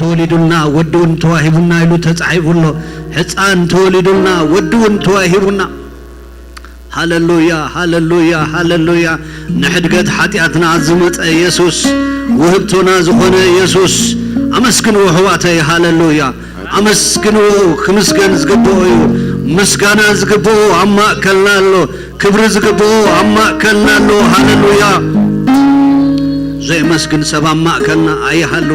ተወሊዱልና፣ ወዲ እውን ተዋሂቡና ኢሉ ተጻሒፉ ኣሎ። ሕጻን ተወሊዱልና፣ ወዲ እውን ተዋሂቡና። ሃለሉያ፣ ሃለሉያ፣ ሃለሉያ። ንሕድገት ሓጢኣትና ዝመጸ የሱስ፣ ውህብቶና ዝኾነ የሱስ፣ ኣመስግንዎ ኣሕዋተይ፣ ሃለሉያ። ኣመስግንዎ፣ ክምስገን ዝግብኦ እዩ። ምስጋና ዝግብኦ ኣብ ማእከልና ኣሎ። ክብሪ ዝግብኦ ኣብ ማእከልና ኣሎ። ሃለሉያ። ዘየመስግን ሰብ ኣብ ማእከልና ኣይሃሉ።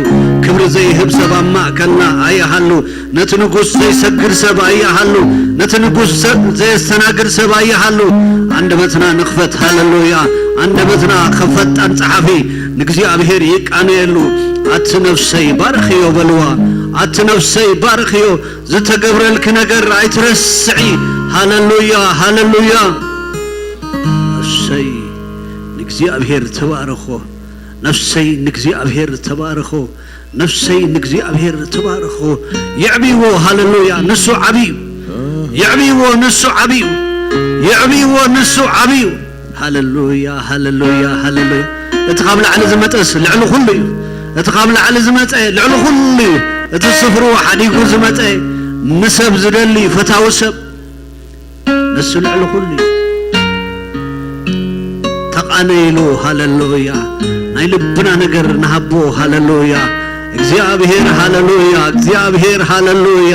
ክብሪ ዘይህብ ሰብ ኣብ ማእከልና ኣይሃሉ። ነቲ ንጉስ ዘይሰግድ ሰብ ኣይሃሉ። ነቲ ንጉስ ዘ-፣ ዘየስተናግድ ሰብ ኣይሃሉ። ኣንደበትና ንኽፈት። ሃለሉያ። ኣንደበትና ኸፈጣን ጸሓፊ ንእግዚኣብሔር ይቃነየሉ። ኣቲ ነፍሰይ ባርኽዮ በልዋ። ኣቲ ነፍሰይ ባርኽዮ። ዝተገብረልኪ ነገር ኣይትረስዒ። ሃለሉያ፣ ሃለሉያ። ነፍሰይ ንእግዚኣብሔር ተባርኾ። ነፍሰይ ንእግዚኣብሔር ተባርኾ። ነፍሰይ ንእግዚኣብሔር ተባርኾ። የዕብይዎ፣ ሃለሉያ፣ ንሱ ዓብዩ። የዕብይዎ፣ ንሱ ዓብዩ። የዕብይዎ፣ ንሱ ዓብዩ። ሃለሉያ፣ ሃለሉያ፣ ሃለሉያ። እቲ ካብ ላዕሊ ዝመጸስ ልዕሊ ኩሉ እዩ። እቲ ካብ ላዕሊ ዝመጸ ልዕሊ ኩሉ እዩ። እቲ ስፍሩ ሓዲጉ ዝመጸ ንሰብ ዝደሊ ፈታዊ ሰብ ንሱ ልዕሊ ኩሉ እዩ። ተቓነይሉ፣ ሃለሉያ። ናይ ልብና ነገር ንሃቦ፣ ሃለሉያ። እግዚኣብሔር፣ ሃለሉያ። እግዚኣብሔር፣ ሃለሉያ።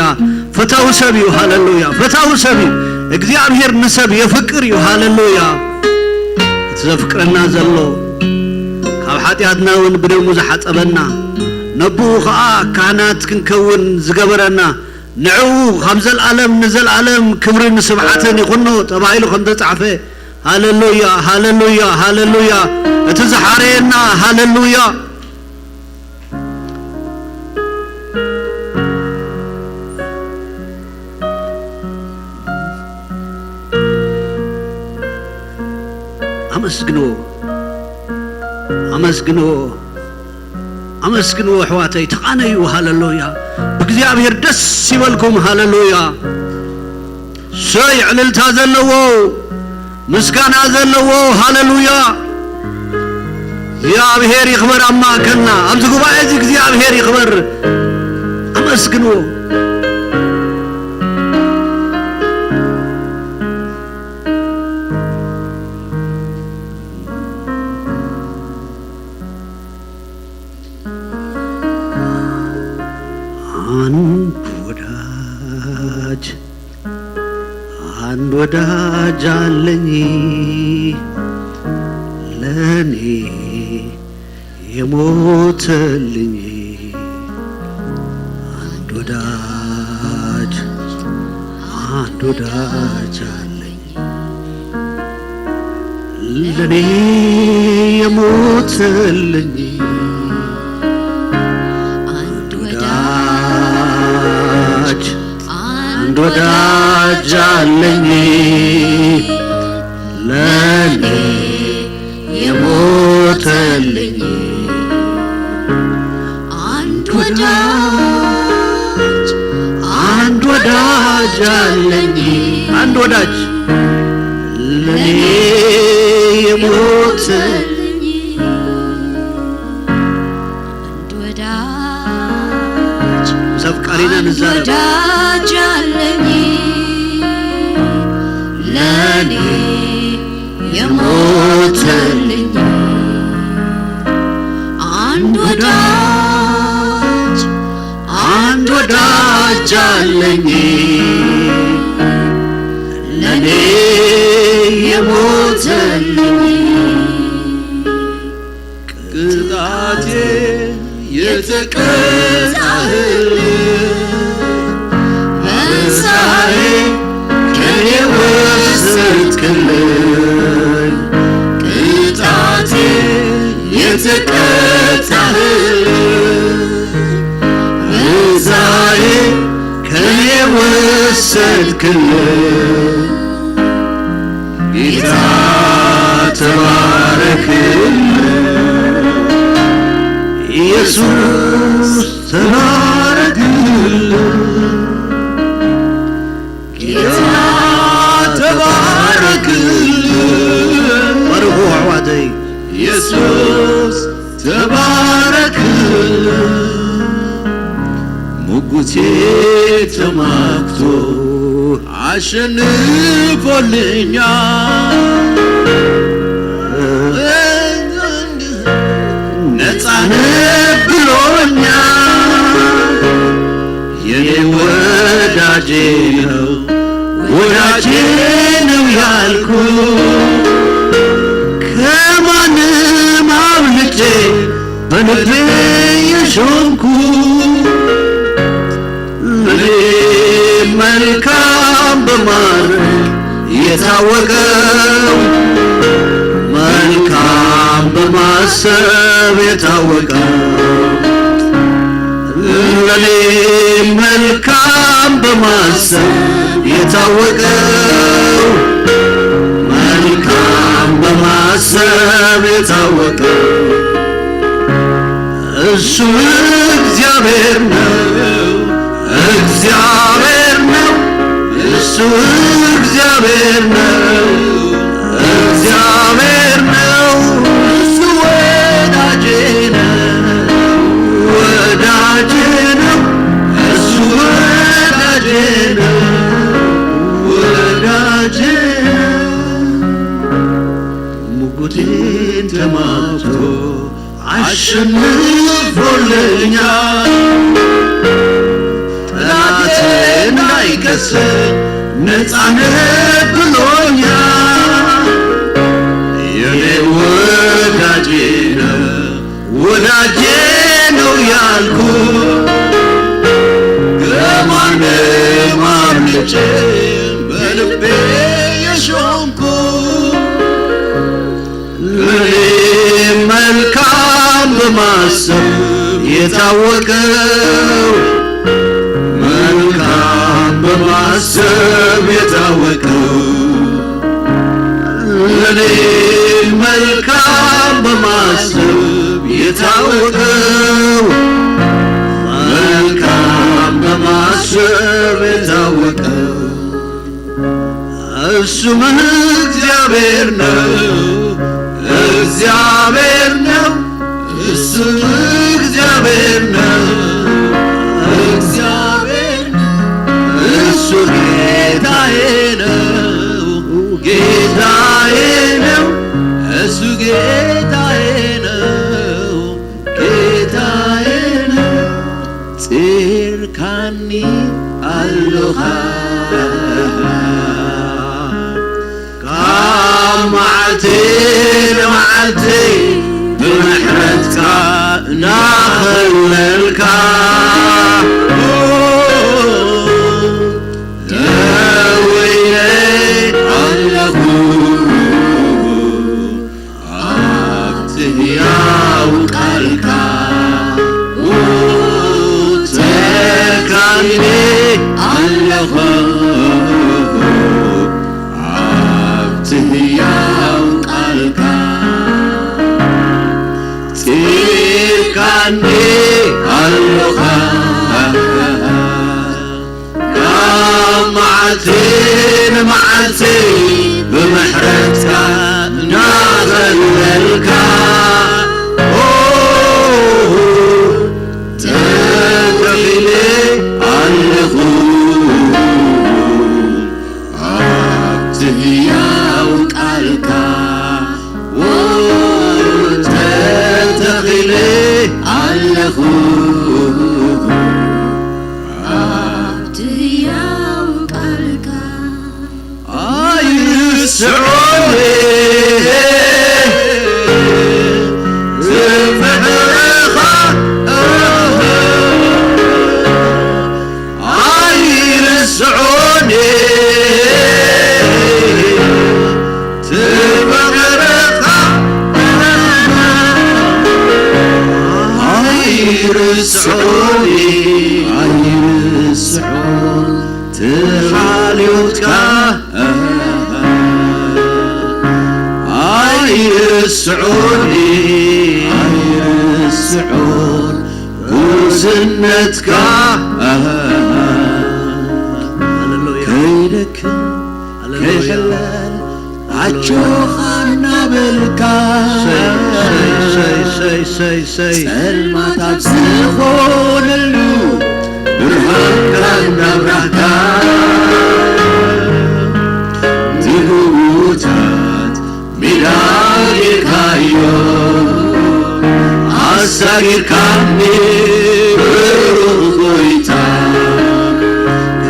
ፈታዊ ሰብ እዩ፣ ሃለሉያ። ፈታዊ ሰብ እዩ። እግዚኣብሔር ንሰብ የፍቅር እዩ፣ ሃለሉያ። እቲ ዘፍቅረና ዘሎ፣ ካብ ሓጢኣትና እውን ብደሙ ዝሓጸበና፣ ነብኡ ኸኣ ካህናት ክንከውን ዝገበረና፣ ንዕኡ ካብ ዘልኣለም ንዘልኣለም ክብርን ስብዓትን ይኹኖ ተባሂሉ ከም ተጻሕፈ፣ ሃለሉያ፣ ሃለሉያ፣ ሃለሉያ። እቲ ዝሓረየና፣ ሃለሉያ። ኣመስግንዎ፣ ኣመስግንዎ፣ ኣመስግንዎ ኣሕዋተይ፣ ተቓነዩ፣ ሃለሉያ። ብእግዚኣብሔር ደስ ይበልኩም፣ ሃለሉያ። ሰይ ዕልልታ ዘለዎ፣ ምስጋና ዘለዎ፣ ሃለሉያ። እግዚኣብሔር ይኽበር ኣብ ማእከልና፣ ኣብዚ ጉባኤ እዚ እግዚኣብሔር ይኽበር። ኣመስግንዎ። አንድ ወዳጅ፣ አንድ ወዳጅ አለኝ ለኔ የሞተልኝ። አንድ ወዳጅ፣ አንድ ወዳጅ አለኝ ለኔ የሞተልኝ። አንድ ወዳጅ፣ አንድ ወዳጅ አለኝ ለኔ የሞተልኝ። አንድ ወዳጅ፣ አንድ ወዳጅ አለኝ። አንድ ወዳጅ ለኔ የሞተልኝ። አንድ ወዳጅ፣ ምስ ኣፍቃሪና ንዛረብ። ወዳጅ አለኝ ለኔ የሞተልኝ። አንድ ወዳጅ፣ አንድ ወዳጅ አለኝ ለኔ የሞተልኝ። ቅጣቴ የተቀጣህልኝ፣ በዛሬ ከኔ ወሰድክልኝ። ቅጣቴ የተቀጣህልኝ፣ በዛሬ ከኔ ወሰድክልኝ። ጌታ ተባረክልን፣ ኢየሱስ ተባረክልን። ጌታ ተባረክልን። ባርኹ ኣሕዋተይ። ኢየሱስ ተባረክልን። ጉቴ ተማክቶ ኣሸንፎልኛል። ነፃነት ብሎኛል። የኔ ወዳጄ ነው፣ ወዳጄ ነው ያልኩ፣ ከማንም አብልጬ በልቤ የሾምኩ፣ ለኔ መልካም በማድረግ የታወቀው፣ መልካም በማሰብ የታወቀው፣ ለኔ መልካም በማሰብ የታወቀው፣ መልካም በማሰብ የታወቀው እሱ እግዚአብሔር ነው፣ እግዚአብሔር ነው፣ እሱ እግዚአብሔር ነው፣ እግዚአብሔር ነው። እሱ ወዳጄ ነው፣ ወዳጄ ነው፣ እሱ ወዳጄ ነው፣ ወዳጄ ነው። ሙጉቴን ተማቶ አሸንፎልኛል። ጠላቴ እንዳይከስ ነፃነት ብሎኛል። የኔ ወዳጄ ነው፣ ወዳጄ ነው ያልኩ፣ ከማንም አብልጬ በልቤ የሾምኩ፣ ለኔ መልካም በማሰብ የታወቀው፣ መልካም በማሰብ የታወቀው፣ ለኔ መልካም በማሰብ የታወቀው፣ መልካም በማሰብ የታወቀው እሱም እግዚአብሔር ነው፣ እግዚአብሔር ነው፣ እሱም እግዚአብሔር ነው፣ እግዚአብሔር ነው። እሱ ጌታዬ ነው፣ ጌታዬ ነው፣ እሱ ጌታዬ ነው፣ ጌታዬ ነው። ጺርካኒ ኣሎኻ ካብ መዓልቲ ንመዓልቲ ብምሕረትካ እናኸለልካ ደዊለ ኣለኹ ኣብቲ ህያው ቃልካ ተካሊለ ኣለኹ ኣብቲ ህያው ቃልካ ጺርካኒ ኣለኻ ካብ መዓልቲ ንመዓልቲ ብምሕረትካ እናዘለልካ ኦ ተተኺለ ኣለኹ ኣብቲ ህያው ቃልካ ተተኺለ ኣለኹ ኣብቲ ህያው ቃልካ ኣይርስዖን ፍቕርኻ ኣይርስዖን ፍቕርኻ ኣይርስዖን ኣይርስዖን ተኻልዮትካ ኣይርስዖን ኣይርስዖን ጉስነትካ ሃሌሉያ። ከይደክም ሃሌሉያ። ከይሕለል ኣጆኻ እናበልካ ሰይ፣ ሰይ፣ ሰይ፣ ሰይ፣ ሰይ። ጸልማታት ዝኾነሉ እናብራህካ ንጉታት ሜዳ ጌርካዮ ኣሳጊርካኒ ብሩኽ ጎይታ።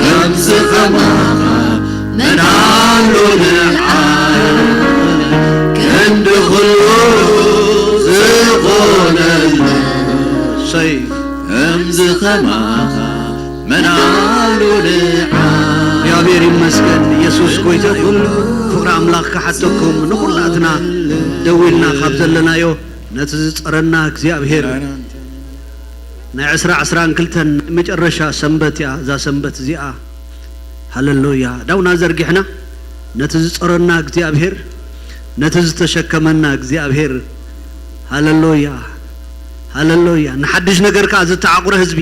ከምዚ ከማኻ መን ኣሎ ንዓይ ክንዲ ኩሉ ዝኾነለይ። እሰይ። ከምዚ ከማኻ መን ኣሎ ንዓይ። እግዚኣብሔር ይመስገን። ኢየሱስ ጎይታ እዩ። ፍቕሪ ኣምላኽ ክሓተኩም ንኹላትና ደው ኢልና ካብ ዘለናዮ ነቲ ዝጸረና እግዚኣብሔር ናይ ዕስራ ዕስራን ክልተን ናይ መጨረሻ ሰንበት እያ እዛ ሰንበት እዚኣ። ሃለሉያ። ዳውና ዘርጊሕና ነቲ ዝጸረና እግዚኣብሔር፣ ነቲ ዝተሸከመና እግዚኣብሔር። ሃለሉያ፣ ሃለሉያ። ንሓድሽ ነገር ከኣ ዝተዓቑረ ህዝቢ፣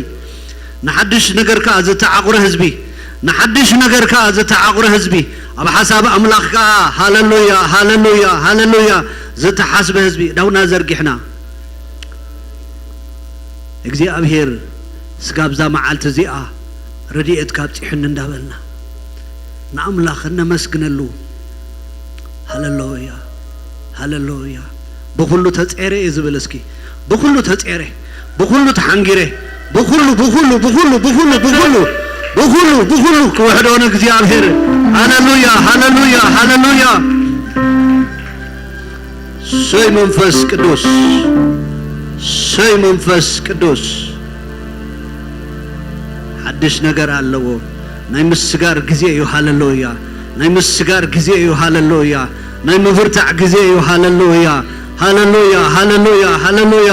ንሓድሽ ነገር ከኣ ዝተዓቑረ ህዝቢ፣ ንሓድሽ ነገር ከኣ ዝተዓቑረ ህዝቢ፣ ኣብ ሓሳብ ኣምላኽ ከኣ ሃለሉያ፣ ሃለሉያ፣ ሃለሉያ ዝተሓስበ ህዝቢ። ዳውና ዘርጊሕና እግዚኣብሔር ስጋብ እዛ መዓልቲ እዚኣ ረድኤትካ ኣብጺሑኒ እንዳበልና ንኣምላኽ እነመስግነሉ። ሃለሉያ፣ ሃለሉያ። ብኹሉ ተጼረ እየ ዝብል እስኪ። ብኹሉ ተጼረ፣ ብኹሉ ተሓንጊረ፣ ብኹሉ፣ ብኹሉ፣ ብኹሉ፣ ብኹሉ፣ ብኹሉ፣ ብኹሉ፣ ብኹሉ ክውሕዶ ንእግዚኣብሔር። ሃለሉያ፣ ሃለሉያ፣ ሃለሉያ። ሰይ መንፈስ ቅዱስ፣ ሰይ መንፈስ ቅዱስ። ሓድሽ ነገር ኣለዎ። ናይ ምስጋር ግዜ እዩ። ሃለሉያ። ናይ ምስጋር ግዜ እዩ። ሃለሉያ። ናይ ምብርታዕ ግዜ እዩ። ሃለሉያ፣ ሃለሉያ፣ ሃለሉያ፣ ሃለሉያ።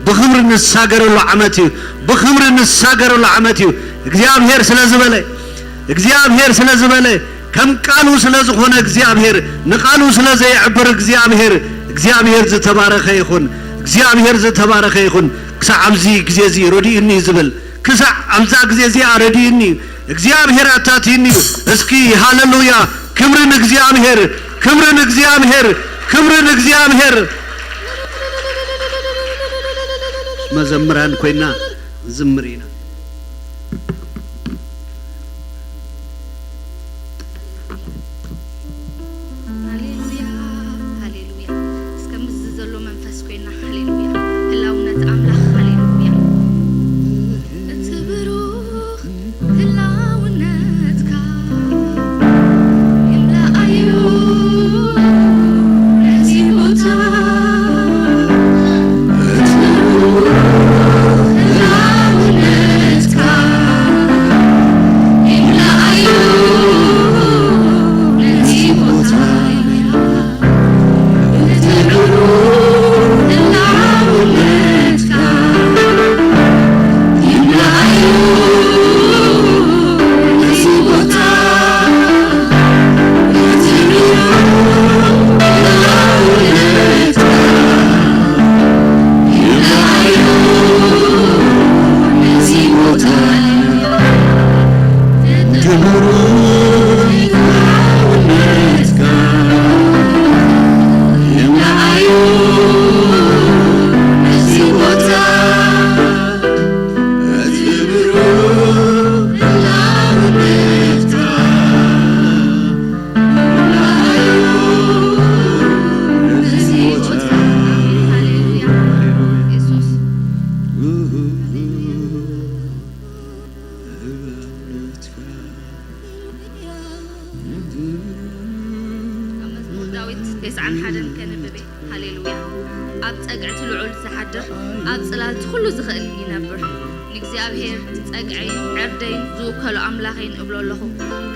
ብኽብሪ ንሳገረሉ ዓመት እዩ። ብኽብሪ ንሳገረሉ ዓመት እዩ። እግዚኣብሔር ስለ ዝበለ፣ እግዚኣብሔር ስለ ዝበለ፣ ከም ቃሉ ስለ ዝኾነ እግዚኣብሔር፣ ንቃሉ ስለ ዘየዕብር እግዚኣብሔር፣ እግዚኣብሔር ዝተባረኸ ይኹን። እግዚኣብሔር ዝተባረኸ ይኹን። ክሳዕ ኣብዚ ግዜ እዚ ረዲኡኒ እዩ ዝብል፣ ክሳዕ ኣብዛ ግዜ እዚኣ ረዲኡኒ እዩ፣ እግዚኣብሔር ኣታትዩኒ እዩ። እስኪ ሃለሉያ፣ ክብሪ ንእግዚኣብሔር፣ ክብሪ ንእግዚኣብሔር፣ ክብሪ ንእግዚኣብሔር። መዘምራን ኮይና ዝምር ኢና። ሃሌሉያ፣ ሃሌሉያ። እስከ ምስዚ ዘሎ መንፈስ ኮይና፣ ሃሌሉያ። ህላውነት ኣምላኽ፣ ሃሌሉያ። እቲ ብሩኽ ህላውነትካ ይምልኣዮ ነዚ ቦታ። እቲ ብሩኽ ህላውነትካ ይምልኣዮ ነዚ ቦታ። ካብ መዝሙር ዳዊት ተስዓን ሓደን ከንብብ እየ። ሃሌሉያ። ኣብ ጸግዒ እቲ ልዑል ዝሓድር፣ ኣብ ጽላል እቲ ኩሉ ዝኽእል ይነብር። ንእግዚኣብሔር ጸግዐይን ዕርደይን ዝውከሎ ኣምላኸይን እብሎ ኣለኹ።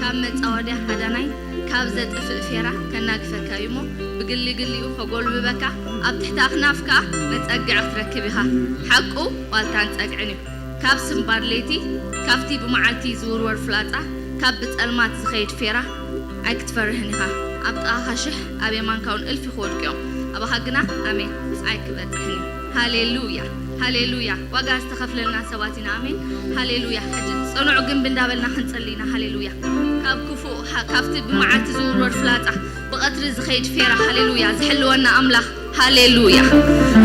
ካብ መጻወድያ ሃዳናይ፣ ካብ ዘጥፍእ ፌራ ከናግፈካ እዩ እሞ፣ ብግሊ ግሊኡ ከጎልብበካ፣ ኣብ ትሕቲ ኣኽናፍ ከኣ መጸግዒ ክትረክብ ኢኻ። ሓቁ ዋልታን ጸግዕን እዩ። ካብ ስምባር ለይቲ፣ ካብቲ ብመዓልቲ ዝውርወር ፍላጻ፣ ካብ ብጸልማት ዝኸይድ ፌራ ኣይክትፈርህን ኢኻ። ኣብ ጥቓኻ ሽሕ፣ ኣብ የማንካ እውን እልፊ ክወድቁ እዮም፣ ኣባኻ ግና ኣሜን ኣይክበጽሕን እዩ። ሃሌሉያ፣ ሃሌሉያ። ዋጋ ዝተኸፍለልና ሰባት ኢና። ኣሜን፣ ሃሌሉያ። ሕጂ ጽኑዕ ግንቢ እንዳበልና ክንጽሊ ኢና። ሃሌሉያ። ካብ ክፉእ፣ ሃ-፣ ካብቲ ብመዓልቲ ዝውርወር ፍላጻ፣ ብቐትሪ ዝኸይድ ፌራ፣ ሃሌሉያ፣ ዝሕልወና ኣምላኽ፣ ሃሌሉያ።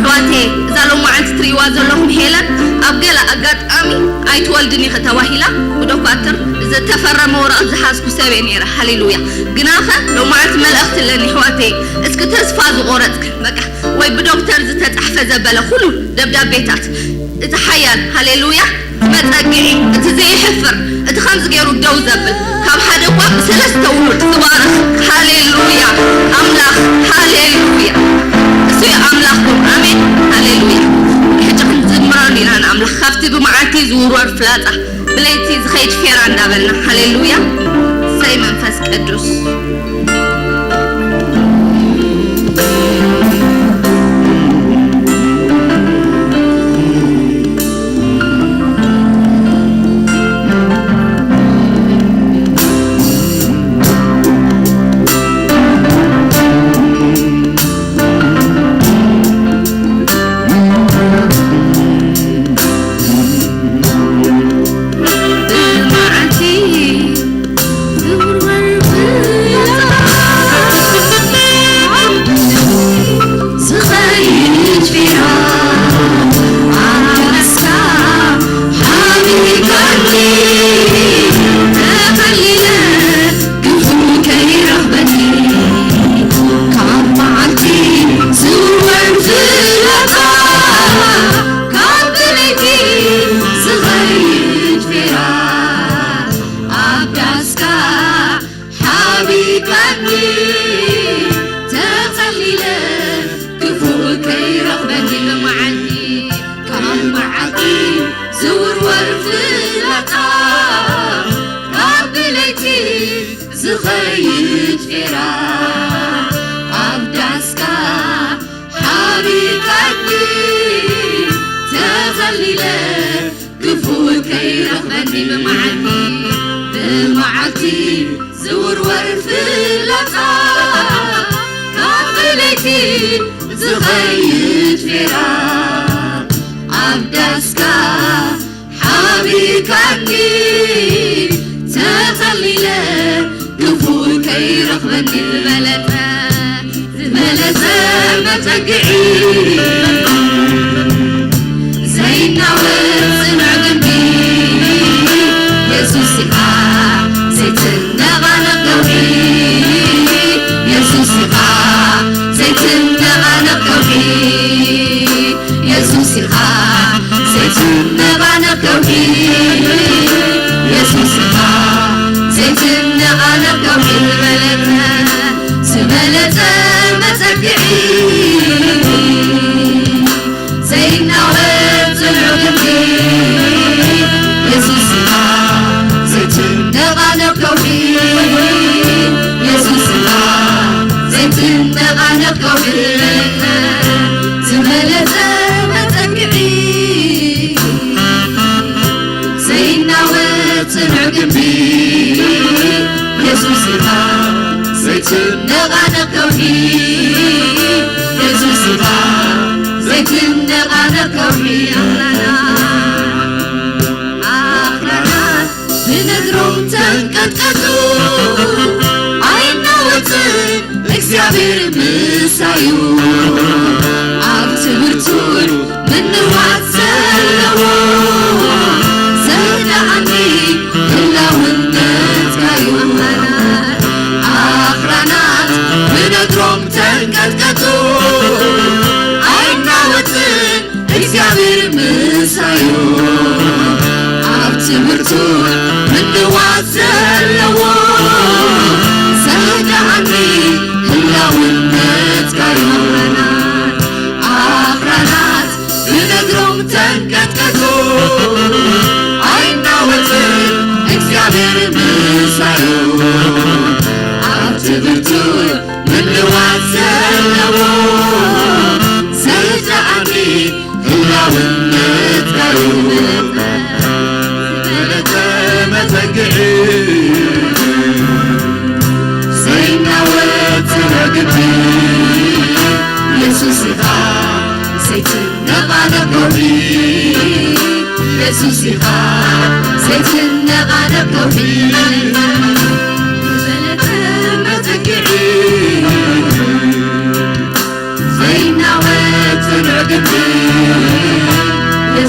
ኣሕዋተይ፣ እዛ ሎማዓንቲ ትርእይዋ ዘለኹም ሄለን ኣብ ገለ ኣጋጣሚ ኣይትወልድን ኢኺ ተባሂላ ብዶኳትር ዝተፈረመ ወረቐት ዝሓዝኩ ሰብ እየ ነይረ። ሃሌሉያ። ግናኸ ሎማዓንቲ መልእኽቲ ኣለኒ ኣሕዋተይ። እስኪ ተስፋ ዝቖረጽክን በቃ ወይ ብዶክተር ዝተጻሕፈ ዘበለ ኩሉ ደብዳቤታት እቲ ሓያል ሃሌሉያ መጸግዒ እቲ ዘይሕፍር እቲ ከምዚ ገይሩ ደው ዘብል ካብ ሓደ እኳ ብሰለስተ ውሉድ ዝባርኽ ሃሌሉያ ኣምላኽ ሃሌሉያ እሱ ኣምላኽኩም ኣሜን ሃሌሉያ ሕጂ ክንዝምረሉ ኢና ንኣምላኽ ካብቲ ብመዓልቲ ዝውርወር ፍላጻ ብለይቲ ዝኸይድ ፌራ እንዳበልና ሃሌሉያ ሰይ መንፈስ ቅዱስ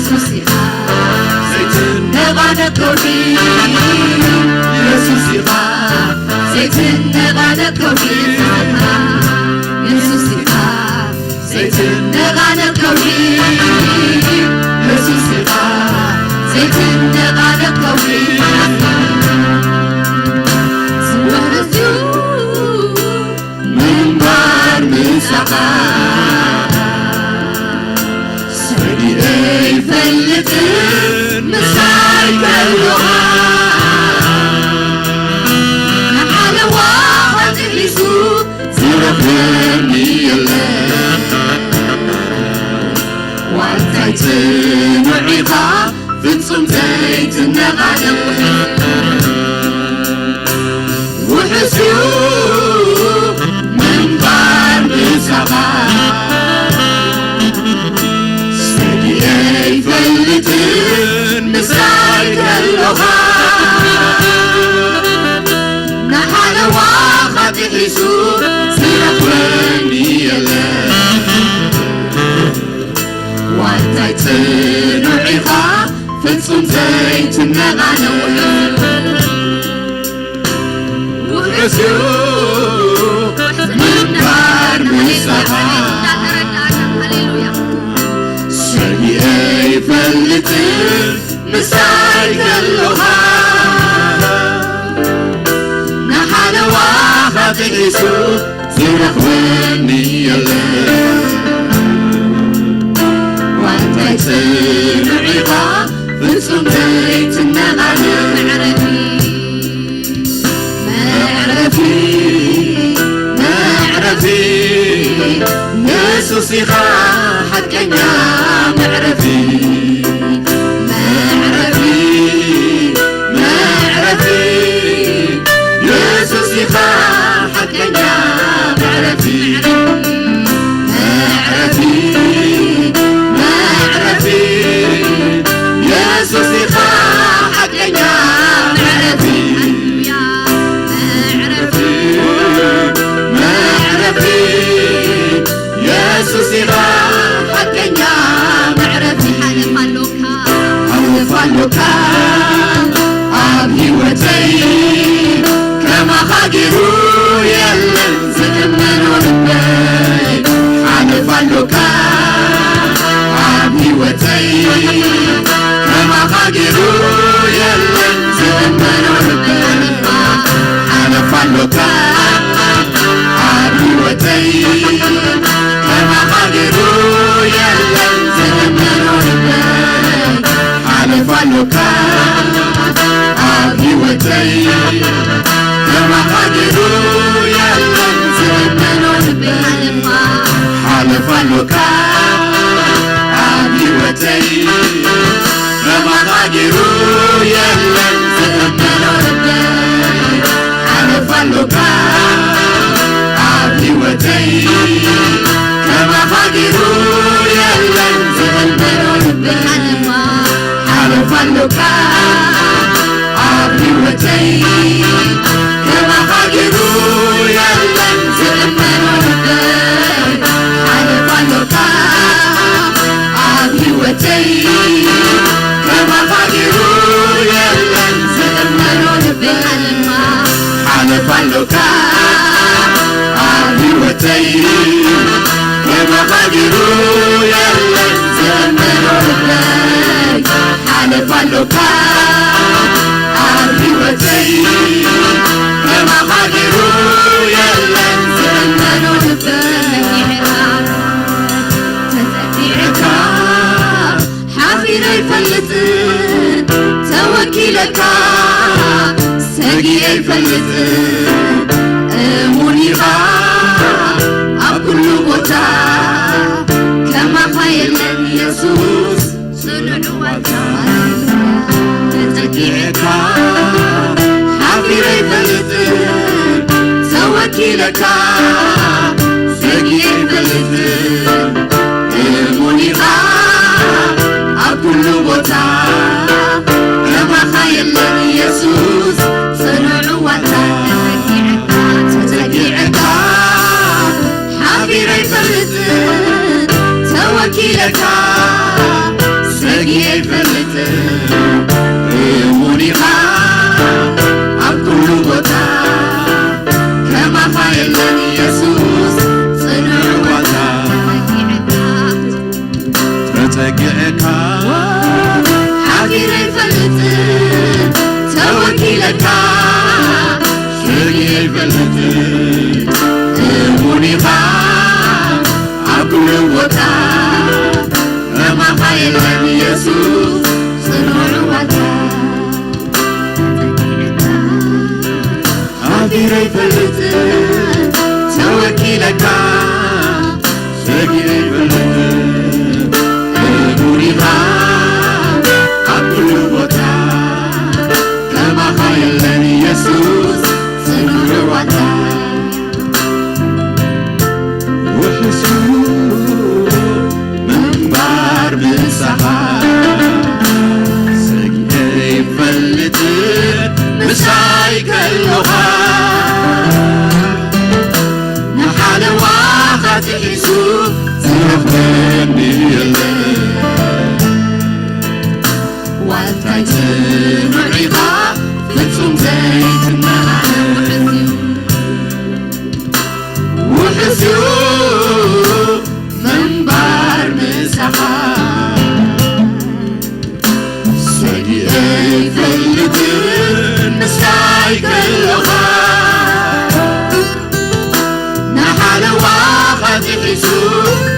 ኢየሱስ ኢኻ ዘይትነቓነቕ ከውሒ፣ ኢየሱስ ኢኻ ዘይትነቓነቕ ከውሒ፣ ኢየሱስ ኢኻ ዘይትነቓነቕ ከውሒ፣ ኢየሱስ ኢኻ ዘይትነቓነቕ ከውሒ። ዝወረስዩ ምንባር ምሳኻ ሰጊኤ ይፈልጥን ምሳይ ከሎኻ ንሓለዋ ኻጥሒሱ ዝረኽበኒ የለን። ዋንታይ ጽኑዕ ኢኻ ፍጹም ዘይትነቓነቕ ውሕስዩ ምንባር ምሳኻ ሰጊኤ ይፈልጥን ምሳይ ከሎኻ ንሓለዋ ኻጥሒሱ ዝረኽበኒ የለን። ዋንታይ ጽኑዕ ኢኻ ፍጹም ዘይትነቓነቕ ውሕስዩ ምንባር ምሳኻ ሰጊኤ ይፈልጥን ምሳይ ከሎኻ ንሓለዋ ኻጥሒሱ ዝረኽበኒ የለን። ዋንታይ ጽኑዕ ኢኻ ፍጹም ዘይትነቓነቕ መዕረፊ መዕረፊ የሱስ ኢኻ ሓቀኛ መዕረፊ መዕረፊ መዕረፊ የሱስ ኢኻ ሓቀኛ መዕረፊ መዕረፊ መዕረፊ የሱስ ኢኻ ሓቀኛ መዕረፊ መዕረፊ መዕረፊ የሱስ ኢኻ ሓቀኛ መዕረፊ ሓለፋ ኣሎካ ኣብ ህይወተይ ከማኻ ገይሩ የለን ዝእመኖ ልበይ ሓለፋ ኣሎካ ኣብ ህይወተይ ከማኻ ገይሩ የለን ዝእመኖ ልበይ ሓለፋ ኣሎካ ኣብ ህይወተይ ከማኻ ገይሩ የለን ዝእመኖ ልበይ ሓለፋ ኣሎካ ኣብ ህይወተይ ከማኻ ገይሩ የለን ዝእመኖ ልበይ ሓለፋ ኣሎካ ኣብ ህይወተይ ከማኻ ገይሩ የለን ዝእመኖ ልበይ ሓለፋ ኣሎካ ኣብ ህይወተይ ከማኻ ገይሩ የለን ዝእመኖ ልበይ ሓለፋ ኣሎካ ኣብ ህይወተይ ከማኻ ገይሩ የለን ዝእመኖ ልበይ ሓለፋ ኣሎካ ኣብ ህይወተይ ከማኻ ገይሩ የለን ዝእመኖ ልበይ ሓለፋ ኣሎካ ኣብ ህይወተይ ከማኻ ገይሩ የለን ዝእመኖ ልበይ ሓለፋ ኣሎካ ኣብ ህይወተይ ከማኻ ገይሩ የለን ዝእመኖ ልበይ ተጸጊዕካ ሓፊረ ይፈልጥን ተወኪለካ ሰጊኤ ይፈልጥን እሙን ኢኻ ኣብ ኩሉ ቦታ ከማኻ የለን የሱስ ጽኑዕ ዋልታ ተጸጊዕካ ሓፊረ ይፈልጥን ተወኪለካ ሰጊኤ ይፈልጥን እሙን ኢኻ ኣብ ኩሉ ቦታ ከማኻ የለን የሱስ ጽኑዕ ዋልታ ተጸጊዕካ ተጸጊዕካ ሓፊረ ይፈልጥን ተወኪለካ ይፈልጥ እሙን ኢኻ ኣብ ኩሉ ቦታ፣ ከማኻ የለን የሱስ ጽኑዕ ዋልታ። ተጸጊዕካ ሓፊረ ይፈልጥ፣ ተወኪለካ ሰጊረ ይፈልጥ እሙን ኢኻ ኣብ ኩሉ ቦታ፣ ከማኻ የለን የሱስ ጽኑዕ ዋልታ። ሓፊረ ይፈልጥ ተወኪለካ ሰጊረ ይፈልጥ እሙን ኢኻ ኣብ ኩሉ ቦታ፣ ከማኻ የለን የሱስ ጽኑዕ ዋልታ። ውሕሱ ምንባር ምሳኻ ሰጊረ ይፈልጥ ምሳይ ከሎኻ፣ ንሓለዋኻ ጥሒሱ ዝረኽበኒ የለን። ዋልታይ ጽኑዕ ኢኻ ፍጹም ዘይትነቓነቕ፣ ውሕስ እዩ ምንባር ምሳኻ። ሰጊረ ይፈልጥ ምሳይ ከሎኻ፣ ንሓለዋኻ ጥሒሱ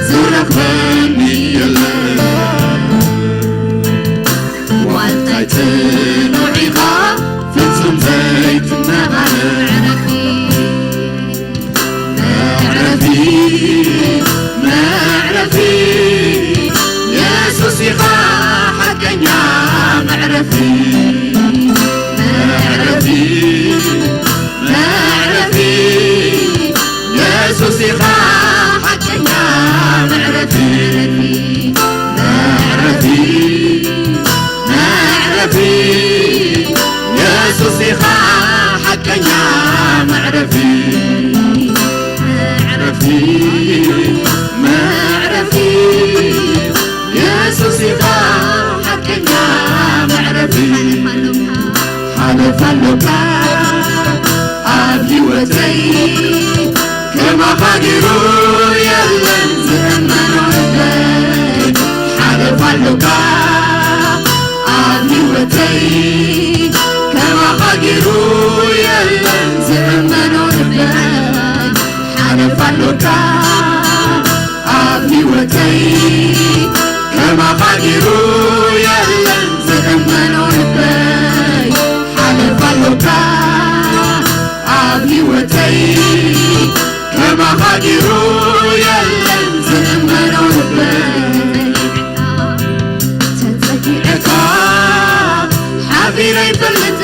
ዝረኽበኒ የለን። ዋልታይ ጽኑዕ ኢኻ ፍጹም ዘይትነቓነቕ፣ መዕረፊ መዕረፊ የሱስ ኢኻ ሓቀኛ መዕረፊ፣ መዕረፊ መዕረፊ የሱስ ኢኻ ሓቀኛ መዕረፊ፣ መዕረፊ መዕረፊ የሱስ ኢኻ ሓቀኛ መዕረፊ፣ መዕረፊ መዕረፊ የሱስ ኢኻ ሓቀኛ መዕረፊ። ሓለፋ ኣሎካ ኣብ ህይወተይ ከማኻ ገይሩ የለን ዝእመኖ ልበይ። ሓለፋ ኣሎካ ኣብ ህይወተይ ከማኻ ገይሩ የለን ዝእመኖ ልበይ። ሓለፋ ኣሎካ ኣብ ህይወተይ ከማኻ ገይሩ የለን ዝእመኖ ልበይ። ሓለፋ ኣሎካ ኣብ ህይወተይ ከማኻ ገይሩ የለን ዝእመኖ ልበይ። ተጸጊዐካ ሓፊረ ይፈልጥ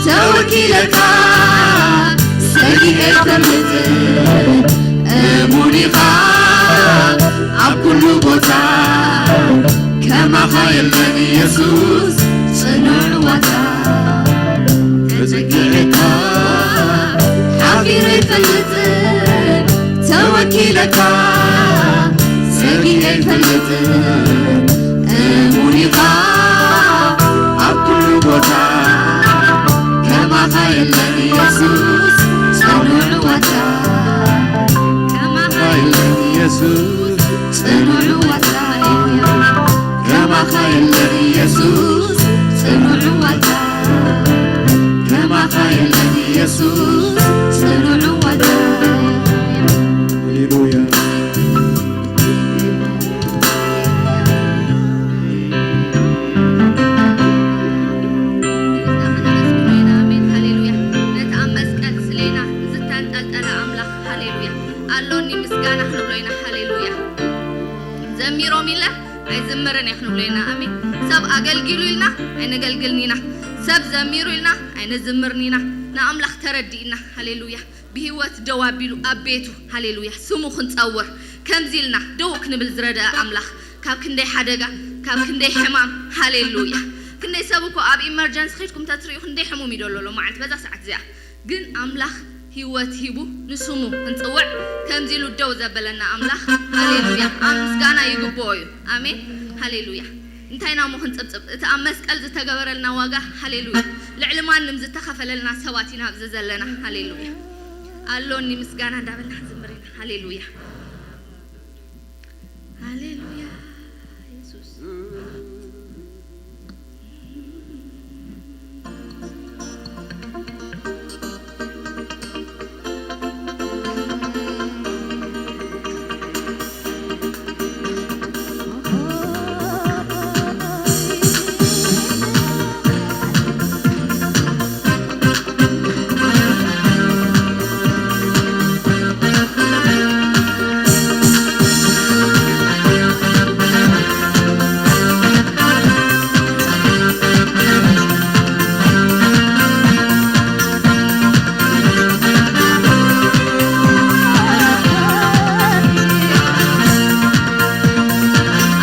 ተወኪለካ ሰጊረ ይፈልጥ እሙን ኢኻ ኣብ ኩሉ ቦታ ከማኻ የለን የሱስ ጽኑዕ ዋልታ። ተጸጊዕካ ሓፊረ ይፈልጥ ተወኪለካ ሰጊረ ይፈልጥ እሙን ኢኻ ኣብ ኩሉ ቦታ ከማኻ የለን የሱስ ጽኑዕ ዋልታ። ከማኻ የለን የሱስ ጽኑዕ ዋልታ። ከማኻ የለን የሱስ ጽኑዕ ዋልታ። ከማኻ የለን የሱስ ጽኑዕ ዋልታ። ሃሌሉያ። ኣሜን፣ ሃሌሉያ። ነቲ ኣብ መስቀል ስሌና ዝተንጠልጠለ ኣምላኽ፣ ሃሌሉያ። ኣሎኒ ምስጋና ክንብሎ ኢና፣ ሃሌሉያ። ዘሚሮም ኢለ ኣይዝምርን እየ ክንብሎ ኢና፣ ኣሜን። ሰብ ኣገልጊሉ ኢልና ኣይነገልግልን ኢና፣ ሰብ ዘሚሩ ኢልና ኣይነዝምርን ኢና። ንኣምላኽ ተረዲእና፣ ሃሌሉያ። ብህይወት ደው ኣቢሉ ኣብ ቤቱ፣ ሃሌሉያ፣ ስሙ ክንጸውር ከምዚ ኢልና ደው ክንብል ዝረደአ ኣምላኽ፣ ካብ ክንደይ ሓደጋ፣ ካብ ክንደይ ሕማም፣ ሃሌሉያ። ክንደይ ሰብ እኮ ኣብ ኢመርጀንሲ ኺድኩም ተትርእዩ ክንደይ ሕሙም እዩ ደሎ ሎማዓንቲ በዛ ሰዓት እዚኣ። ግን ኣምላኽ ህይወት ሂቡ ንስሙ ክንጽውዕ ከምዚ ኢሉ ደው ዘበለና ኣምላኽ፣ ሃሌሉያ፣ ኣብ ምስጋና ይግብኦ እዩ። ኣሜን፣ ሃሌሉያ። እንታይ ኢና እሞ ክንጽብጽብ? እቲ ኣብ መስቀል ዝተገበረልና ዋጋ፣ ሃሌሉያ። ልዕሊ ማንም ዝተኸፈለልና ሰባት ኢና ኣብዚ ዘለና፣ ሃሌሉያ። ኣሎኒ ምስጋና እንዳበልና ክንዝምር ኢና፣ ሃሌሉያ፣ ሃሌሉያ። የሱስ።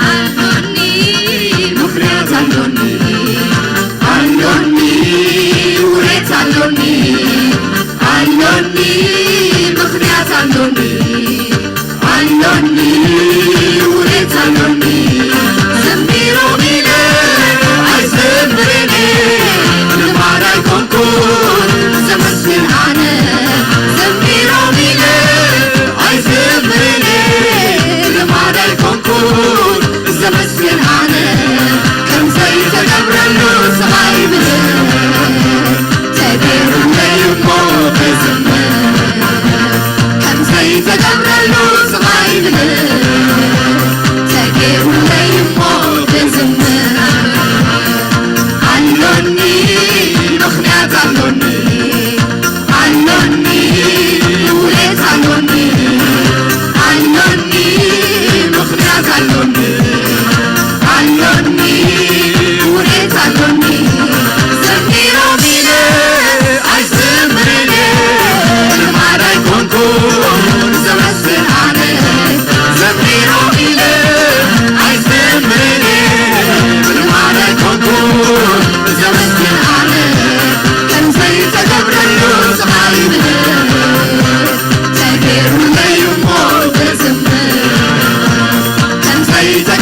ኣሎኒ፣ ምኽንያት ኣሎኒ፣ ኣሎኒ፣ ውሬት ኣሎኒ፣ ኣሎኒ፣ ምኽንያት ኣሎኒ፣ ኣሎኒ፣ ውሬት ኣሎኒ። ዘሚሮም ኢለ ኣይዘምርን፣ ልማድ ኣይኮንኩን ዘመስግን ኣነ። ዘሚሮም ኢለ ኣይዘምርን፣ ልማድ ኣይኮንኩን ዘመስግን ኣነ። ከም ዘይተገብረሉ ስቕ ኣይብልን፣ ተገይሩለይ እሞ ክዝምር። ከም ዘይተገብረሉ ስቕ ኣይብልን፣ ተገይሩለይ እሞ ክዝምር። ኣሎኒ፣ ምኽንያት ኣሎኒ፣ ኣሎኒ፣ ውሬት ኣሎኒ፣ ኣሎኒ፣ ምኽንያት ኣሎኒ፣ ኣሎኒ፣ ውሬት ኣሎኒ። ዘሚሮም ኢለ ኣይዝምርን፣ ልማድ ኣይኮንኩን ዘመስግን ኣነ። ዘሚሮም ኢለ ኣይዝምርን፣ ልማድ ኣይኮንኩን ዘመስግን ኣነ። ከም ዘይተገብረሉ ስቕ ኣይብልን፣ ተገይሩለይ እሞ ክዝምር። ከም ዘይተ-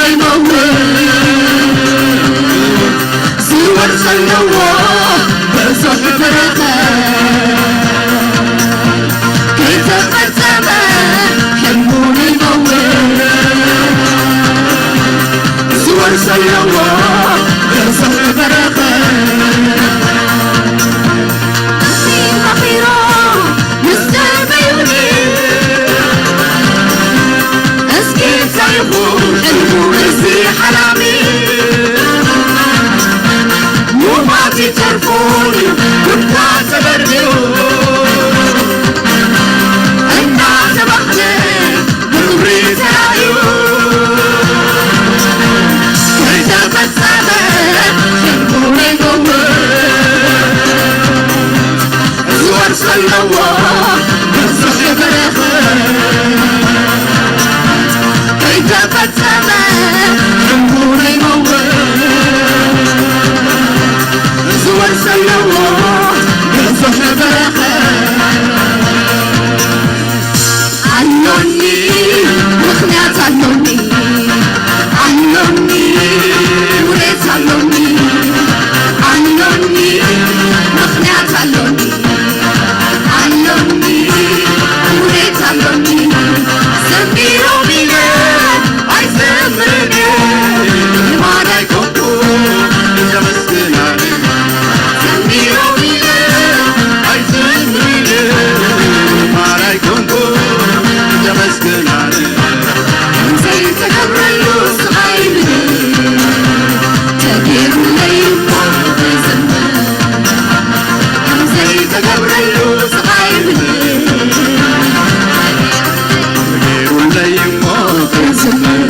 ይመውት ዝወር ዘለዎ ብዙሕ በረኸት ከይተፈጸመ ሕልሙ ይመውት ዝወር ዘለዎ ብዙሕ በረኸት ኣኺሮም ምስ ተርበዩኒ እስኪ እንታይ ይኹን ሕልሙ እዚ ሓላሚ ሙማት ይተርፎን ጉድጓድ ተደርብዩ እናተባህለ ብክብሪ ተራእዩ ከይተፈጸመ ሕልሙ ነይገውር ዝወርስ ኣለዎ ብዙሕ በረኸት ከይተፈጸመ ሕልሙ ነይገውር ዝወርስ ኣለዎ ብዙሕ በረኸት ኣሎኒ ምኽንያት ኣሎኒ ኣሎኒ ውሬት ኣሎኒ ኣሎኒ ምኽንያት ኣሎኒ ኣሎኒ ውሬት ኣሎኒ ዘሚሮም ኢለ ኣይዘምርን ልማድ ኣይኮንኩ ዘመስግናኒ ዘሚሮም ኢለ ኣይዘምርን ልማድ ኣይኮንኩ ዘመስግናኒ ዘይተገብረሉ ስቓይ ምንም ተጌሩለይ እሞ ክዝምር ዘይተገብረሉ ስቓይ ምንም ተጌሩለይ እሞ ክዝምር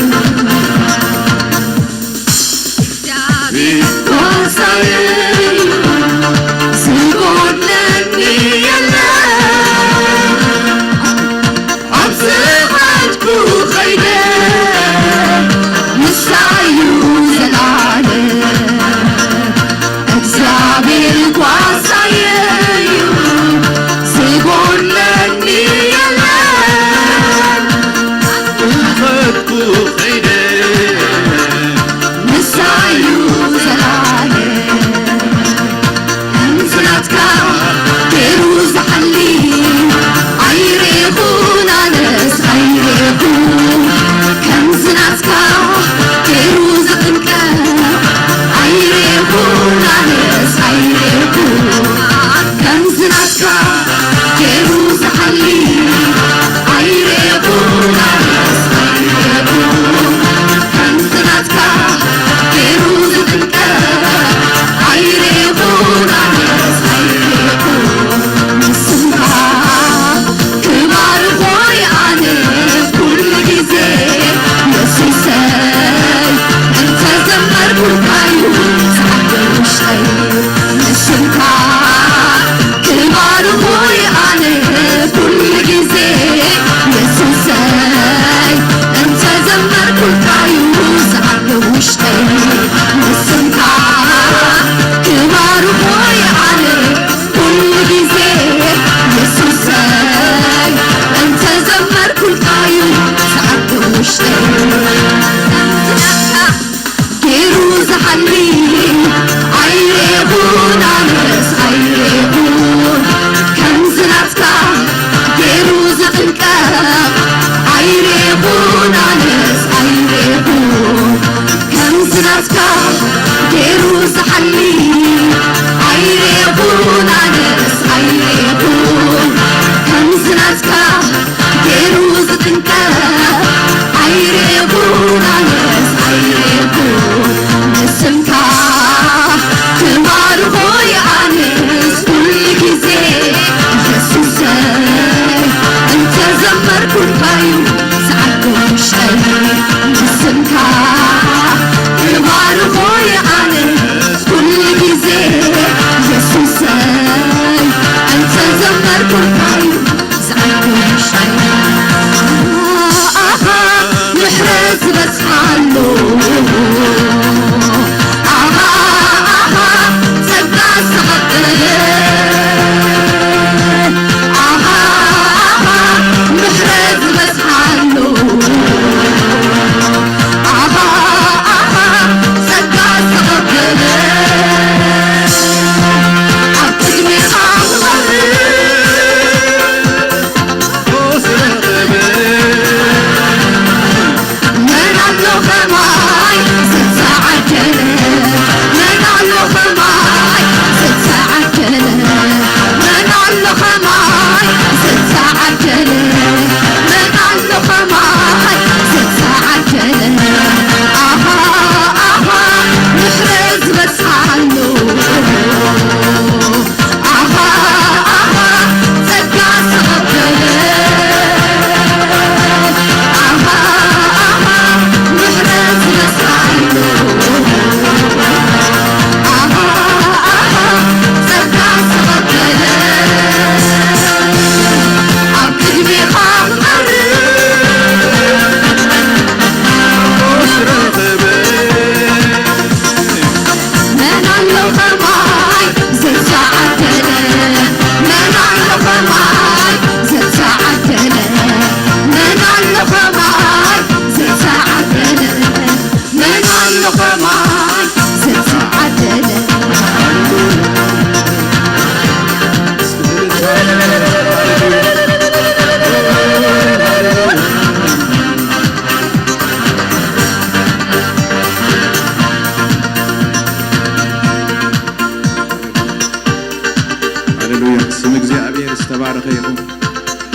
ይኹን።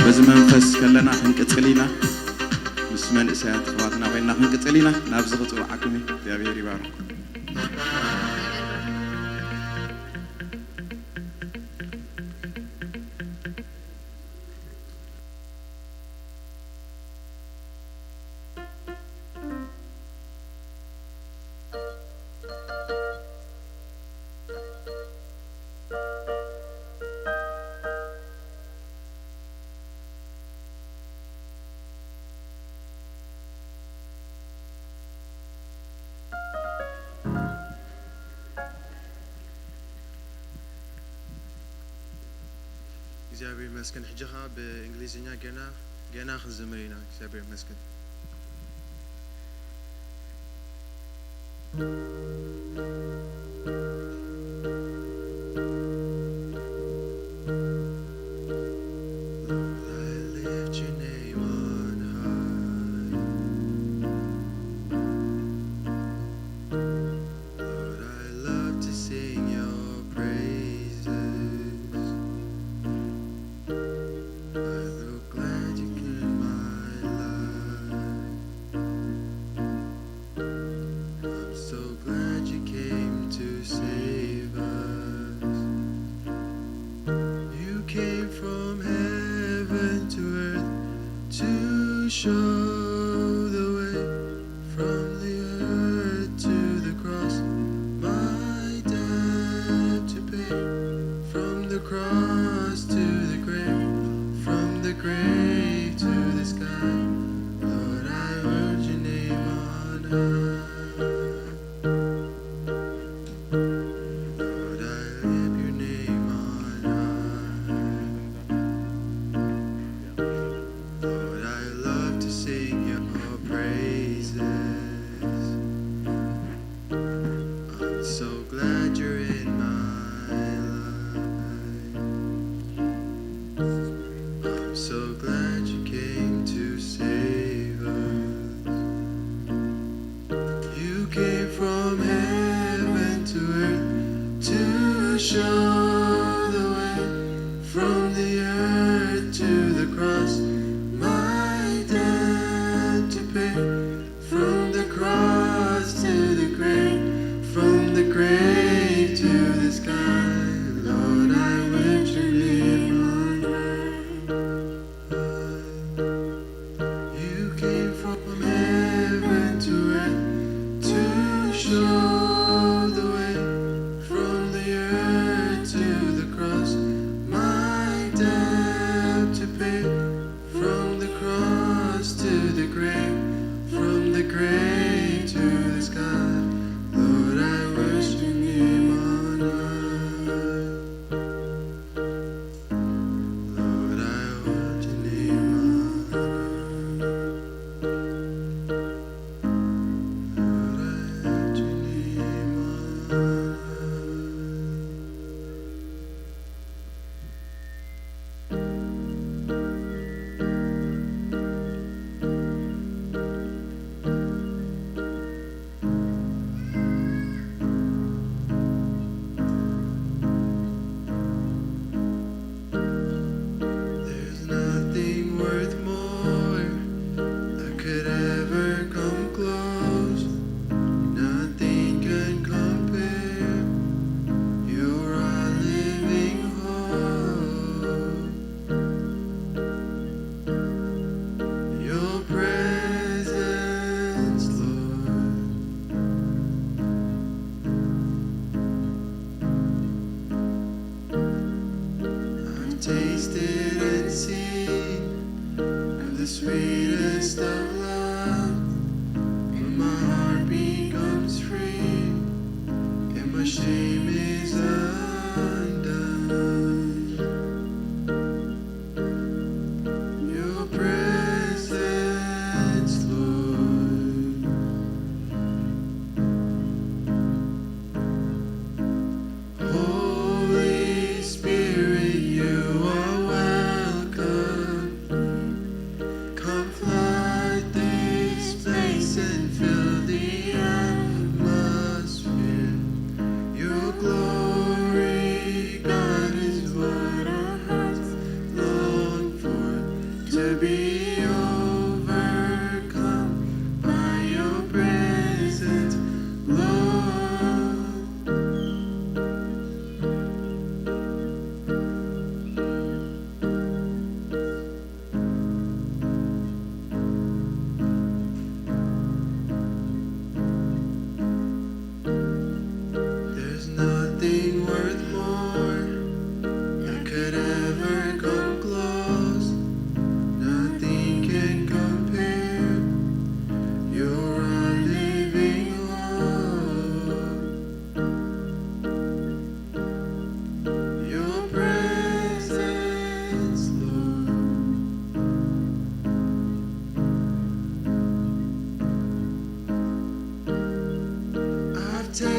በዚ መንፈስ ከለና ክንቅጽል ኢና። ምስ መንእሰያት ኣሕዋትና ኮይንና ክንቅጽል ኢና። ናብዚ ክጽውዓኩም እዩ። እግዚኣብሔር ይባርኩም። እግዚኣብሔር ይመስገን። ሕጂ ኸዓ ብእንግሊዝኛ ገና ገና ክንዝምር ኢና። እግዚኣብሔር ይመስገን። Lord, I lift your name on high. Lord, I love to sing your praises. I'm so glad you came in my life. I'm so glad you came to save us. You came from heaven to earth to show the way. From the earth to the cross, my debt to pay. From the cross to the grave, from the grave to the sky. Lord, I heard your name on high. Lord, I lift your name on high. Lord, I love to sing your praises. I'm so glad you're in my life. I'm so glad you came to save us. You came from heaven to earth to show the way. From the earth to the cross, my debt to pay. From the cross to the grave, from the grave to the sky, Lord, I worship you on high. You came from heaven to earth to show the way. From the earth to the cross, my debt to pay. From the cross to the grave, from the grave to the sky, Lord, I worship you on high. Lord, I want your name on high.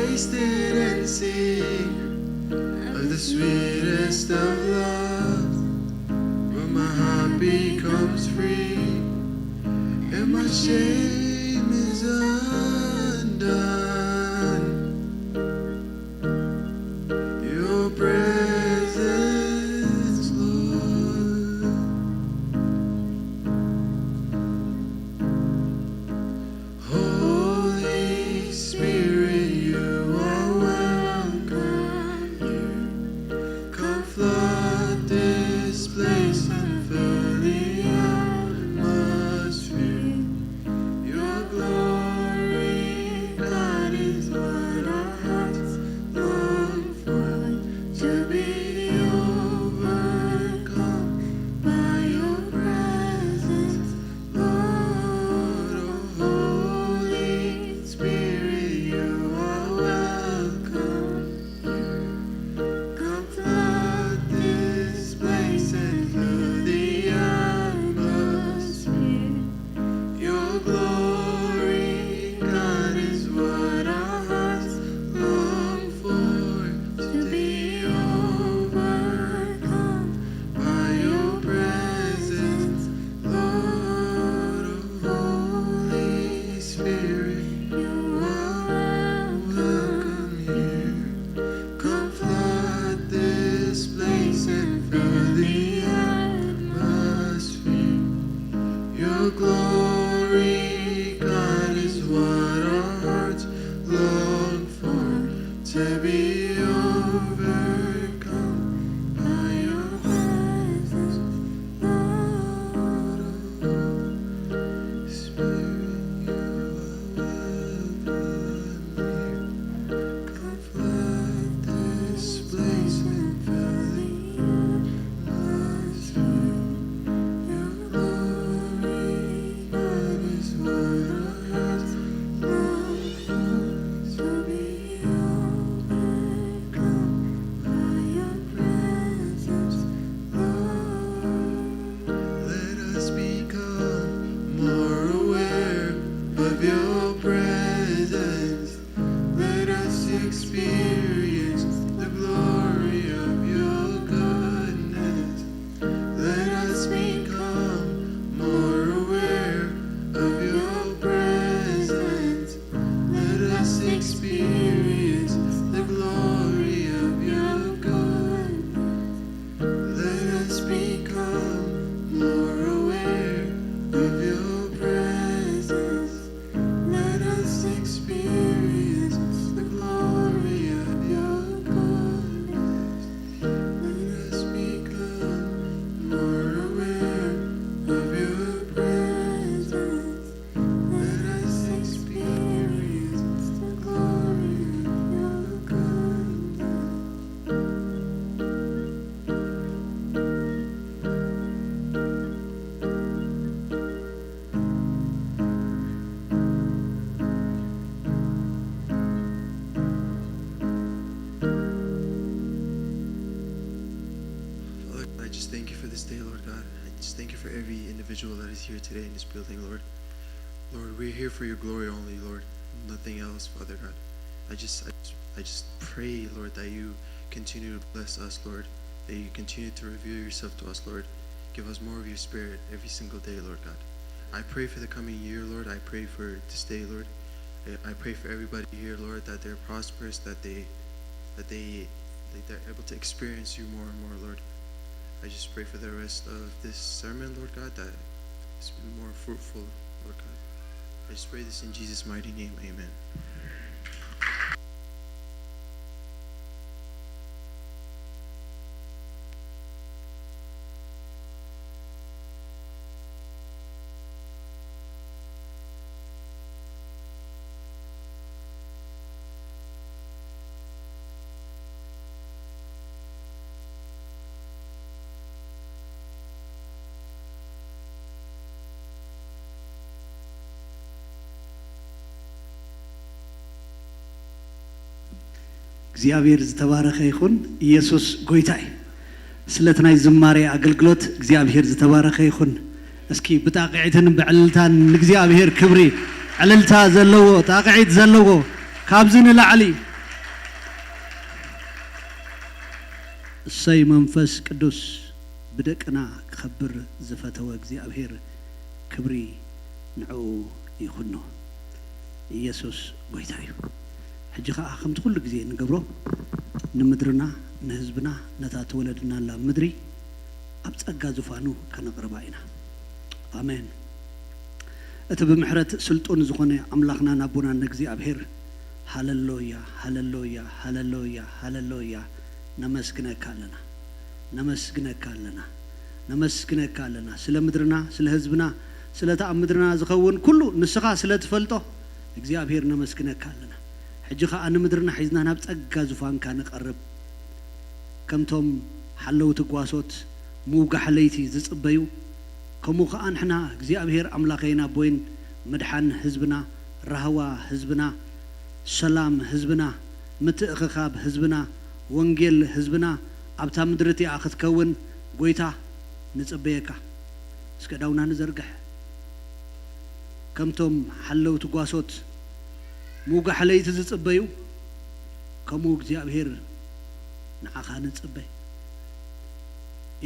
Taste it and see of the sweetest of love, where my heart becomes free and my shame is undone. Your presence, Lord. Holy Spirit, you are welcome here. Come flood this place and fill the atmosphere. Your glory, God, is what our hearts long for. To be overcome by your presence, Lord. Oh, Holy Spirit, you are welcome here. Come flood this place and fill the atmosphere. Your glory, God, is what our hearts long for. To be overcome by your presence, Lord. Oh, Holy Spirit, you are welcome here. Come flood this place and fill the atmosphere. Your glory, God, is what our hearts long for. To be overcome by your presence, Lord. Oh, Spirit, you are welcome here. Come flood this place and fill the atmosphere. Your glory, God, is what our hearts long for. To be overcome by your presence, Lord. Let us become more aware of your presence. Let us experience the glory of your goodness. Let us become more aware of your presence. Let us experience the glory of your goodness. Let us become more aware of your presence. Let us experience the glory of your goodness. Let us become more aware of your presence. Let us experience the glory of your goodness. Father, I just thank you for this day, Lord God. I just thank you for every individual that is here today in this building, Lord. Lord, we're here for your glory only, Lord. Nothing else, Father God. I just, I just, I just pray, Lord, that you continue to bless us, Lord. That you continue to reveal yourself to us, Lord. Give us more of your spirit every single day, Lord God. I pray for the coming year, Lord. I pray for this day, Lord. I, I pray for everybody here, Lord, that they're prosperous, that they, that they, that they're able to experience you more and more, Lord. I just pray for the rest of this sermon, Lord God, that it's been more fruitful, Lord God. I just pray this in Jesus' mighty name. Amen. እግዚኣብሔር ዝተባረኸ ይኹን። ኢየሱስ ጎይታ እዩ። ስለቲ ናይ ዝማሬ ኣገልግሎት እግዚኣብሔር ዝተባረኸ ይኹን። እስኪ ብጣቕዒትን ብዕልልታን ንእግዚኣብሔር ክብሪ፣ ዕልልታ ዘለዎ፣ ጣቕዒት ዘለዎ፣ ካብዚ ንላዕሊ እሰይ መንፈስ ቅዱስ ብደቅና ክኸብር ዝፈተወ እግዚኣብሔር ክብሪ ንዕኡ ይኹኖ። ኢየሱስ ጎይታ እዩ። ሕጂ ኸዓ ከምቲ ኩሉ ግዜ እንገብሮ ንምድርና ንህዝብና ነታ ተወለድናላ ምድሪ ኣብ ጸጋ ዙፋኑ ከነቕርባ ኢና። ኣሜን። እቲ ብምሕረት ስልጡን ዝኾነ ኣምላኽናን ኣቦናን እግዚኣብሔር ሃለሎያ ሃለሎያ ሃለሎያ ሃለሎያ ነመስግነካ ኣለና። ነመስግነካ ኣለና። ነመስግነካ ኣለና። ስለ ምድርና፣ ስለ ህዝብና፣ ስለቲ ኣብ ምድርና ዝኸውን ኩሉ ንስኻ ስለ ትፈልጦ እግዚኣብሔር ነመስግነካ ኣለና። ሕጂ ኸኣ ንምድርና ሒዝና ናብ ጸጋ ዙፋንካ ንቐርብ። ከምቶም ሓለውቲ ጓሶት ምውጋሕ ለይቲ ዝጽበዩ፣ ከምኡ ኸኣ ንሕና እግዚኣብሔር ኣምላኸይን ኣቦይን ምድሓን ህዝብና፣ ራህዋ ህዝብና፣ ሰላም ህዝብና፣ ምትእኽኻብ ህዝብና፣ ወንጌል ህዝብና ኣብታ ምድሪ እቲኣ ክትከውን ጎይታ ንጽበየካ። እስከ ዳውና ንዘርግሕ። ከምቶም ሓለውቲ ጓሶት ምውጋሕ ለይቲ ዝጽበዩ፣ ከምኡ እግዚኣብሔር ንዓኻ ንጽበ።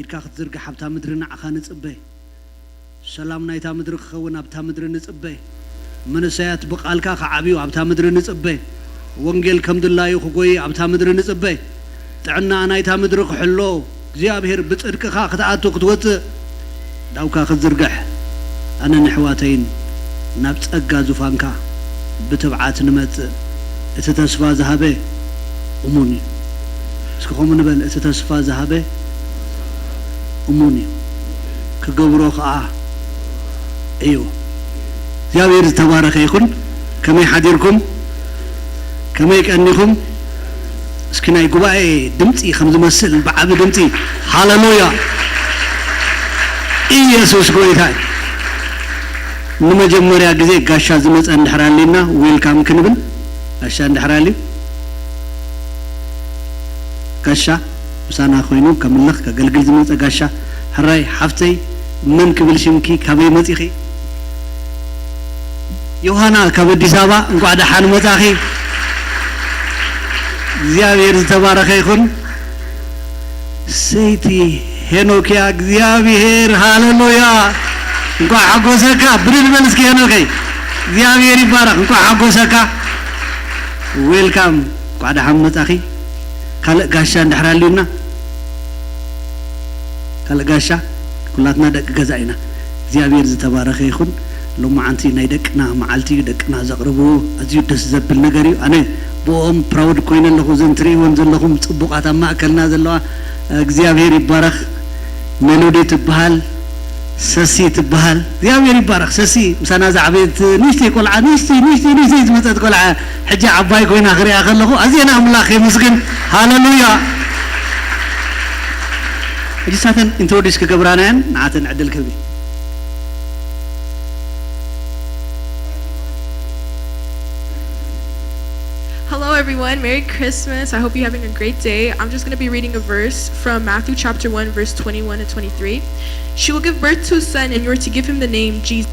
ኢድካ ክትዝርግሕ ኣብታ ምድሪ ንዓኻ ንጽበ። ሰላም ናይታ ምድሪ ክኸውን ኣብታ ምድሪ ንጽበ። መንእሰያት ብቓልካ ክዓብዩ ኣብታ ምድሪ ንጽበ። ወንጌል ከም ድላዩ ክጎይ ኣብታ ምድሪ ንጽበ። ጥዕና ናይታ ምድሪ ክሕሎ እግዚኣብሔር ብጽድቅኻ ክትኣቱ ክትወጽእ ዳውካ ክትዝርግሕ ኣነን ኣሕዋተይን ናብ ጸጋ ዙፋንካ ብትብዓት ንመጽእ። እቲ ተስፋ ዝሃበ እሙን እዩ። እስኪ ከምኡ ንበል፣ እቲ ተስፋ ዝሃበ እሙን እዩ፣ ክገብሮ ኸዓ እዩ። እግዚኣብሔር ዝተባረኸ ይኹን። ከመይ ሓዲርኩም? ከመይ ቀኒኹም? እስኪ ናይ ጉባኤ ድምፂ ከም ዝመስል ብዓቢ ድምፂ ሃለሉያ ኢየሱስ ጎይታ እዩ። ንመጀመርያ ግዜ ጋሻ ዝመፀ እንድሕር ኣሊና ዌልካም ክንብል፣ ጋሻ እንድሕር ኣልዩ፣ ጋሻ ምሳና ኮይኑ ከምልኽ ከገልግል ዝመፀ ጋሻ፣ ሕራይ ሓፍተይ መን ክብል ሽምኪ ካበይ መፂኺ? ዮሃና ካብ ኣዲስ ኣበባ እንኳዕ ደሓን መጻኺ። እግዚኣብሔር ዝተባረኸ ይኹን። ሰይቲ ሄኖክያ እግዚኣብሔር ሃለሉያ። እንኳዕ ሓጎሰካ። ብድድ በል እስኪ ሄኖከይ። እግዚኣብሔር ይባረኽ። እንኳዕ ሓጎሰካ። ዌልካም። እንኳዕ ደሓን መጻኺ። ካልእ ጋሻ እንድሕር ኣልዩና፣ ካልእ ጋሻ፣ ኩላትና ደቂ ገዛ ኢና። እግዚኣብሔር ዝተባረኸ ይኹን። ሎማዓንቲ ናይ ደቅና መዓልቲ እዩ። ደቅና ዘቕርብዎ ኣዝዩ ደስ ዘብል ነገር እዩ። ኣነ ብኦም ፕራውድ ኮይነ ኣለኹ። እዘን ትርእይወን ዘለኹም ጽቡቓት ኣብ ማእከልና ዘለዋ እግዚኣብሔር ይባረኽ። ሜሎዲ ትበሃል፣ ሰሲ ትበሃል። እግዚኣብሔር ይባረኽ። ሰሲ ምሳና ዝዓበየት ንእሽተይ ቆልዓ፣ ንእሽተይ፣ ንእሽተይ፣ ንእሽተይ ዝመጸት ቆልዓ፣ ሕጂ ዓባይ ኮይና ክሪኣ ከለኹ ኣዝየ ንኣምላኽ የመስግን። ሃለሉያ። ሕጂ ሳተን ኢንትሮዲስ ክገብራና እየን፣ ንዓተን ዕድል ክህብ እየ። Hello, everyone. Merry Christmas. I hope you're having a great day. I'm just going to be reading a verse from Matthew chapter one, verse twenty-one to twenty-three. She will give birth to a son, and you are to give him the name Jesus.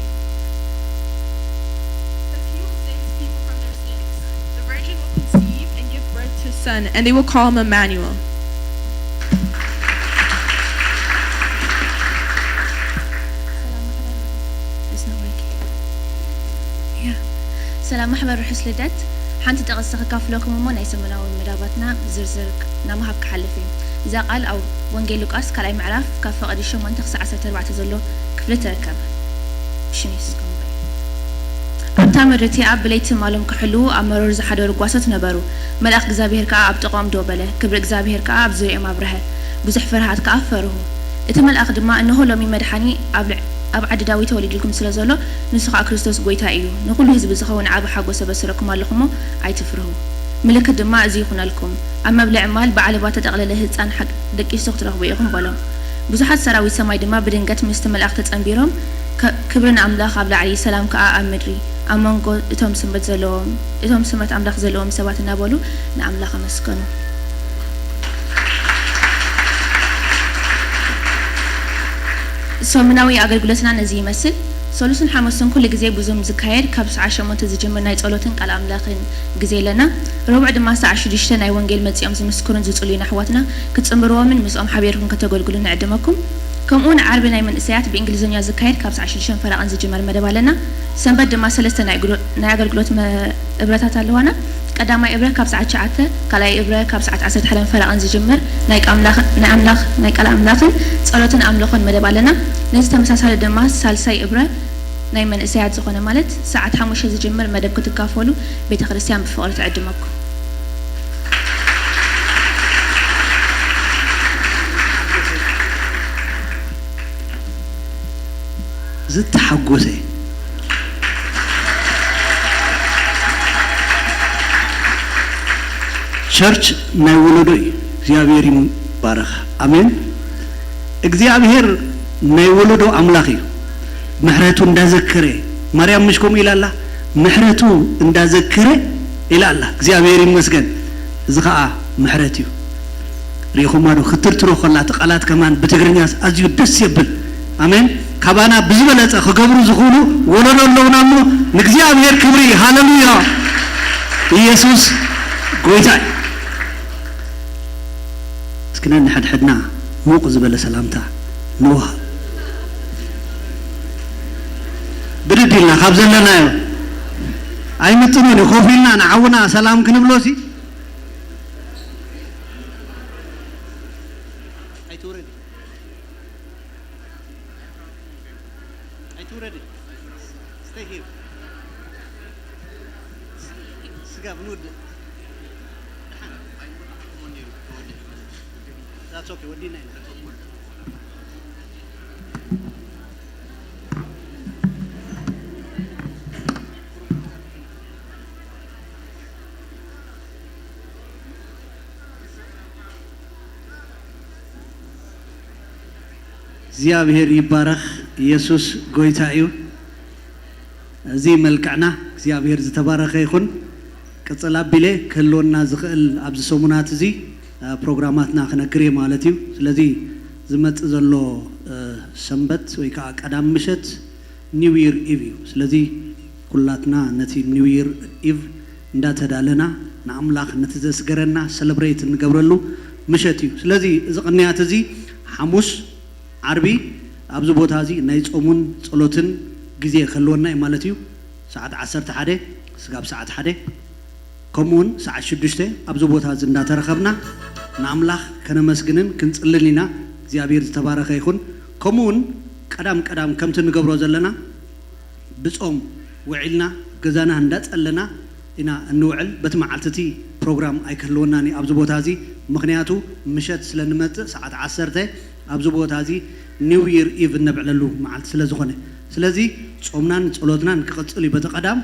Because he will save his people from their sins. The virgin will conceive and give birth to a son, and they will call him Emmanuel. It's not working. Yeah. ሰላም ማሕበር ርሑስ ልደት። ሓንቲ ጥቕሲ ከካፍለኩም እሞ ናይ ሰሙናዊ መዳባትና ዝርዝር ናብ ምሃብ ክሓልፍ እዩ። እዛ ቃል ኣብ ወንጌል ሉቃስ ካልኣይ ምዕራፍ ካብ ፈቐዲ ሸሞንተ ክሳዕ ዓሰርተ ኣርባዕተ ዘሎ ክፍሊ ትርከብ። ሽኒስ ከምኡ። ኣብታ ምድሪ እቲኣ ብለይቲ ማሎም ክሕልዉ ኣብ መሮር ዝሓደሩ ጓሶት ነበሩ። መልኣኽ እግዚኣብሄር ከኣ ኣብ ጥቓኦም ደው በለ፣ ክብሪ እግዚኣብሄር ከኣ ኣብ ዙርያኦም ኣብርሀ። ብዙሕ ፍርሃት ከኣ ፈርሁ። እቲ መልኣኽ ድማ፣ እንሆ ሎሚ መድሓኒ ኣብ ልዕ-፣ ኣብ ዓዲ ዳዊት ተወሊዱልኩም ስለ ዘሎ፣ ንሱ ኸኣ ክርስቶስ ጐይታ እዩ። ንኹሉ ህዝቢ ዝኸውን ዓቢ ሓጎስ ኣበስረኩም ኣለኹ እሞ ኣይትፍርሁ። ምልክት ድማ እዚ ይኹነልኩም፣ ኣብ መብልዒ ማል ብዓለባ እተጠቕለለ ህጻን ሓቅ ደቂሱ ክትረኽቡ ኢኹም በሎም። ብዙሓት ሰራዊት ሰማይ ድማ ብድንገት ምስቲ መልኣኽ ተጸንቢሮም፣ ከ-፣ ክብሪ ንኣምላኽ ኣብ ላዕሊ፣ ሰላም ከኣ ኣብ ምድሪ፣ ኣብ መንጎ እቶም ስምረት ዘለዎም፣ እቶም ስምረት ኣምላኽ ዘለዎም ሰባት እናበሉ ንኣምላኽ ኣመስገኑ። ሰሙናዊ ኣገልግሎትና ነዚ ይመስል። ሰሉስን ሓሙስን ኩሉ ግዜ ብዙም ዝካየድ ካብ ሰዓት ሸሞንተ ዝጅምር ናይ ጸሎትን ቃል ኣምላኽን ግዜ ኣለና። ረቡዕ ድማ ሰዓት ሽዱሽተ ናይ ወንጌል መጺኦም ዝምስክሩን ዝጽልዩን ኣሕዋትና ክትጽንብርዎምን ምስኦም ሓቢርኩም ከተገልግሉ ንዕድመኩም። ከምኡውን ዓርቢ ናይ መንእሰያት ብእንግሊዝኛ ዝካየድ ካብ ሰዓት ሽዱሽተ ፈረቓን ዝጅመር መደብ ኣለና። ሰንበት ድማ ሰለስተ ናይ ኣግሎ-፣ ናይ ኣገልግሎት መ-፣ እብረታት ኣለዋና። ቀዳማይ እብረ ካብ ሰዓት ትሽዓተ፣ ካልኣይ እብረ ካብ ሰዓት ዓሰርተ ሓደን ፈረቓን ዝጅምር ናይ ቃ ኣምላኽ-፣ ናይ ኣምላኽ-፣ ናይ ቃል ኣምላኽን ጸሎትን ኣምልኾን መደብ ኣለና። ነዚ ተመሳሳሊ ድማ ሳልሳይ እብረ ናይ መንእሰያት ዝኾነ ማለት ሰዓት ሓሙሽተ ዝጅምር መደብ ክትካፈሉ ቤተ ክርስቲያን ብፍቕሪ ትዕድመኩም። ዝተሓጎሰ ቸርች ናይ ወለዶ እዩ። እግዚኣብሔር ይባረኽ። ኣሜን። እግዚኣብሔር ናይ ወለዶ ኣምላኽ እዩ። ምሕረቱ እንዳዘከረ፣ ማርያም ምሽ ከምኡ ኢላ ኣላ፣ ምሕረቱ እንዳዘከረ ኢላ ኣላ። እግዚኣብሔር ይመስገን። እዚ ኸዓ ምሕረት እዩ። ርኢኹማ ዶ? ክትርትሮ ከላ እቲ ቃላት ከማን ብትግርኛ ኣዝዩ ደስ የብል። ኣሜን። ካባና ብዝበለጸ ክገብሩ ዝኽእሉ ወለዶ ኣለውና እሞ ንእግዚኣብሔር ክብሪ። ሃሌሉያ። ኢየሱስ ጎይታ እዩ። እስኪ ነንሕድሕድና ሙቕ ዝበለ ሰላምታ ንወሃብ። ብድድ ኢልና ካብ ዘለናዮ ኣይምጥኑን እዩ። ኮፍ ኢልና ንዓውና ሰላም ክንብሎ ሲ ኣይትውረድ። ኣይትውረድ። Stay here. ስጋብ ንውድእ። That's okay. ወዲና ኢና። እግዚኣብሔር ይባረኽ። ኢየሱስ ጎይታ እዩ። እዚ መልክዕና እግዚኣብሔር ዝተባረኸ ይኹን። ቅጽል ኣቢለ ክህልወና ዝኽእል ኣብዚ ሰሙናት እዚ፣ እ፣ ፕሮግራማትና ክነግር እየ ማለት እዩ። ስለዚ ዝመጽእ ዘሎ፣ እ፣ ሰንበት ወይ ከዓ ቀዳም ምሸት ኒው ይር ኢቭ እዩ። ስለዚ ኩላትና ነቲ ኒው ይር ኢቭ እንዳተዳለና ንኣምላኽ ነቲ ዘስገረና ሰለብሬት እንገብረሉ ምሸት እዩ። ስለዚ እዚ ቅንያት እዚ ሓሙስ፣ ዓርቢ ኣብዚ ቦታ እዚ ናይ ጾሙን ጸሎትን ግዜ ክህልወና እዩ ማለት እዩ። ሰዓት ዓሰርተ ሓደ ስጋብ ሰዓት ሓደ፣ ከምኡውን ሰዓት ሽዱሽተ ኣብዚ ቦታ እዚ እንዳተረኸብና ንኣምላኽ ከነመስግንን ክንጽልን ኢና። እግዚኣብሔር ዝተባረኸ ይኹን። ከምኡውን ቀዳም ቀዳም ከምቲ ንገብሮ ዘለና ብጾም ውዒልና ገዛና እንዳጸለና ኢና እንውዕል። በቲ መዓልቲ እቲ ፕሮግራም ኣይክህልወናን እዩ ኣብዚ ቦታ እዚ። ምኽንያቱ ምሸት ስለ ንመጽእ ሰዓት ዓሰርተ ኣብዚ ቦታ እዚ ኒው ይር ኢቭ እነብዕለሉ መዓልቲ ስለ ዝኾነ። ስለዚ ጾምናን ጸሎትናን ክቕጽል እዩ በቲ ቀዳም።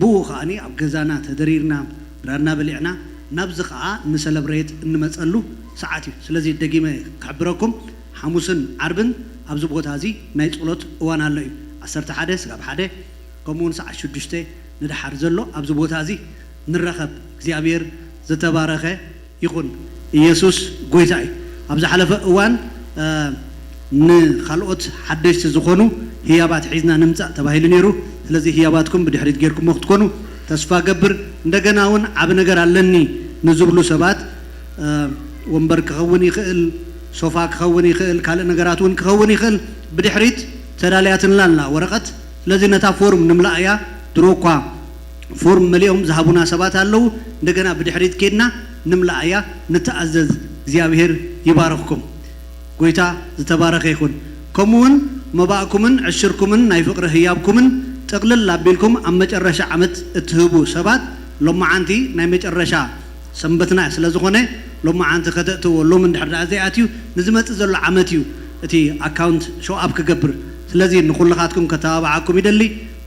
ብኡ ከኣኒ ኣብ ገዛና ተደሪርና ብራና በሊዕና ናብዚ ከኣ ንሰለብሬት እንመጸሉ ሰዓት እዩ። ስለዚ ደጊመ ክሕብረኩም፣ ሓሙስን ዓርብን ኣብዚ ቦታ እዚ ናይ ጸሎት እዋን ኣሎ እዩ። ዓሰርተ ሓደ ስጋብ ሓደ፣ ከምኡውን ሰዓት ሽዱሽተ ንደሓር ዘሎ ኣብዚ ቦታ እዚ ንራኸብ። እግዚኣብሔር ዝተባረኸ ይኹን። ኢየሱስ ጎይታ እዩ። ኣብ ዝሓለፈ እዋን፣ እ፣ ንኻልኦት ሓደሽቲ ዝኾኑ ህያባት ሒዝና ንምጻእ ተባሂሉ ነይሩ። ስለዚ ህያባትኩም ብድሕሪት ጌርኩሞ ክትኮኑ ተስፋ ገብር። እንደገና እውን ዓቢ ነገር ኣለኒ ንዝብሉ ሰባት፣ እ፣ ወንበር ክኸውን ይኽእል፣ ሶፋ ክኸውን ይኽእል፣ ካልእ ነገራት እውን ክኸውን ይኽእል። ብድሕሪት ተዳልያትንላ ኣላ ወረቐት። ስለዚ ነታ ፎርም ንምልኣያ ድሮ እኳ ፎርም መሊኦም ዝሃቡና ሰባት ኣለዉ። እንደገና ብድሕሪት ኬድና ንምልኣያ ንተኣዘዝ። እግዚኣብሔር ይባርኽኩም። ጎይታ ዝተባረኸ ይኹን። ከምኡውን መባእኩምን ዕሽርኩምን ናይ ፍቕሪ ህያብኩምን ጥቕልል ኣቢልኩም ኣብ መጨረሻ ዓመት እትህቡ ሰባት ሎማዓንቲ ናይ መጨረሻ ሰንበትና ስለ ዝኾነ ሎማዓንቲ ከተእትዎ፣ ሎም እንድሕር ደኣ ዘይኣትዩ ንዝመጽእ ዘሎ ዓመት እዩ እቲ ኣካውንት ሾው ኣፕ ክገብር። ስለዚ ንኹልኻትኩም ከተባብዓኩም ይደሊ።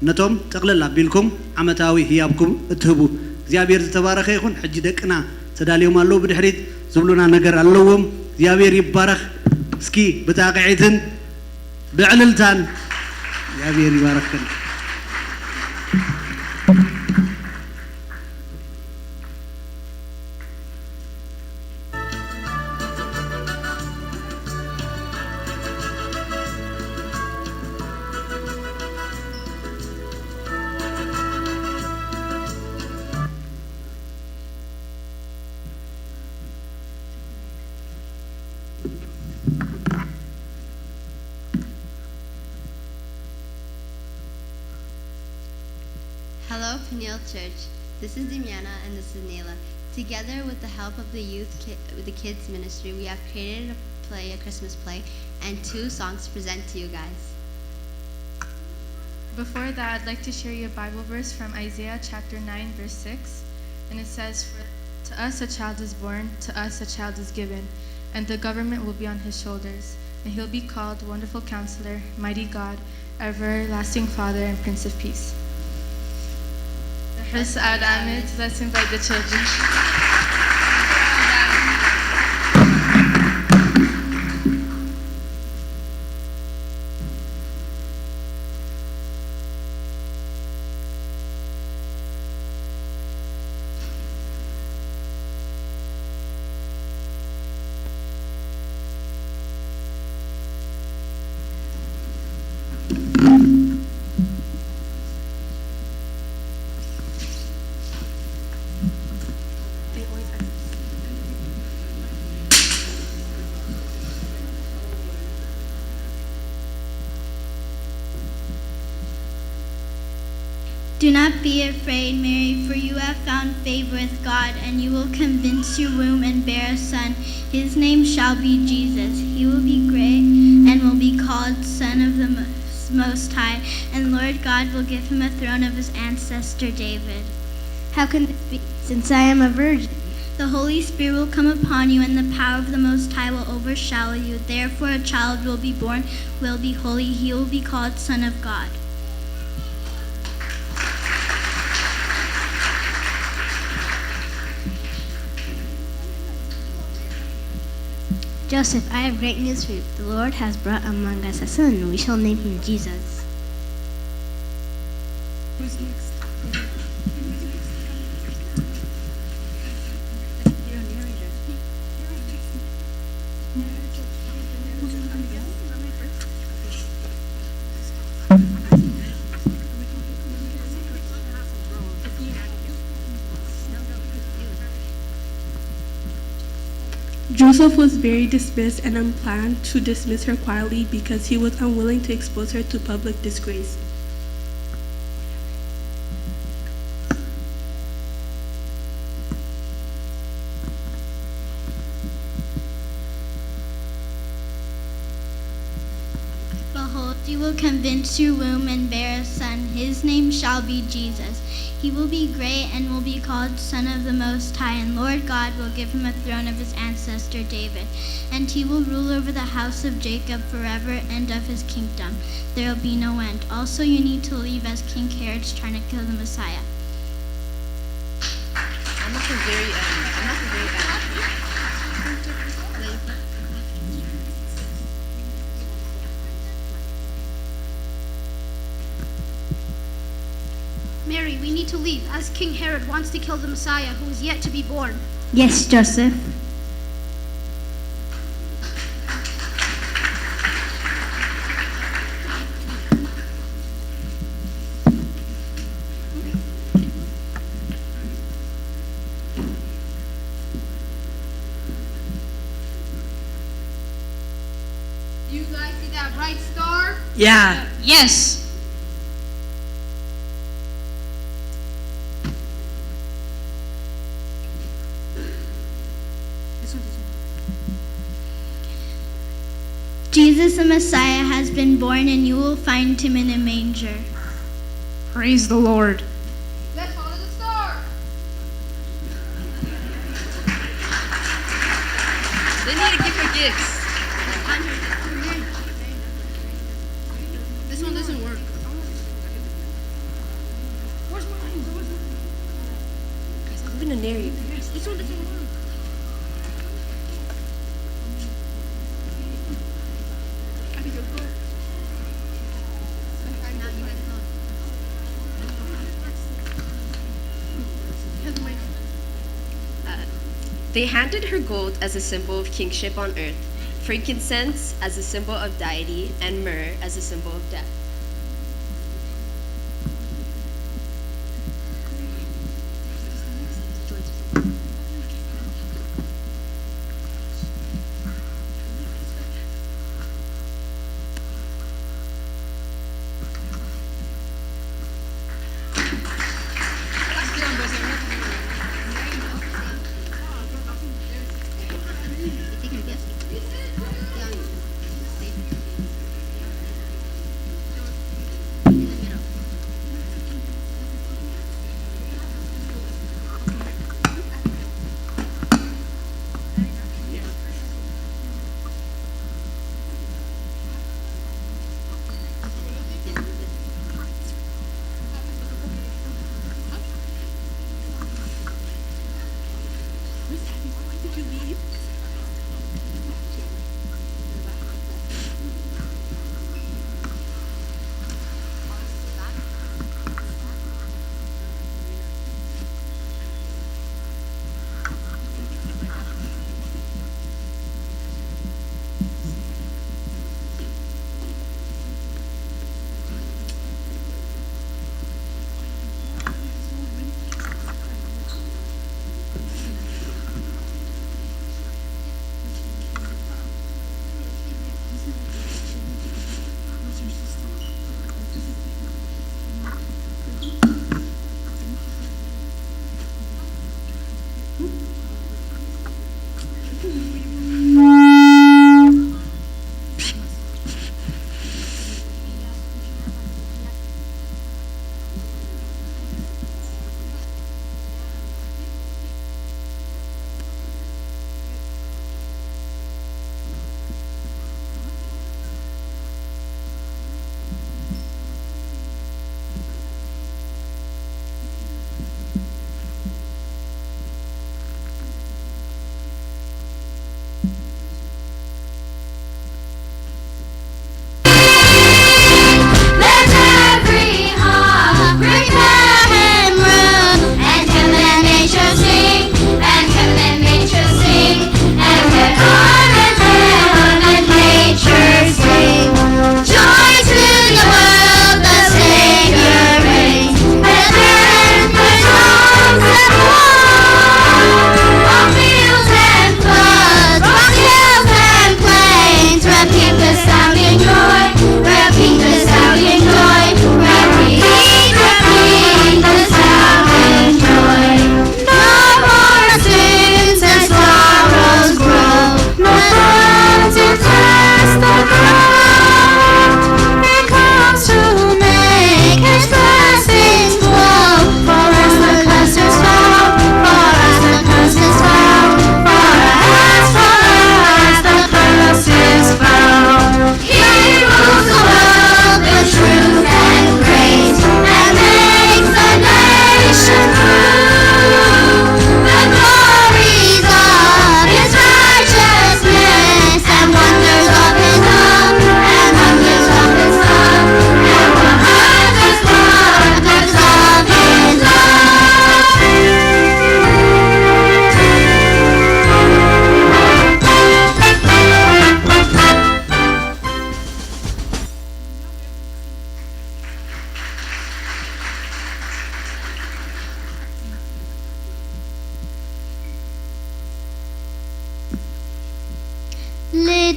ነቶም ጥቕልል ኣቢልኩም ዓመታዊ ህያብኩም እትህቡ እግዚኣብሔር ዝተባረኸ ይኹን። ሕጂ ደቅና ተዳልዮም ኣለዉ፣ ብድሕሪት ዝብሉና ነገር ኣለዎም። እግዚኣብሔር ይባረኽ። እስኪ ብጣቕዒትን ብዕልልታን እግዚኣብሔር ይባረኽን። Hello, Peniel Church. This is Dimiana and this is Nayla. Together, with the help of the youth ki- with the kids ministry, we have created a play, a Christmas play, and two songs to present to you guys. Before that, I'd like to share you a Bible verse from Isaiah chapter nine, verse six. And it says, "For to us a child is born, to us a child is given, and the government will be on his shoulders. And he'll be called Wonderful Counselor, Mighty God, Everlasting Father, and Prince of Peace." Let's invite the children. Do not be afraid, Mary, for you have found favor with God, and you will convince your womb and bear a son. His name shall be Jesus. He will be great and will be called Son of the Most High, and Lord God will give him a throne of his ancestor David. How can this be, since I am a virgin? The Holy Spirit will come upon you, and the power of the Most High will overshadow you. Therefore, a child will be born, will be holy. He will be called Son of God. Joseph, I have great news for you. The Lord has brought among us a son. We shall name him Jesus. Joseph was very dismissed and unplanned to dismiss her quietly because he was unwilling to expose her to public disgrace. Behold, you will convince your womb and bear a son. His name shall be Jesus. He will be great and will be called Son of the Most High, and Lord God will give him a throne of his ancestor David, and he will rule over the house of Jacob forever, and of his kingdom there will be no end. Also, you need to leave as King Herod's trying to kill the Messiah. I'm at the very end. I'm at the very end. Mary, we need to leave, as King Herod wants to kill the Messiah who is yet to be born. Yes, Joseph. You guys see that bright star? Yeah. Yes. Jesus the Messiah has been born, and you will find him in a manger. Praise the Lord. Let's follow the star. They need to give her gifts. This one doesn't work. Where's mine? Guys, I'm gonna narrate. This one doesn't work. Uh, they handed her gold as a symbol of kingship on earth, frankincense as a symbol of deity, and myrrh as a symbol of death.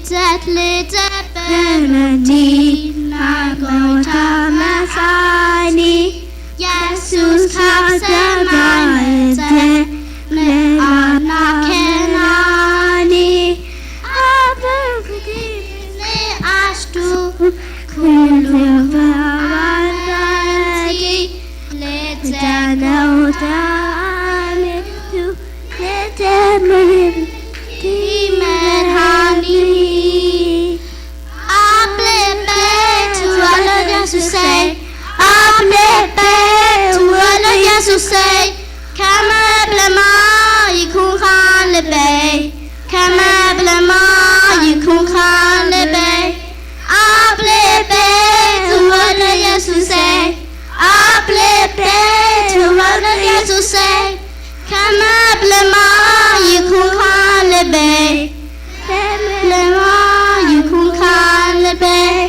ልደት ልደት በለኒ ናይ ጎይታ መጽዓኒ፣ የሱስ ካብ ሰማይ መጸ ንኣና ከናኒ። ኣብ ንኣሽቱ ኩሉ ባባንቲ ልደት ነው ተኣመቱ። ኣብ ልበይ ትወለድ የሱሰይ፣ ኣብ ልበይ ትወለድ የሱሰይ፣ ከመብለማ ይኩንካ ልበይ፣ ከመብለማ ይኩንካ ልበይ፣ ኣብ ልበይ ትወለድ የሱሰይ፣ ኣብ ልበይ ትወለድ የሱሰይ፣ ከመብለማ ይኩንካ ልበይ፣ ከመብለማ ይኩንካ ልበይ።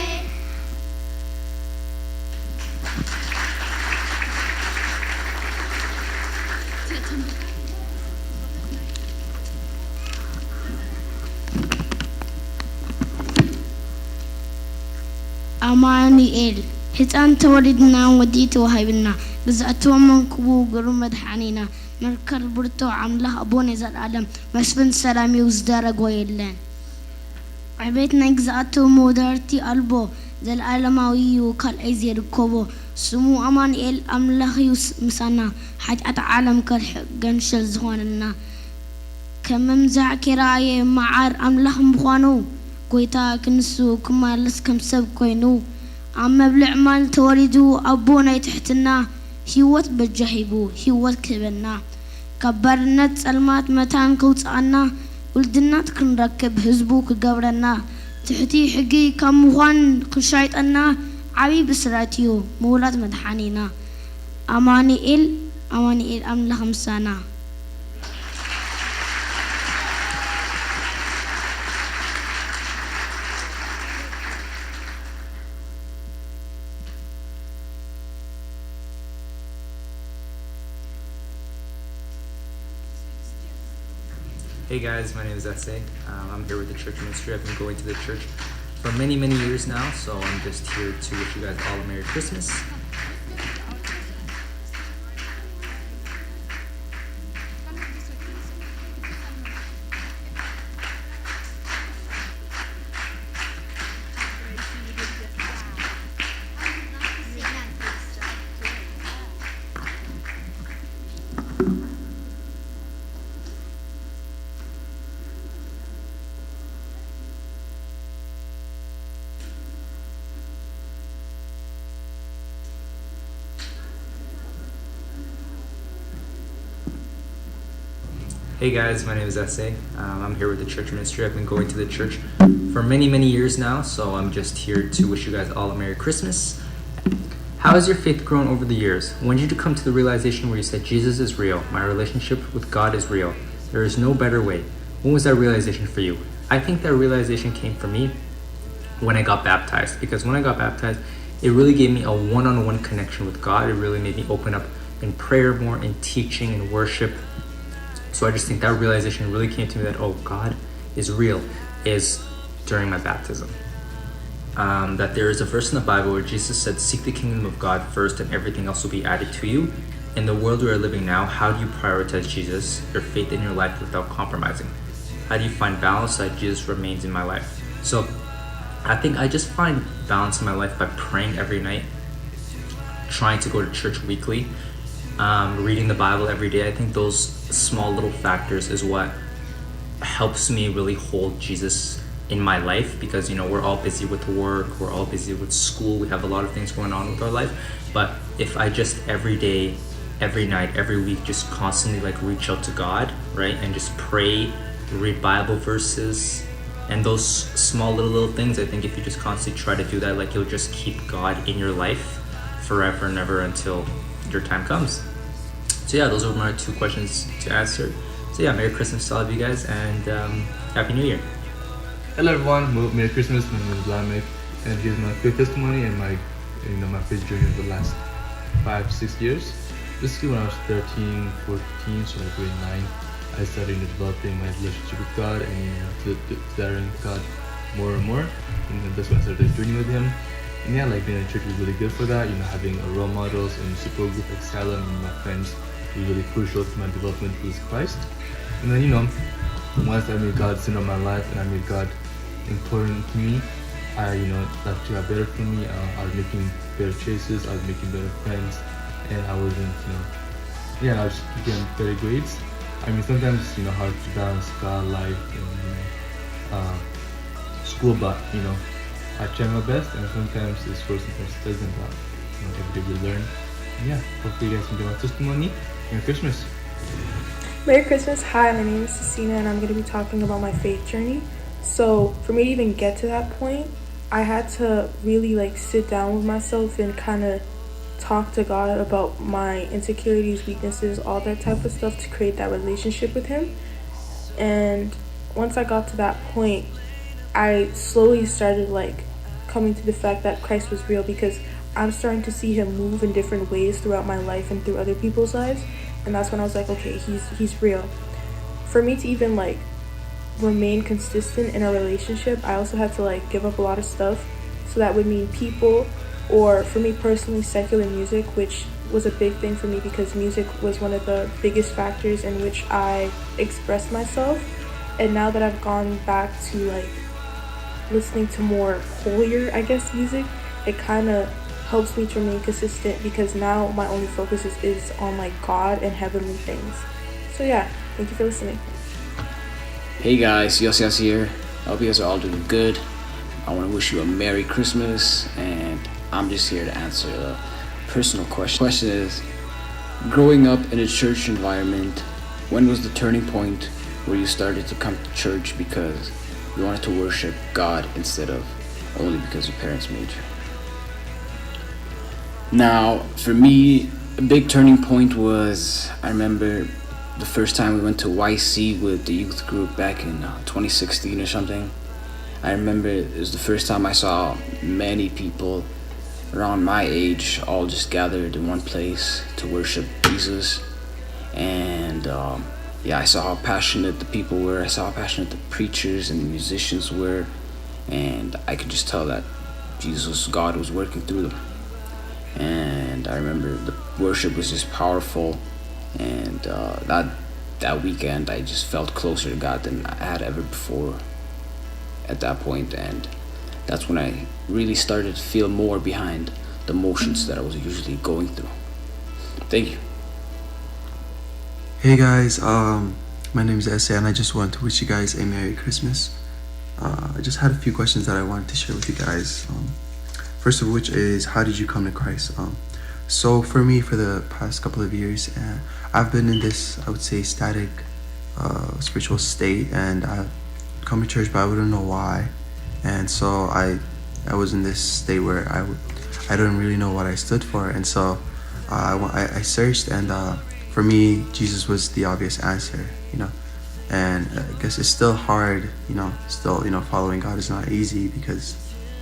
ኣማኑኤል፣ ህፃን ተወሊድና፣ ወዲ ተዋሂብና፣ ግዛእቱ መንኩቡ ግሩም መድሓኒና፣ መርከል ብርቶ ኣምላኽ ኣቦነ ዘልኣለም፣ መስፍን ሰላም እዩ ዝደረጎ የለን። ዕቤት ናይ ግዛእቱ መወዳድርቲ ኣልቦ፣ ዘልኣለማዊ እዩ ካልኣይ ዘይርከቦ። ስሙ ኣማኑኤል ኣምላኽ እዩ ስ-፣ ምሳና፣ ሓጢኣት ዓለም ከርሕቕ ገንሸል ዝኾነልና። ከም መምዛዕ ከይረኣየ መዓር ኣምላኽ ምዃኑ፣ ጎይታ ክንሱ ክማለስ ከም ሰብ ኮይኑ፣ ኣብ መብልዕ ማል ተወሊዱ ኣቦ ናይ ትሕትና፣ ህይወት በጃ ሂቡ ህይወት ክህበና፣ ካብ ባርነት ጸልማት መታን ከውጽኣና፣ ውልድናት ክንረክብ ህዝቡ ክገብረና፣ ትሕቲ ሕጊ ካብ ምዃን ክሻይጠና፣ ዓቢ ብስራት እዩ ምውላድ መድሓኒና። ኣማኑኤል፣ ኣማኑኤል ኣምላኽ ምሳና። Hey guys, my name is Ese. Um, I'm here with the church ministry. I've been going to the church for many, many years now, so I'm just here to wish you guys all a Merry Christmas. Hey guys, my name is Ese. Um, I'm here with the church ministry. I've been going to the church for many, many years now, so I'm just here to wish you guys all a Merry Christmas. How has your faith grown over the years? When did you come to the realization where you said, "Jesus is real, my relationship with God is real, there is no better way"? When was that realization for you? I think that realization came for me when I got baptized, because when I got baptized, it really gave me a one-on-one connection with God. It really made me open up in prayer more, in teaching and worship. So I just think that realization really came to me that, oh, God is real, is during my baptism. Um, that there is a verse in the Bible where Jesus said, "Seek the kingdom of God first, and everything else will be added to you." In the world we are living now, how do you prioritize Jesus, your faith in your life, without compromising? How do you find balance so that Jesus remains in my life? So I think I just find balance in my life by praying every night, trying to go to church weekly, um, reading the Bible every day. I think those small little factors is what helps me really hold Jesus in my life, because, you know, we're all busy with work, we're all busy with school, we have a lot of things going on with our life. But if I just every day, every night, every week, just constantly, like, reach out to God, right, and just pray, read Bible verses, and those small little, little things, I think if you just constantly try to do that, like, you'll just keep God in your life forever and ever until your time comes. So yeah, those are my two questions to answer. So yeah, Merry Christmas to all of you guys, and um, Happy New Year. Hello everyone, Merry Christmas. My name is Lamek, and here's my quick testimony and my, you know, my faith journey over the last five, six years. Basically, when I was thirteen, fourteen, so like grade nine, I started developing my relationship with God and, you know, de- de- desiring God more and more. And that's when I started journey with him. And yeah, like, being in church was really good for that. You know, having a role models and support group like Salem and my friends was really crucial to my development towards Christ. And then, you know, once I made God center of my life and I made God important to me, I, you know, that got better for me. Uh, I was making better choices, I was making better friends, and I wasn't, you know, yeah, I was getting better grades. I mean, sometimes it's, you know, hard to balance God life and, you know, uh, school, but, you know, I try my best, and sometimes it's worse, sometimes it doesn't, but, you know, every day we learn. And yeah, hopefully you guys can get my testimony. Merry Christmas. Merry Christmas. Hi, my name is Cecina, and I'm going to be talking about my faith journey. So, for me to even get to that point, I had to really like sit down with myself and kind of talk to God about my insecurities, weaknesses, all that type of stuff to create that relationship with Him. And once I got to that point, I slowly started like coming to the fact that Christ was real, because I'm starting to see Him move in different ways throughout my life and through other people's lives. And that's when I was like, okay, he's he's real. For me to even like remain consistent in a relationship, I also had to like give up a lot of stuff. So that would mean people, or for me personally, secular music, which was a big thing for me because music was one of the biggest factors in which I expressed myself. And now that I've gone back to like listening to more holier, I guess, music, it kind of helps me to remain consistent, because now my only focus is, is on like God and heavenly things. So yeah, thank you for listening. Hey guys, Yos Yos here. I hope you guys are all doing good. I want to wish you a Merry Christmas, and I'm just here to answer a personal question. Question is, growing up in a church environment, when was the turning point where you started to come to church because you wanted to worship God instead of only because your parents made you? Now, for me, a big turning point was, I remember the first time we went to Y C with the youth group back in uh, twenty sixteen or something. I remember it was the first time I saw many people around my age all just gathered in one place to worship Jesus. And um, yeah, I saw how passionate the people were. I saw how passionate the preachers and the musicians were. And I could just tell that Jesus, God was working through them. And I remember the worship was just powerful. And uh, that that weekend, I just felt closer to God than I had ever before at that point. And that's when I really started to feel more behind the emotions that I was usually going through. Thank you. Hey guys, um, my name is Ese, and I just want to wish you guys a Merry Christmas. Uh, I just had a few questions that I wanted to share with you guys. Um, first of which is, how did you come to Christ? Um, so for me, for the past couple of years, uh, I've been in this, I would say, static uh, spiritual state, and I come to church, but I wouldn't know why. And so I, I was in this state where I, would, I didn't really know what I stood for, and so uh, I, wa- I, I searched, and uh, for me, Jesus was the obvious answer, you know. And uh, I guess it's still hard, you know. Still, you know, following God is not easy because,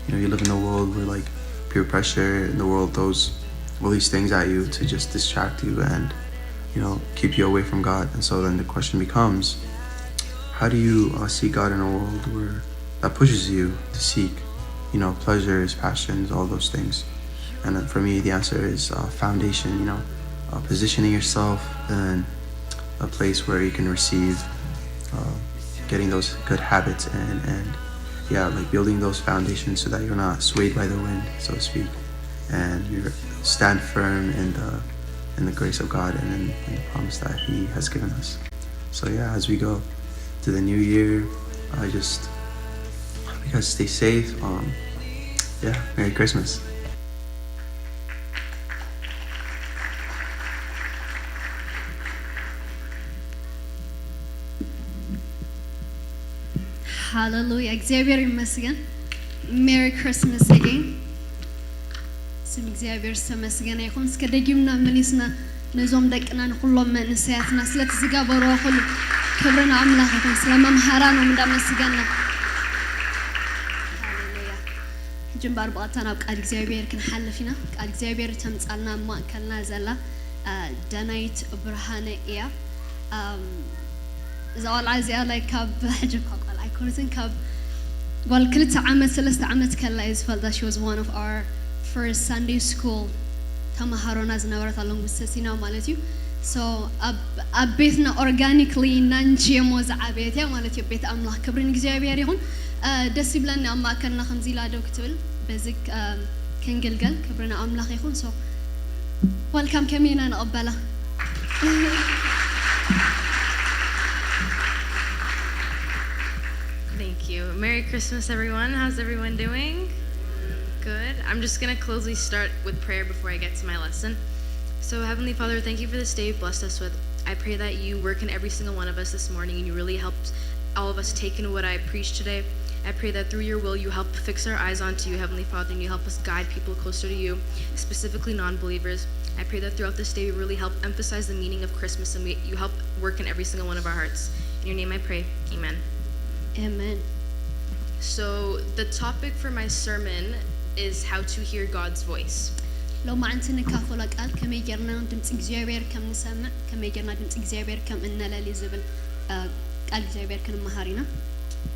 you know, you live in a world where like peer pressure in the world throws all these things at you to just distract you and, you know, keep you away from God. And so then the question becomes, how do you uh, see God in a world where that pushes you to seek, you know, pleasures, passions, all those things? And then for me, the answer is uh, foundation. You know, uh, positioning yourself in a place where you can receive, uh, getting those good habits and and yeah, like building those foundations so that you're not swayed by the wind, so to speak, and you stand firm in the in the grace of God and in, in the promise that He has given us. So yeah, as we go to the new year, I just hope you guys stay safe. Um, yeah, Merry Christmas. ሃለሉያ እግዚኣብሔር ይመስገን። Merry Christmas again። ስም እግዚኣብሔር ዝተመስገነ ይኹን። እስከ ደጊምና መሊስና ነዞም ደቅና ንኩሎም መንእሰያትና ስለቲ ዝገበርዎ ኩሉ ክብሪ ንኣምላኽ ይኹን። ስለ መምሃራኖም እንዳመስገና ሃሌሉያ። ሕጂ እምበኣር ብቐጥታ ናብ ቃል እግዚኣብሔር ክንሓልፍ ኢና። ቃል እግዚኣብሔር ተምጻልና ኣብ ማእከልና ዘላ ዳናይት ብርሃነ እያ። እዛ ቆልዓ እዚኣ ላይ ካብ ሕጂ እኳ ቆልዓ ኣይኮነትን ካብ ጓል ክልተ ዓመት ሰለስተ ዓመት ከላ እየ ዝፈልጣ። She was one of our first Sunday school ተምሃሮና ዝነበረት ኣሎንጉ ሰሲና ማለት እዩ። So ኣብ ቤትና organically non-GMO ዝዓበየት እያ ማለት እዩ። ቤት ኣምላኽ ክብሪ ንእግዚኣብሔር ይኹን። ደስ ይብለኒ ኣብ ማእከልና ከምዚ ኢላ ደው ክትብል በዚ ክንግልገል ክብሪ ንኣምላኽ ይኹን። So welcome ከመይ ኢና ንቐበላ? Thank you. Merry Christmas, everyone. How's everyone doing? Good. I'm just going to closely start with prayer before I get to my lesson. So, Heavenly Father, thank you for this day you've blessed us with. I pray that you work in every single one of us this morning and you really help all of us take in what I preached today. I pray that through your will you help fix our eyes onto you, Heavenly Father, and you help us guide people closer to you, specifically non believers. I pray that throughout this day you really help emphasize the meaning of Christmas and we, you help work in every single one of our hearts. In your name I pray. Amen. Amen. So, the topic for my sermon is how to hear God's voice. ሎማዓንቲ ንካፈሎ ቃል ከመይ ጌርና ድምፂ እግዚኣብሔር ከም ንሰምዕ፣ ከመይ ጌርና ድምፂ እግዚኣብሔር ከም እነለሊ ዝብል ቃል እግዚኣብሔር ክንመሃር ኢና።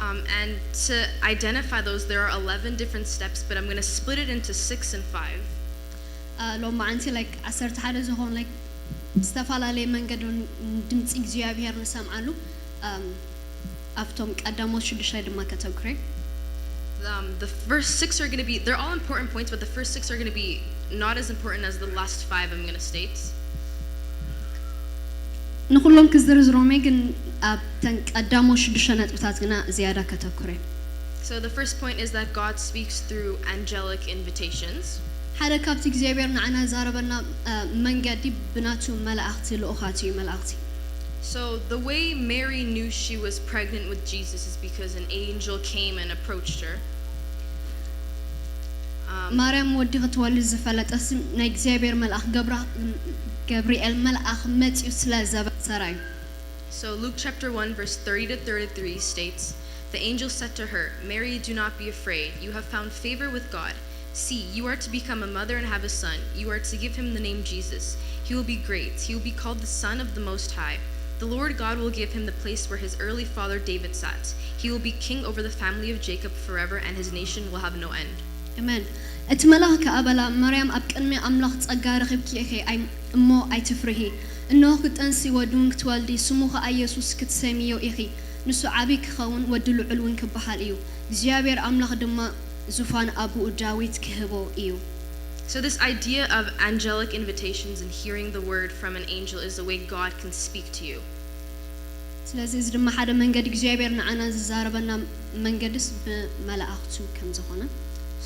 Um, and to identify those, there are eleven different steps, but I'm going to split it into six and five. ሎማዓንቲ like ዓሰርተ ሓደ ዝኾኑ like ዝተፈላለየ መንገዲ ድምፂ እግዚኣብሔር ንሰምዓሉ ኣብቶም ቀዳሞት ሽዱሽተ ድማ ከተኩረ። Um, the first six are going to be, they're all important points, but the first six are going to be not as important as the last five I'm going to state. ንኩሎም ክዝርዝሮም እየ፣ ግን ኣብተን ቀዳሞት ሽዱሽተ ነጥብታት ግና ዝያዳ ከተኩረ። So the first point is that God speaks through angelic invitations. ሓደ ካብቲ እግዚኣብሔር ንዓና ዛረበና መንገዲ ብናቱ መላእኽቲ ልኡኻት እዩ። መላእኽቲ So the way Mary knew she was pregnant with Jesus is because an angel came and approached her. ማርያም ወዲ ክትወልድ ዝፈለጠሲ ናይ እግዚኣብሔር መልኣኽ ገብራ ገብርኤል መልኣኽ መፂኡ ስለ ዘበሰራ እዩ። So Luke chapter one verse thirty to thirty-three states, the angel said to her, Mary, do not be afraid. You have found favor with God. See, you are to become a mother and have a son. You are to give him the name Jesus. He will be great. He will be called the Son of the Most High. The Lord God will give him the place where his early father David sat. He will be king over the family of Jacob forever, and his nation will have no end. ኣሜን። እቲ መልኣኽ ከኣ በላ፣ ማርያም፣ ኣብ ቅድሚ ኣምላኽ ጸጋ ረኺብኪ ኢኺ፣ ኣይ-፣ እሞ ኣይትፍርሂ። እንሆ፣ ክትጠንሲ ወዲ እውን ክትወልዲ፣ ስሙ ኸኣ የሱስ ክትሰምይዮ ኢኺ። ንሱ ዓቢ ክኸውን፣ ወዲ ልዑል እውን ክበሃል እዩ። እግዚኣብሔር ኣምላኽ ድማ ዙፋን ኣቦኡ ዳዊት ክህቦ እዩ። So this idea of angelic invitations and hearing the word from an angel is the way God can speak to you. ስለዚ እዚ ድማ ሓደ መንገዲ እግዚኣብሔር ንዓና ዝዛረበና መንገድስ ብመላእኽቱ ከም ዝኾነ።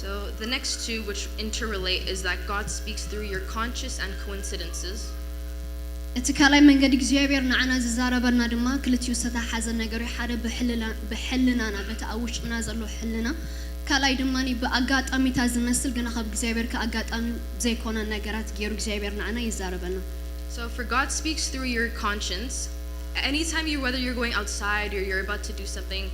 So the next two, which interrelate, is that God speaks through your conscience and coincidences. እቲ ካልኣይ መንገዲ እግዚኣብሔር ንዓና ዝዛረበና ድማ ክልቲኡ ዝተተሓሓዘ ነገር እዩ። ሓደ ብሕልና-፣ ብሕልናና፣ በቲ ኣብ ውሽጥና ዘሎ ሕልና፣ ካልኣይ ድማ ብኣጋጣሚታት ዝመስል ግና ካብ እግዚኣብሔር ከኣ ኣጋጣሚ ዘይኮነ ነገራት ገይሩ እግዚኣብሔር ንዓና ይዛረበና። So for God speaks through your conscience. Anytime you, whether you're going outside or you're about to do something,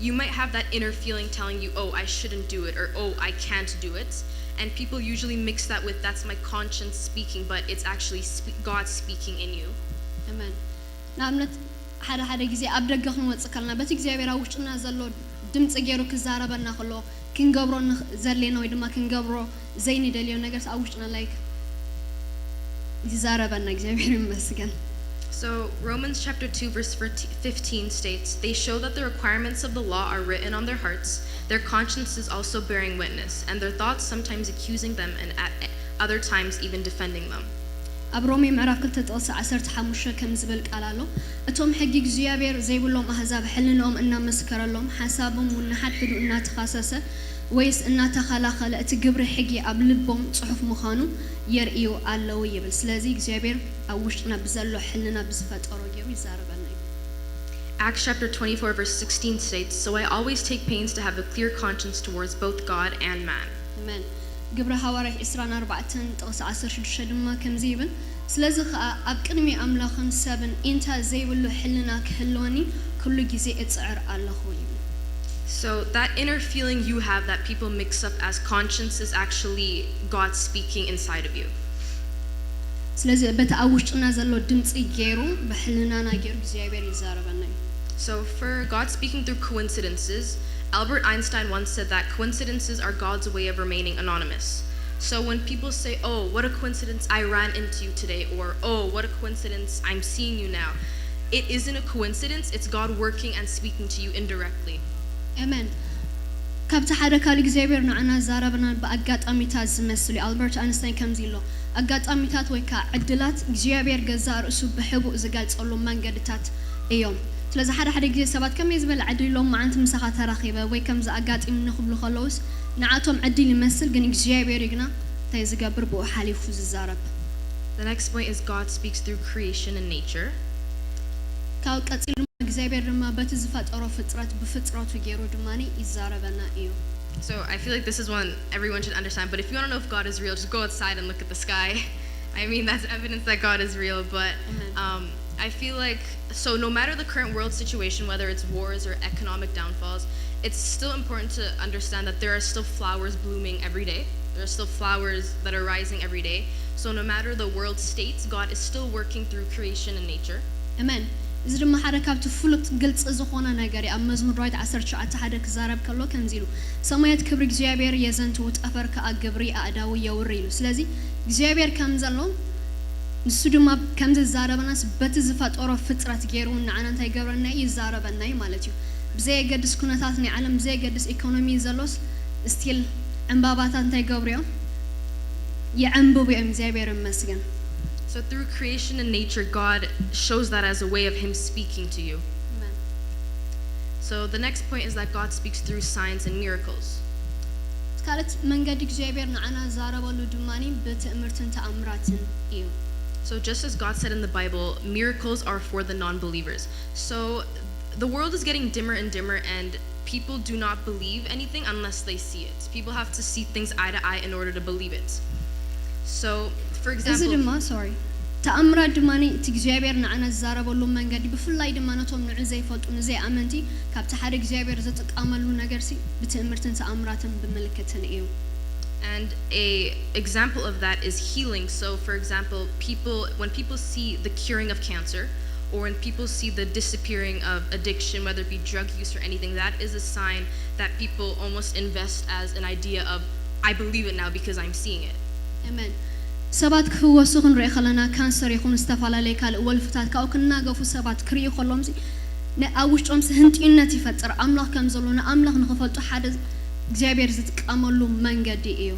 you might have that inner feeling telling you, oh, I shouldn't do it, or oh, I can't do it. And people usually mix that with, that's my conscience speaking, but it's actually spe- God speaking in you. ኣሜን። ንኣብነት ሓደ ሓደ ግዜ ኣብ ደገ ክንወጽእ ከለና በቲ እግዚኣብሔር ኣብ ውሽጥና ዘሎ ድምፂ ገይሩ ክዛረበና ከሎ ክንገብሮ ንኽ-፣ ዘድልየና ወይ ድማ ክንገብሮ ዘይንደልዮ ነገር ኣብ ውሽጥና like ይዛረበና። እግዚኣብሔር ይመስገን። So Romans chapter two verse fifteen states, they show that the requirements of the law are written on their hearts, their consciences also bearing witness, and their thoughts sometimes accusing them and at other times even defending them. ኣብ ሮሜ ምዕራፍ ክልተ ጥቕሲ ዓሰርተ ሓሙሽተ ከም ዝብል ቃል ኣሎ፣ እቶም ሕጊ እግዚኣብሔር ዘይብሎም ኣህዛብ ሕልንኦም እናመስከረሎም፣ ሓሳቦም እውን ንሓድሕዱ እናተኻሰሰ ወይስ እናተኸላኸለ እቲ ግብሪ ሕጊ ኣብ ልቦም ጽሑፍ ምዃኑ የርእዩ ኣለዉ ይብል። ስለዚ እግዚኣብሔር ኣብ ውሽጥና ብዘሎ ሕልና ብዝፈጠሮ ገይሩ ይዛረበና እዩ። Acts chapter twenty-four verse sixteen states, so I always take pains to have a clear conscience towards both God and man. ኣሜን። ግብሪ ሃዋርያት ዕስራን ኣርባዕተን ጥቕሲ ዓሰርተ ሽዱሽተ ድማ ከምዚ ይብል፣ ስለዚ ኸኣ ኣብ ቅድሚ ኣምላኽን ሰብን ኢንታ ዘይብሉ ሕልና ክህልወኒ ኩሉ ግዜ እጽዕር ኣለኹ ይብል። So that inner feeling you have that people mix up as conscience is actually God speaking inside of you. ስለዚ በቲ ኣብ ውሽጥና ዘሎ ድምፂ ገይሩ ብሕልናና ገይሩ እግዚኣብሔር ይዛረበና እዩ። So for God speaking through coincidences, Albert Einstein once said that coincidences are God's way of remaining anonymous. So when people say, "Oh, what a coincidence I ran into you today," or, "Oh, what a coincidence I'm seeing you now," it isn't a coincidence, it's God working and speaking to you indirectly. ኣሜን። ካብቲ ሓደ ካልእ እግዚኣብሔር ንዓና ዛረበና ብኣጋጣሚታት ዝመስል እዩ። ኣልበርት ኣንስታይን ከምዚ ኢሎ፣ ኣጋጣሚታት ወይ ከዓ ዕድላት እግዚኣብሔር ገዛእ ርእሱ ብሕቡእ ዝገልጸሉ መንገድታት እዮም። ስለዚ ሓደ ሓደ ግዜ ሰባት ከመይ ዝበለ ዕድል ኢሎም መዓንቲ ምሳኻ ተራኺበ ወይ ከምዚ ኣጋጢምኒ ክብሉ ከለውስ ንዓቶም ዕድል ይመስል፣ ግን እግዚኣብሔር እዩ ግና እንታይ ዝገብር ብኡ ሓሊፉ ዝዛረብ። The next point is God speaks through creation and nature. ካብ ቀፂሉ ድማ እግዚኣብሔር ድማ በቲ ዝፈጠሮ ፍጥረት ብፍጥረቱ ገይሩ ድማ ይዛረበና እዩ። So I feel like this is one everyone should understand, but if you want to know if God is real, just go outside and look at the sky. I mean, that's evidence that God is real, but Amen. um, I feel like, so no matter the current world situation, whether it's wars or economic downfalls, it's still important to understand that there are still flowers blooming every day. There are still flowers that are rising every day. So no matter the world states, God is still working through creation and nature. ኣሜን። እዚ ድማ ሓደ ካብቲ ፍሉጥ ግልፂ ዝኾነ ነገር እዩ። ኣብ መዝሙር ዳዊት ዓሰርተ ትሽዓተ ሓደ ክዛረብ ከሎ ከምዚ ኢሉ፣ "ሰማያት ክብሪ እግዚኣብሔር የዘንትዉ፣ ጠፈር ከኣ ግብሪ ኣእዳዉ የውሪ" ኢሉ። ስለዚ እግዚኣብሔር ከም ዘሎ ንሱ ድማ ከም ዝዛረበናስ በቲ ዝፈጠሮ ፍጥረት ገይሩ ንዓና እንታይ ይገብረና እዩ? ይዛረበና እዩ ማለት እዩ። ብዘየገድስ ኩነታት ናይ ዓለም፣ ብዘየገድስ ኢኮኖሚ ዘሎስ ስቲል ዕምባባታት እንታይ ይገብሩ እዮም? ይዕንብቡ እዮም። እግዚኣብሔር ይመስገን። So through creation and nature, God shows that as a way of Him speaking to you. ኣሜን። So the next point is that God speaks through signs and miracles. ካልእ መንገዲ እግዚኣብሔር ንዓና ዛረበሉ ድማኒ ብትእምርትን ተኣምራትን እዩ። So just as God said in the Bible, miracles are for the non-believers. So the world is getting dimmer and dimmer, and people do not believe anything unless they see it. People have to see things eye to eye in order to believe it. So, for እዚ example, ድማ ሶሪ ተኣምራት ድማ እቲ እግዚኣብሔር ንዓና ዝዛረበሉ መንገዲ ብፍላይ ድማ ነቶም ንዑ ዘይፈልጡ ንዘይኣመንቲ ካብቲ ሓደ እግዚኣብሔር ዝጥቀመሉ ነገርሲ ብትእምርትን ተኣምራትን ብምልክትን እዩ። And a example of that is healing. So, for example, people when people see the curing of cancer, or when people see the disappearing of addiction, whether it be drug use or anything, that is a sign that people almost invest as an idea of, "I believe it now because I'm seeing it." ኣሜን። ሰባት ክህወሱ ክንርኢ ከለና ካንሰር ይኹን ዝተፈላለዩ ካልእ ወልፍታት ካብኡ ክናገፉ ሰባት ክርእዩ ከለዎም ኣብ ውሽጦም ህንጥዩነት ይፈጥር። ኣምላኽ ከም ዘሎ ንኣምላኽ ንኽፈልጡ ሓደ እግዚኣብሔር ዝጥቀመሉ መንገዲ እዩ።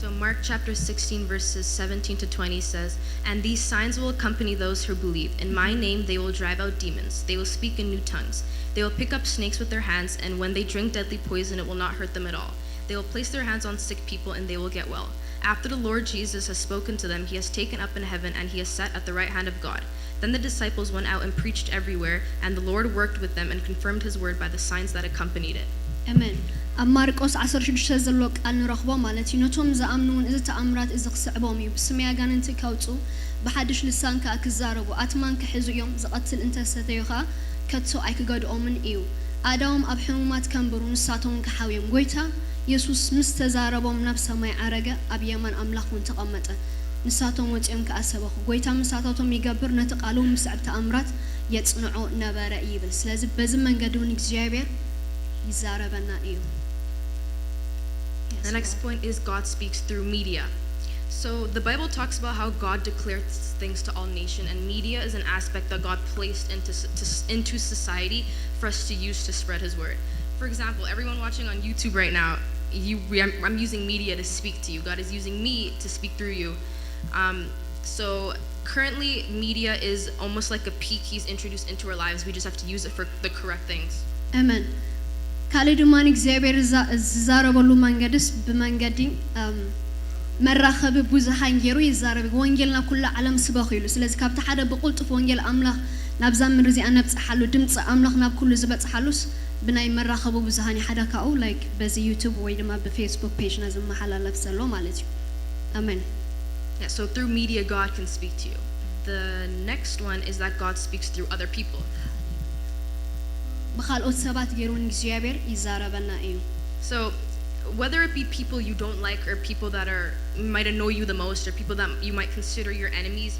So Mark chapter sixteen, verses seventeen to twenty says, "And these signs will accompany those who believe. In my name they will drive out demons. They will speak in new tongues. They will pick up snakes with their hands, and when they drink deadly poison, it will not hurt them at all. They will place their hands on sick people, and they will get well." After the Lord Jesus has spoken to them, he has taken up in heaven, and he has sat at the right hand of God. Then the disciples went out and preached everywhere, and the Lord worked with them and confirmed his word by the signs that accompanied it. ኣሜን። ኣብ ማርቆስ ዓሰርተ ሽዱሽተ ዘሎ ቃል ንረኽቦ ማለት እዩ። ነቶም ዝኣምኑ እውን እዚ ተኣምራት እዚ ክስዕቦም እዩ። ብስመይ ኣጋንንቲ ከውፅኡ፣ ብሓድሽ ልሳን ከኣ ክዛረቡ፣ ኣትማን ክሕዙ እዮም። ዝቐትል እንተሰተዩ ከኣ ከቶ ኣይክገድኦምን እዩ። ኣእዳዎም ኣብ ሕሙማት ከንብሩ፣ ንሳቶም ክሓውዮም። ጎይታ የሱስ ምስ ተዛረቦም ናብ ሰማይ ዓረገ፣ ኣብ የማን ኣምላኽ እውን ተቐመጠ። ንሳቶም ወጺኦም ከኣ ሰበኹ። ጎይታ ምሳታቶም ይገብር፣ ነቲ ቃሉ ምስዕብ ተኣምራት የጽንዖ ነበረ ይብል። ስለዚ በዚ መንገዲ እውን እግዚኣብሔር ይዛረበና እዩ። The next point is God speaks through media. So the Bible talks about how God declares things to all nation, and media is an aspect that God placed into s- to, s- into society for us to use to spread His word. For example, everyone watching on YouTube right now, you we, I'm, I'm using media to speak to you. God is using me to speak through you. Um, so currently, media is almost like a peak He's introduced into our lives. We just have to use it for the correct things. ኣሜን። ካልእ ድማ እግዚኣብሔር ዝዛረበሉ መንገድስ ብመንገዲ መራኸቢ ብዙሃን ገይሩ ይዛረብ። ወንጌል ናብ ኩሉ ዓለም ስበኹ ኢሉ። ስለዚ ካብቲ ሓደ ብቕልጡፍ ወንጌል ኣምላኽ ናብዛ ምድሪ እዚኣ ነብፅሓሉ፣ ድምፂ ኣምላኽ ናብ ኩሉ ዝበፅሓሉስ ብናይ መራኸቢ ብዙሃን ሓደ ካብኡ ላይክ በዚ ዩቱብ ወይ ድማ ብፌስቡክ ፔጅና ዝመሓላለፍ ዘሎ ማለት እዩ። ኣሜን። Yeah, so through media, God can speak to you. The next one is that God speaks through other people. ብካልኦት ሰባት ገይሩ እውን እግዚኣብሔር ይዛረበና እዩ። So, whether it be people you don't like or people that are might annoy you the most or people that you might consider your enemies,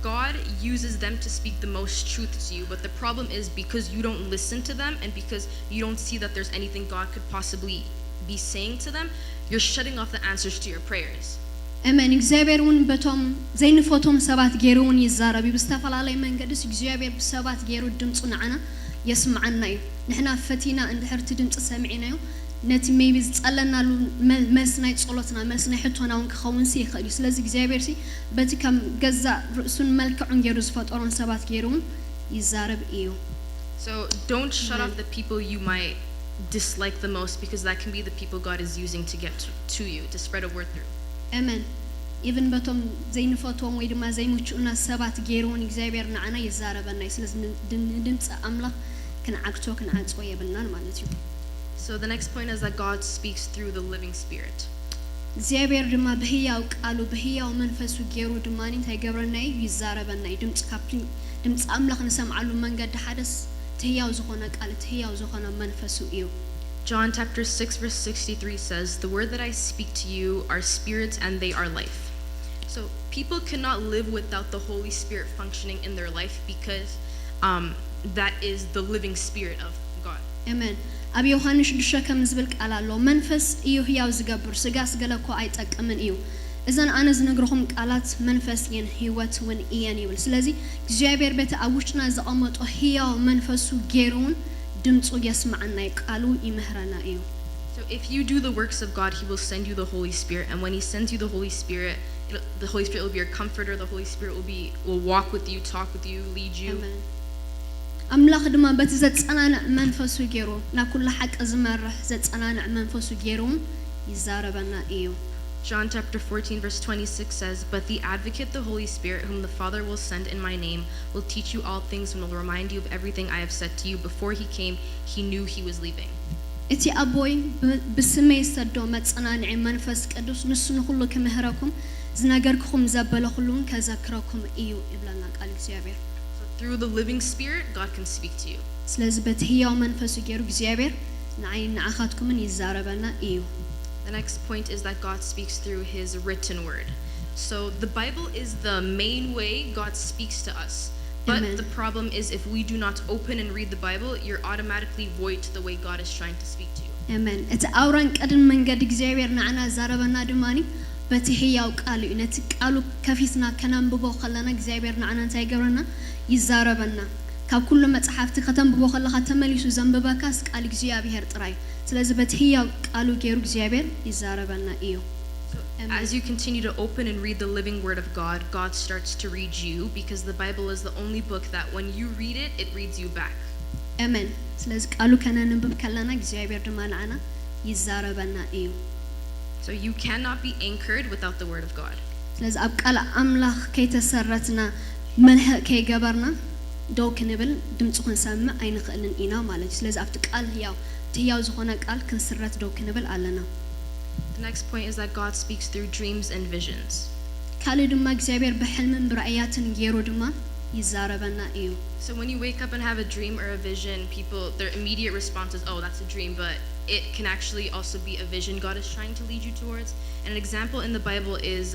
God uses them to speak the most truth to you, but the problem is because you don't listen to them and because you don't see that there's anything God could possibly be saying to them, you're shutting off the answers to your prayers. ኣሜን። እግዚኣብሔር እውን በቶም ዘይንፈቶም ሰባት ገይሩ እውን ይዛረብ እዩ። ብዝተፈላለየ መንገድስ እግዚኣብሔር ብሰባት ገይሩ ድምፁ ንዓና የስምዓና እዩ። ንሕና ፈቲና እንድሕር እቲ ድምፂ ሰሚዕናዮ ነቲ maybe ዝፀለናሉ መ- መልሲ ናይ ፀሎትና መልሲ ናይ ሕቶና እውን ክኸውን ሲ ይኽእል እዩ። ስለዚ እግዚኣብሔር ሲ በቲ ከም ገዛእ ርእሱን መልክዑን ገይሩ ዝፈጠሮን ሰባት ገይሩ እውን ይዛረብ እዩ። So don't shut off Amen. the people you might dislike the most, because that can be the people God is using to get to, to you, to spread a word through. ኣሜን። ኢቭን በቶም ዘይንፈትዎም ወይ ድማ ዘይምችኡና ሰባት ገይሩ እውን እግዚኣብሔር ንዓና ይዛረበና እዩ። ስለዚ ን- ድ- ንድምፂ ኣምላኽ ክንዓግቶ ክንዓፅዎ የብልናን ማለት እዩ። So the next point is that God speaks through the living Spirit. እግዚኣብሔር ድማ ብህያው ቃሉ ብህያው መንፈሱ ገይሩ ድማ እንታይ ይገብረና እዩ? ይዛረበና እዩ። ድምፂ ካብ ድምፂ ኣምላኽ ንሰምዓሉ መንገዲ ሓደስ እቲ ህያው ዝኾነ ቃል እቲ ህያው ዝኾነ መንፈሱ እዩ። John chapter six verse sixty-three says, "The word that I speak to you are spirit and they are life." So people cannot live without the Holy Spirit functioning in their life because um, that is the living Spirit of God. ኣሜን። ኣብ ዮሃንስ ሽዱሽተ ከም ዝብል ቃል ኣሎ፣ መንፈስ እዩ ህያው ዝገብር፣ ስጋስ ገለ እኮ ኣይጠቅምን እዩ። እዘን ኣነ ዝነግረኹም ቃላት መንፈስ እየን ህይወት እውን እየን ይብል። ስለዚ እግዚኣብሔር በቲ ኣብ ውሽጥና ዘቐመጦ ህያው መንፈሱ ገይሩ እውን ድምፁ የስምዓና እዩ፣ ቃሉ ይምህረና እዩ። So if you do the works of God, He will send you the Holy Spirit, and when He sends you the Holy Spirit, it'll, the Holy Spirit will be your comforter. The Holy Spirit will be will walk with you, talk with you, lead you. ኣሜን። ኣምላኽ ድማ በቲ ዘጸናንዕ መንፈሱ ገይሩ ናብ ኩሉ ሓቂ ዝመርሕ ዘጸናንዕ መንፈሱ ገይሩ እውን ይዛረበና እዩ። John chapter fourteen verse twenty-six says, "But the Advocate, the Holy Spirit, whom the Father will send in my name, will teach you all things and will remind you of everything I have said to you." Before He came, He knew He was leaving. እቲ ኣቦይ ብ- ብስመይ ዝሰዶ መጸናንዒ መንፈስ ቅዱስ ንሱ ንኹሉ ክምህረኩም ዝነገርኩኹም ዘበለኹሉን ከዘክረኩም እዩ ይብለና ቃል እግዚኣብሔር። So through the living Spirit, God can speak to you. ስለዚ በቲ ህያው መንፈሱ ገይሩ እግዚኣብሔር ንዓይ ንዓኻትኩምን ይዛረበና እዩ። The next point is that God speaks through His written word. So the Bible is the main way God speaks to us. But Amen. The problem is, if we do not open and read the Bible, you're automatically void to the way God is trying to speak to you. ኣሜን። እቲ ኣውራን ቀድን መንገዲ እግዚኣብሔር ንዓና ዛረበና ድማ በቲ ህያው ቃሉ እዩ። ነቲ ቃሉ ከፊትና ከነንብቦ ከለና እግዚኣብሔር ንዓና እንታይ ይገብረና? ይዛረበና። ካብ ኩሉ መጽሓፍቲ ከተንብቦ ከለኻ ተመሊሱ ዘንብበካስ ቃል እግዚኣብሔር ጥራይ። ስለዚ በቲ ህያው ቃሉ ገይሩ እግዚኣብሔር ይዛረበና እዩ። So, as you continue to open and read the living Word of God, God starts to read you, because the Bible is the only book that when you read it, it reads you back. ኣሜን። ስለዚ ቃሉ ከነንብብ ከለና እግዚኣብሔር ድማ ንዓና ይዛረበና እዩ። So you cannot be anchored without the Word of God. ስለዚ ኣብ ቃል ኣምላኽ ከይተሰረትና መልህቕ ከይገበርና ደው ክንብል ድምፁ ክንሰምዕ ኣይንኽእልን ኢና ማለት እዩ። ስለዚ ኣብቲ ቃል ህያው እቲ ህያው ዝኾነ ቃል ክንስረት ደው ክንብል ኣለና። The next point is that God speaks through dreams and visions. ካልእ ድማ እግዚኣብሔር ብሕልምን ብራእያትን ገይሩ ድማ ይዛረበና እዩ። So when you wake up and have a dream or a vision, people, their immediate response is, "Oh, that's a dream," but it can actually also be a vision God is trying to lead you towards. And an example in the Bible is,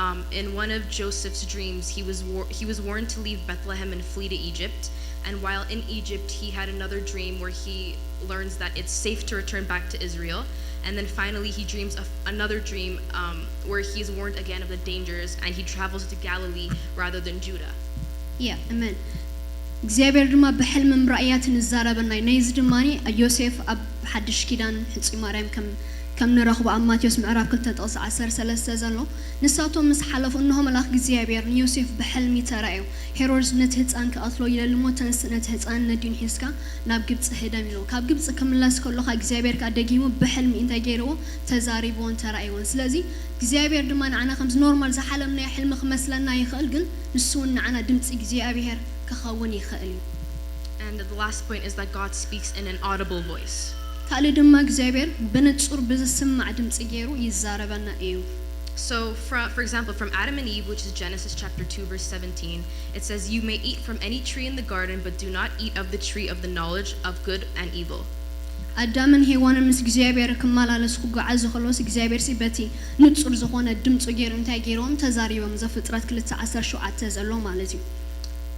um, in one of Joseph's dreams, he was war- he was warned to leave Bethlehem and flee to Egypt. And while in Egypt, he had another dream where he learns that it's safe to return back to Israel. And then finally, he dreams of another dream, um, where he is warned again of the dangers, and he travels to Galilee rather than Judah. ያ ኣሜን። እግዚኣብሔር ድማ ብሕልምን ብራእያትን ይዛረበና እዩ። ነዚ ድማ ዮሴፍ ኣብ ሓድሽ ኪዳን ሕፁይ ማርያም ከም ከም ንረኽቦ ኣብ ማቴዎስ ምዕራፍ ክልተ ጥቕሲ ዓሰርተ ሰለስተ ዘሎ፣ ንሳቶም ምስ ሓለፉ፣ እንሆ፣ መልኣኽ እግዚኣብሔር ንዮሴፍ ብሕልሚ ተራእዮ፣ ሄሮድስ ነቲ ህፃን ክቐትሎ ይደሊ እሞ፣ ተንስእ፣ ነቲ ህፃን ነዲን ሒዝካ ናብ ግብፂ ህደም ኢልዎ። ካብ ግብፂ ክምለስ ከሎ ከዓ እግዚኣብሔር ከዓ ደጊሙ ብሕልሚ እንታይ ገይርዎ? ተዛሪብዎን ተራእይዎን። ስለዚ እግዚኣብሔር ድማ ንዓና ከምዚ ኖርማል ዝሓለምናዮ ሕልሚ ክመስለና ይኽእል፣ ግን ንሱ እውን ንዓና ድምፂ እግዚኣብሔር ክኸውን ይኽእል እዩ። And the last point is that God speaks in an audible voice. ካልእ ድማ እግዚኣብሔር ብንጹር ብዝስማዕ ድምጺ ገይሩ ይዛረበና እዩ። So, from, for example, from Adam and Eve, which is Genesis chapter two, verse seventeen, it says, "You may eat from any tree in the garden, but do not eat of the tree of the knowledge of good and evil." ኣዳምን ሄዋንን ምስ እግዚኣብሔር ክመላለሱ ክጓዓዙ ከለውስ እግዚኣብሔር ሲ በቲ ንጹር ዝኾነ ድምፁ ገይሩ እንታይ ገይርዎም ተዛሪቦም? ዘፍጥረት ክልተ ዓሰርተ ሸውዓተ ዘሎ ማለት እዩ።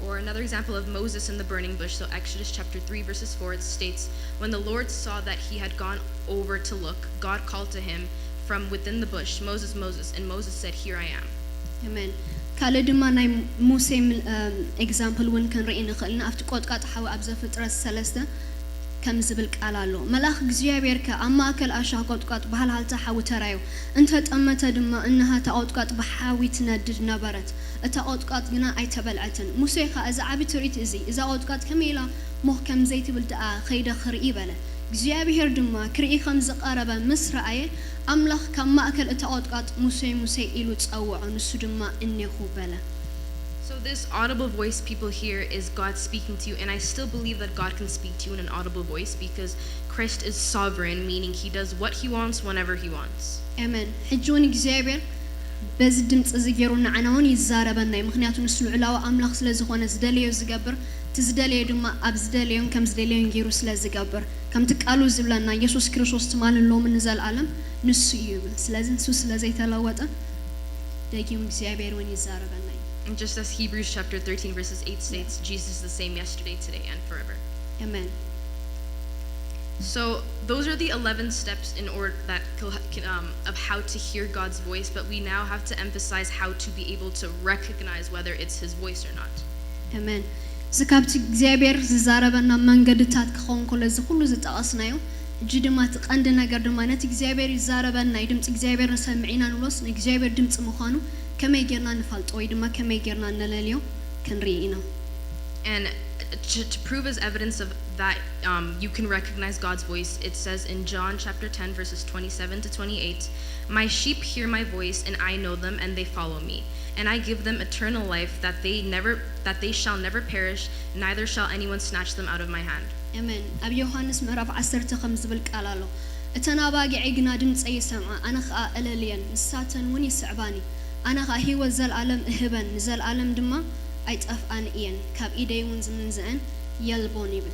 Or another example of Moses in the burning bush. So Exodus chapter three verses four, it states, "When the Lord saw that he had gone over to look, God called to him from within the bush, 'Moses, Moses.' And Moses said, 'Here I am.'" ኣሜን። ካልእ ድማ ናይ ሙሴ example እውን ክንርኢ ንኽእል ኢና። ኣብቲ ቆጥቃጥ ሓዊ ኣብ ዘፍጥረት ሰለስተ ከም ዝብል ቃል ኣሎ። መልኣኽ እግዚኣብሔር ከ ኣብ ማእከል ኣሻ ቆጥቋጥ ብሃልሃልታ ሓዊ ተራዮ እንተ ጠመተ ድማ፣ እንሃ እታ ቆጥቋጥ ብሓዊ ትነድድ ነበረት፣ እታ ቆጥቋጥ ግና ኣይተበልዐትን። ሙሴ ኸኣ እዚ ዓቢ ትርኢት እዚ፣ እዛ ቆጥቋጥ ከመይ ኢላ ሞኽ ከም ዘይትብል ደኣ ኸይደ ኽርኢ በለ። እግዚኣብሔር ድማ ክርኢ ከም ዝቐረበ ምስ ረኣየ፣ ኣምላኽ ካብ ማእከል እታ ቆጥቋጥ፣ "ሙሴ፣ ሙሴ" ኢሉ ጸውዖ፣ ንሱ ድማ፣ "እኔኹ" በለ። So this audible voice people hear is God speaking to you, and I still believe that God can speak to you in an audible voice because Christ is sovereign, meaning he does what he wants whenever he wants. ኣሜን። ሕጂ እውን እግዚኣብሔር በዚ ድምፂ እዚ ገይሩ ንዓና እውን ይዛረበና እዩ። ምክንያቱ ንሱ ልዑላዊ ኣምላኽ ስለ ዝኾነ ዝደለዮ ዝገብር፣ እቲ ዝደለዮ ድማ ኣብ ዝደለዮን ከም ዝደለዮን ገይሩ ስለ ዝገብር፣ ከምቲ ቃሉ ዝብለና፣ "ኢየሱስ ክርስቶስ ትማልን ሎምን ንዘለኣለም ንሱ እዩ" ይብል። ስለዚ ንሱ ስለ ዘይተለወጠ፣ ደጊሙ እግዚኣብሔር እውን ይዛረበና እዩ። And just as Hebrews chapter thirteen verses eight states, Jesus is the same yesterday, today, and forever. ኣሜን። So those are the eleven steps in order that col- can, um, of how to hear God's voice, but we now have to emphasize how to be able to recognize whether it's his voice or not. ኣሜን። እዚ ካብቲ እግዚኣብሔር ዝዛረበና መንገድታት ክኸውን ከሎ፣ እዚ ኩሉ ዝጠቐስናዮ፣ ሕጂ ድማ እቲ ቀንዲ ነገር ድማ ነቲ እግዚኣብሔር ይዛረበና እዩ፣ ድምፂ እግዚኣብሔር ንሰምዕ ኢና ንብሎስ፣ ንእግዚኣብሔር ድምፂ ምዃኑ ከመይ ጌርና ንፈልጦ ወይ ድማ ከመይ ጌርና ነለልዮ ክንርኢ ኢና። And to, to prove as evidence of that, um, you can recognize God's voice. It says in John chapter ten, verses twenty-seven to twenty-eight, "My sheep hear my voice, and I know them, and they follow me. And I give them eternal life, that they never, that they shall never perish, neither shall anyone snatch them out of my hand." ኣሜን። ኣብ ዮሃንስ ምዕራፍ ዓሰርተ ከም ዝብል ቃል ኣሎ፣ "እተን ኣባጊዐይ ግና ድምፀይ ይሰምዓ፣ ኣነ ኸኣ እለልየን፣ ንሳተን እውን ይስዕባኒ። ኣነ ኸኣ ህይወት ዘለኣለም እህበን፣ ንዘለኣለም ድማ ኣይጠፍኣን እየን፣ ካብ ኢደይ እውን ዝምንዝዐን የልቦን" ይብል።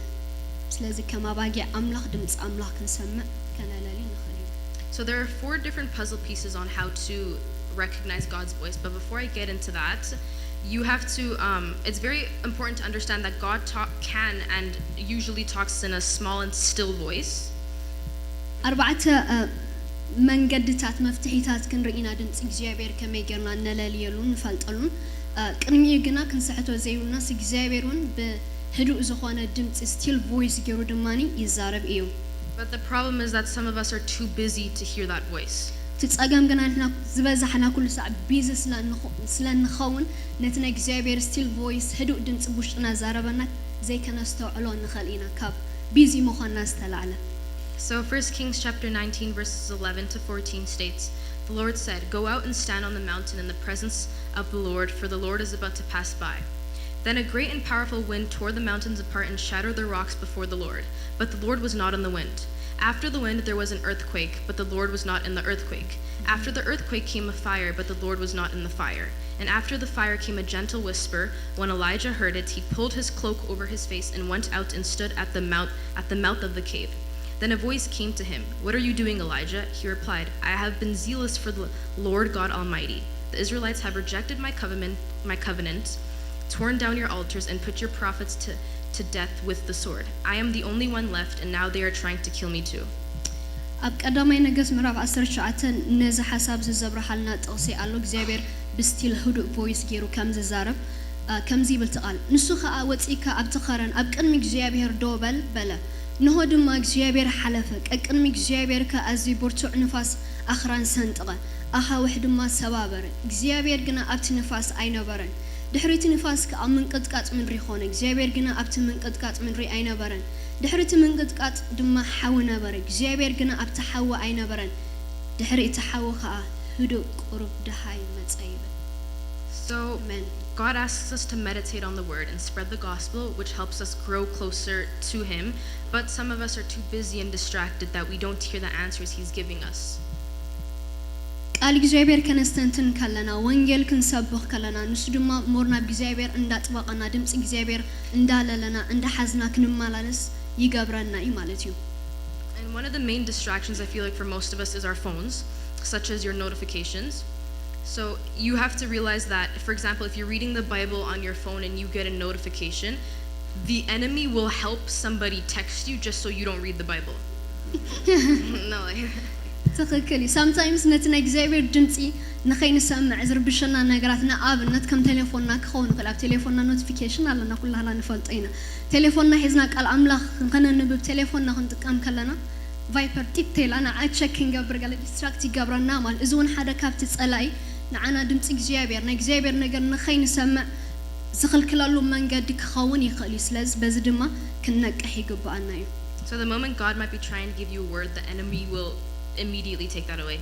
ስለዚ ከም ኣባጊዕ ኣምላኽ ድምፂ ኣምላኽ ክንሰምዕ ከነለሊ ንኽእል ኢና። So there are four different puzzle pieces on how to recognize God's voice. But before I get into that, you have to, um, it's very important to understand that God talk, can and usually talks in a small and still voice. ኣርባዕተ መንገድታት፣ መፍትሒታት ክንርኢ ኢና፣ ድምፂ እግዚኣብሔር ከመይ ጌርና ነለልየሉን ንፈልጠሉን። ቅድሚኡ ግና ክንስሕቶ ዘይብሉናስ እግዚኣብሔር እውን ብህዱእ ዝኾነ ድምፂ፣ still voice፣ ገይሩ ድማ ይዛረብ እዩ። But the problem is that some of us are too busy to hear that voice. እቲ ጸገም ግና ንሕና ዝበዛሕና ኩሉ ሳዕ ቢዚ ስለ እንኸውን፣ ነቲ ናይ እግዚኣብሔር still voice፣ ህዱእ ድምፂ ብውሽጥና ዛረበና ዘይከነስተውዕሎ ንኽእል ኢና፣ ካብ ቢዚ ምዃንና ዝተላዕለ። So First Kings chapter nineteen, verses eleven to fourteen states, "The Lord said, 'Go out and stand on the mountain in the presence of the Lord, for the Lord is about to pass by.' Then a great and powerful wind tore the mountains apart and shattered the rocks before the Lord. But the Lord was not in the wind. After the wind there was an earthquake, but the Lord was not in the earthquake. After the earthquake came a fire, but the Lord was not in the fire. And after the fire came a gentle whisper. When Elijah heard it, he pulled his cloak over his face and went out and stood at the mouth, at the mouth of the cave. Then a voice came to him, 'What are you doing, Elijah?' He replied, 'I have been zealous for the Lord God Almighty. The Israelites have rejected my covenant, my covenant, torn down your altars, and put your prophets to, to death with the sword. I am the only one left, and now they are trying to kill me too.'" ኣብ ቀዳማይ ነገስት ምዕራፍ ዓሰርተ ትሽዓተ ነዚ ሓሳብ እዚ ዘብርሃልና ጥቕሲ ኣሎ። እግዚኣብሔር ብስቲል ህዱእ ቮይስ ገይሩ ከም ዝዛረብ፣ እ፣ ከምዚ ይብል እቲ ቃል፣ "ንሱ ኸኣ፣ ወጺእካ ኣብቲ ኸረን ኣብ ቅድሚ እግዚኣብሔር ደው በል" በለ። እንሆ ድማ እግዚኣብሔር ሓለፈ፣ ቀቅድሚ እግዚኣብሔር ከኣ ኣዝዩ ብርቱዕ ንፋስ ኣኽራን ሰንጠቐ፣ ኣኻውሕ ድማ ሰባበረ። እግዚኣብሔር ግና ኣብቲ ንፋስ ኣይነበረን። ድሕሪ እቲ ንፋስ ከኣ ምንቅጥቃጥ ምድሪ ኾነ፣ እግዚኣብሔር ግና ኣብቲ ምንቅጥቃጥ ምድሪ ኣይነበረን። ድሕሪ እቲ ምንቅጥቃጥ ድማ ሓዊ ነበረ፣ እግዚኣብሔር ግና ኣብቲ ሓዊ ኣይነበረን። ድሕሪ እቲ ሓዊ ኸኣ ህዱእ ቁሩብ ደሃይ መጸ ይብል። So ኣሜን። God asks us to meditate on the word and spread the gospel, which helps us grow closer to him. But some of us are too busy and distracted that we don't hear the answers he's giving us. ቃል እግዚኣብሔር ከነስተንትን ከለና፣ ወንጌል ክንሰብኽ ከለና፣ ንሱ ድማ ሞር ናብ እግዚኣብሔር እንዳጥበቐና፣ ድምፂ እግዚኣብሔር እንዳለለና፣ እንዳሓዝና ክንመላለስ ይገብረና እዩ ማለት እዩ። And one of the main distractions I feel like for most of us is our phones, such as your notifications. So you have to realize that, for example, if you're reading the Bible on your phone and you get a notification, the enemy will help somebody text you just so you don't read the Bible. No, like, ትኽክል እዩ። ሳምታይምስ ነቲ ናይ እግዚኣብሔር ድምፂ ንኸይንሰምዕ ዝርብሸና ነገራት፣ ንኣብነት ከም ቴሌፎንና ክኸውን ይኽእል። ኣብ ቴሌፎንና ኖቲፊኬሽን ኣለና፣ ኩላህና ንፈልጦ ኢና። ቴሌፎንና ሒዝና ቃል ኣምላኽ ከነንብብ ቴሌፎንና ክንጥቀም ከለና ቫይፐር ጢፕ ኢላ ንዓ ቸክ ክንገብር ገለ ዲስትራክት ይገብረና ማለት። እዚ እውን ሓደ ካብቲ ጸላኢ ንዓና ድምፂ እግዚኣብሔር፣ ናይ እግዚኣብሔር ነገር ንኸይንሰምዕ ዝኽልክለሉ መንገዲ ክኸውን ይኽእል እዩ። ስለዚ በዚ ድማ ክንነቅሕ ይግብኣና እዩ። So the moment God might be trying to give you a word, the enemy will immediately take that away.